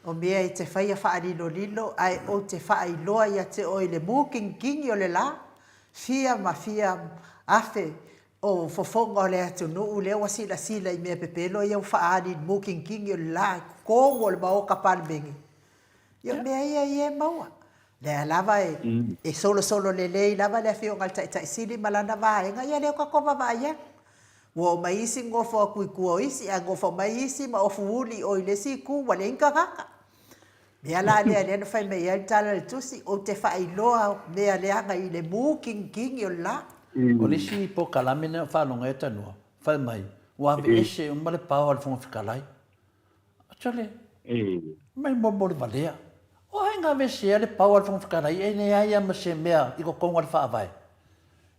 O mea e te faia faalilolilo ae ou te faailoa ia te oe i le mugingingi o le la, fia ma fia afe o fofoga o le atunuu lea ua silasila i mea pepelo ia ua faaali i le mugingingi o le la i totonu o le Maota Palemene. Ia o mea ia ia e maua. Lea lava e, e solosolo lelei lava le Afioga i le Taitai Sili ma lana vaega, ia lea ua tatou vaavaai atu. Ua oo mai isi nofo atu i tua o isi, ae nofo mai isi ma ofu uli i o i le isi itu, ua leai ni tagata. Mea la lea lea na fai mai ai le tala a le Tusi, ou te faailoa mea leaga i le mugingingi o le la. O le isi polokalame lea na faalogo ai Tanoa, fai mai, ua aveese uma le pao a le Fofoga Fetalai. Actually, mai mo mo le valea. O ai na aveesea le pao a le Fofoga Fetalai e leai lava ma se mea i totonu o le Faavae.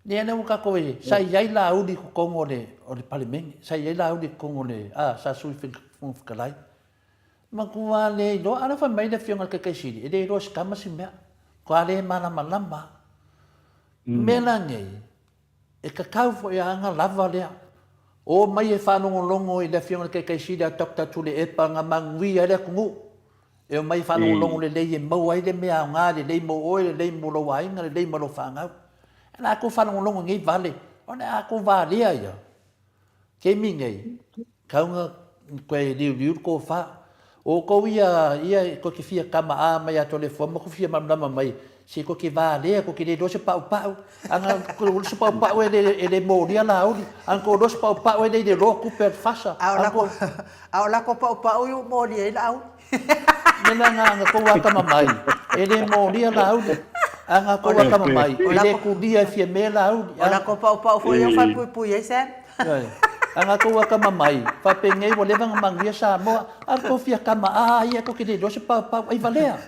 Lea la ua tatou e, sa i ai Laauli i totonu o le, o le Palemene, sa i ai Laauli i totonu o le, a, sa Sui Fofoga Fetalai. Matua le iloa, a la fai mai le Afioga i le Taitai Sili, e le iloa e se tama se mea. Matua le malamalama lava. Mea la nei, e tatau foi a ana lava lea. O mai e faalogologo i le Afioga i le Taitai Sili a Doctor Tuilaepa na manuia ai le atunuu. E omai e faalogologo lelei e maua ai le mea aoga lelei mo oe, lelei mo lou aiga, lelei mo lau fanau. O le a tou faalogologo i nei vale, o le a tou valea ia. Taimi nei, kau na toe liuliu le tofa. O outou ia, ia tou te fia kama a mai ia Toleafoa ma tou fia malamalama mai, se tou te valea, tou te le iloa se paupau. Ana tou iloa se paupau e le, e le molia Laauli. Ana tou iloa se paupau e le i le loa tupe a le FASA. A o lako, a o lako paupau i ua molia ai Laauli. Mea la na, na tou atamamai, e le molia Laauli. A na tou atamamai, e le tulia e Fiame Laauli. O lako paupau foi ia ua faapuipui ai Sam. Ioe. A na tou atamamai, faapenei ua leva ona manuia Samoa, a o le tou fia kama a ia tou te le iloa se paupau, ai valea.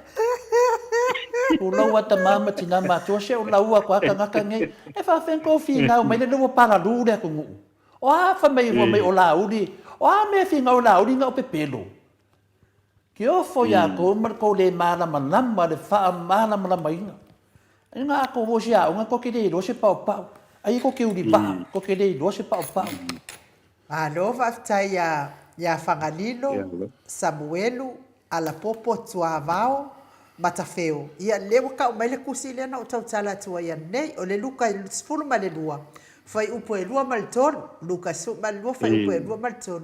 Pulou a tama ma tina matua, se o laua atu a tagata nei, e faafefea ona tou finau mai lele ua palalu le atunuu. O a fai mai fai mai o Laauli, o a mea e finau e Laauli na o pepelo. Ke ofo iā kou ma le kou le malamalama le faamalamalamaina. Ai nga a kou o se aoga kou te le iloa se paopao. Ai e kou te uli vaa, kou te le iloa se paopao. Malo faafetai ia ia Fagalilo, Samuelu, Alapopo, Tuavao, Matafeo. Ia lea ua tau mai le tusi lea na ou tautala atu ai ananei, o le Luka 12, fuaiupu e 2 ma le 3, Luka 12 fuaiupu e 2 ma le 3.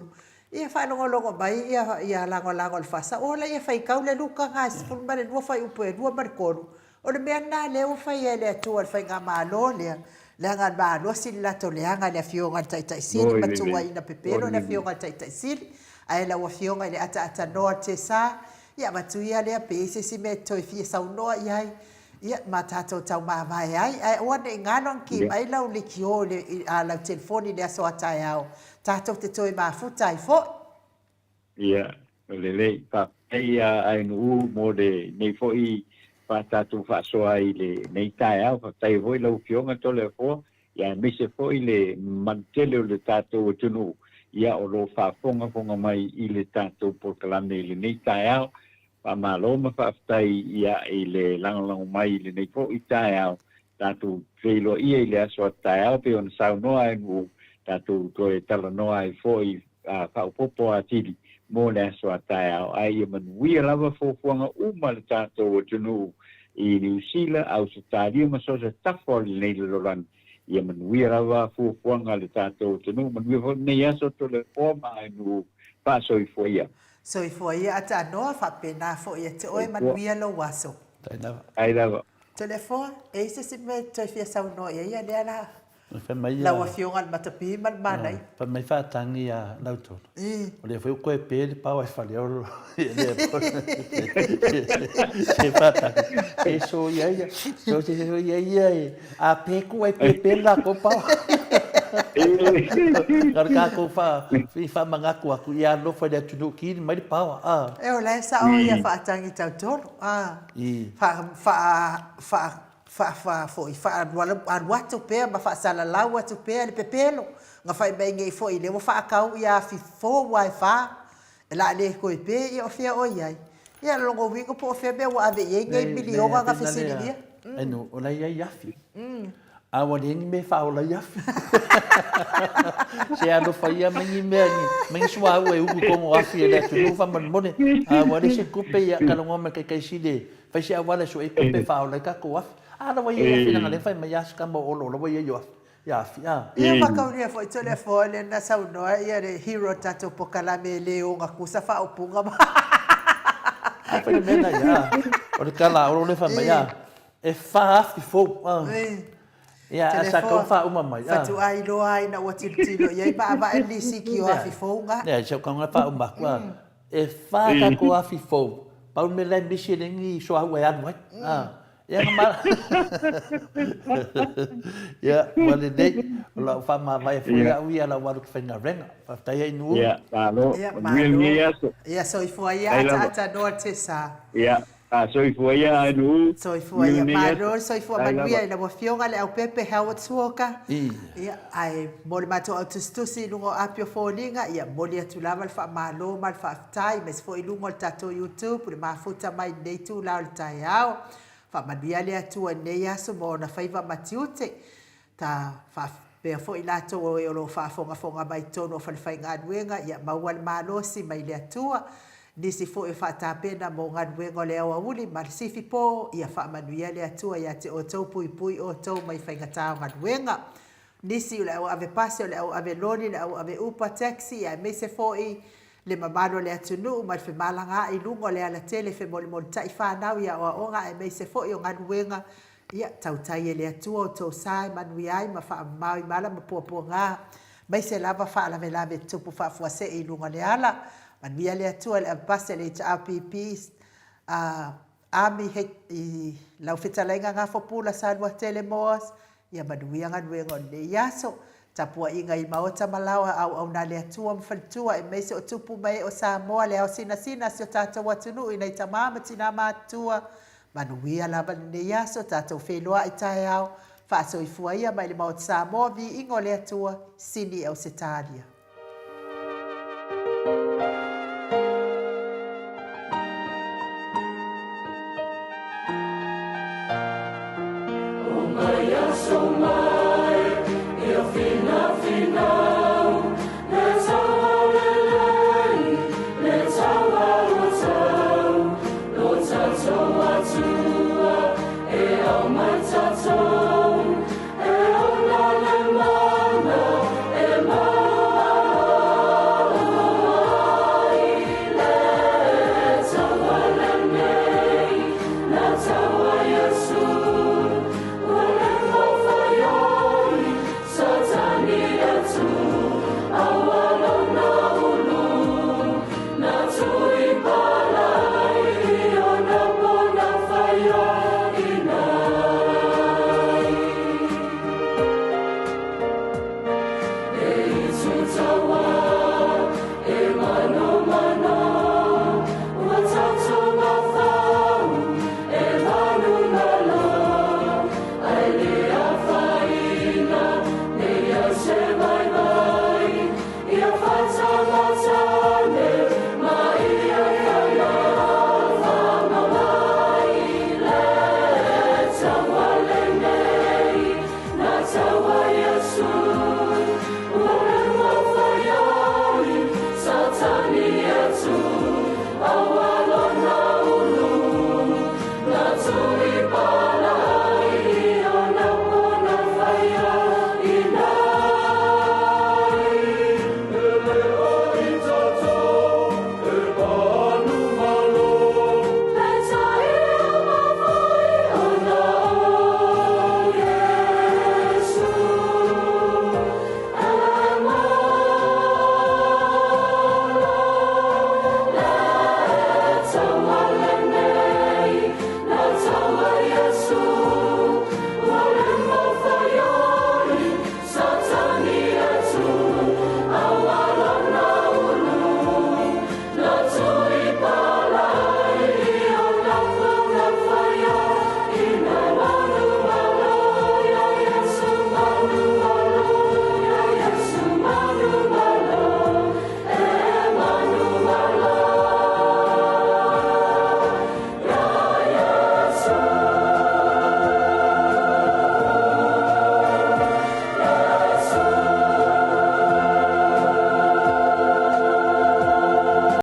Ia faalogologo mai ia ia lagolago le fasa ola ia faitau le Luka ga 12 fuaiupu e 2 ma le 3. O le mea lena lea ua faia e le Atua i le faigamalo lea, leaga e malosi le latou leaga i le Afioga i le Taitai Sili ma tuuaiina pepelo le Afioga i le Taitai Sili. Ae lau Afioga i le ataatanōa Tesa, ia avatu ia lea pe i ai se isi mea e toe fia saunoa i ai, ia ma tatou tau mavae ai. Ae aua ne i galo ona ki mai lau lekiō i le, a lau telefoni i le aso a taeao. Tatou te toe mafuta ai foi. Ia, lelei. Faafetai a Ainuu mo lenei foi faatatou faasoa ai i lenei taeao. Faafetai foi lau Afioga Toleafoa, ia aemaise foi le mamalu tele o le tatou atunuu, ia o lo o faafogafoga mai i le tatou polokalame i lenei taeao. Faamalo ma faafetai ia i le lagolago mai i lenei foi taeao. Tatou feiloaia i le aso a taeao pei ona saunoa Ainuu, tatou toe talanoa ai foi faaopoopo atili mo le aso a taeao, ae ia manuia lava fuafuaga uma a le tatou atunuu i Niu Sila, Ausetalia ma so o se tafa o lenei lalolagi. Ia manuia lava fuafuaga a le tatou atunuu, manuia foi lenei aso Toleafoa ma Ainuu faasoifua ia. Soifua ia Ataanoa, faapena foi ia te oe, manuia lou aso. Ai lava. Toleafoa, e i ai se isi mea e toe fia saunoa i ai ia lea la? Lau Afioga i le Matapi ma le Manaia. Fai mai faatagi ia Lautolo. O lea foi ua toe pe le paoa i Faleolo. Se faatagi. E soia ia. So se soia ia e a pe ku ai pe pe la ko paoa. Ka le kākou wha, i whamangaku aku i alofa i le atunuu kini mai le paoa. A. E o la e sao ia faatagi Tautolo. A. Wha, wha, wha, Faafa foi, faaalualu atu pea ma faasalalau atu pea le pepelo, na fai mai nei foi lea ua faakau ia afi fou a e fa, e la le toe pe ia o fea o iai. Ia logo uiga po o fea mea ua ave iai nei miliona na fesiligia. Enu, o la iai afi. A ua leai ni mea e faaola ai afi. Se alofa ia mai ni mea, mai ni suauu e ulu i totonu o afi e le atunuu faamolemole. A ua leai se tupe ia talanoa ma le taitaisili e Fai se auala e sue ai tupe e faaola ai tatou afi. A la ua i ai afi leaga lea na fai mai a si tama o Olo la ua i ai afi, ia afi a. Ia makaulia foi Toleafoa lea na saunoa ia le hero o le tatou pokalame e le ogatusa faaupuga ma. A fai le mea na ia a. O le tala a Olo lea fai mai a, e fa afi fou a. Ia a sa tau faauma mai a. Faatoa iloa ai ina ua tilotilo i ai ma avae le lisiti o afi fou na. Leai, se o tago na faauma atu a. E fa tatou afi fou, pau le mea la e misi e leai ni suauu e alu ai. Ia na ma Ia, ua lelei, o lau faamavae foi au ia lau alu ki faigaluega. Faafetai ai Nu'u. Ia, malo. Ia, Manuia malo. lenei aso. Ia, soifua ia Faafetai lava. ataata noa le tesa. Ia, Soifua ia ae Nu'u. Soifua ia. Malo le soifua manuia i lau Afioga le Aupepe Howard Suoka. Ia, ae mo le matou au tusitusi i luga o api o foliga, ia momoli atu lava le faamalo ma le faafetai, aemaise foi i luga o le tatou YouTube le mafuta mai i lenei itula o le taeao. Faamanuia le Atua i lenei aso mo ona faiva ma tiute. Ta faapea foi latou o e o lo o faafogafoga mai i totonu o falefaigaluega, ia maua le malosi mai le Atua. Nisi foi o faatapena mo galuega o le aoauli ma le sifi po, ia faamanuia le Atua ia te outou puipui outou mai faigata o galuega. Nisi o le au ave pasi, o le au ave loli, le au ave upa, taxi, aemaise foi le mamalu o le atunuu ma le femalagaai i luga o le alatele femolimolitai fanau i aoaoga aemaise foi o galuega Ia, tautai e le Atua outou sa e manuia ai ma faamamao i mala ma puapuaga, maise lava faalavelave tupu faafuasei i luga o le ala. Manuia le Atua i le avepasi a le HRPP, a Army H i lau fetalaiga Gafopula Saluatele Moas, ia manuia galuega o lenei aso. Tapuaiga i maota ma laoa auauna a le Atua ma faletua aemaise o tupu ma ee o Samoa, le ao sinasina a si o tatou atunuu i nai tama ma tina matutua, Manuia lava lenei aso, tatou feiloai taeao, faasoifua ia mai le Maota Samoa, viiga o le Atua, sini i Ausetalia. O mai aso mai.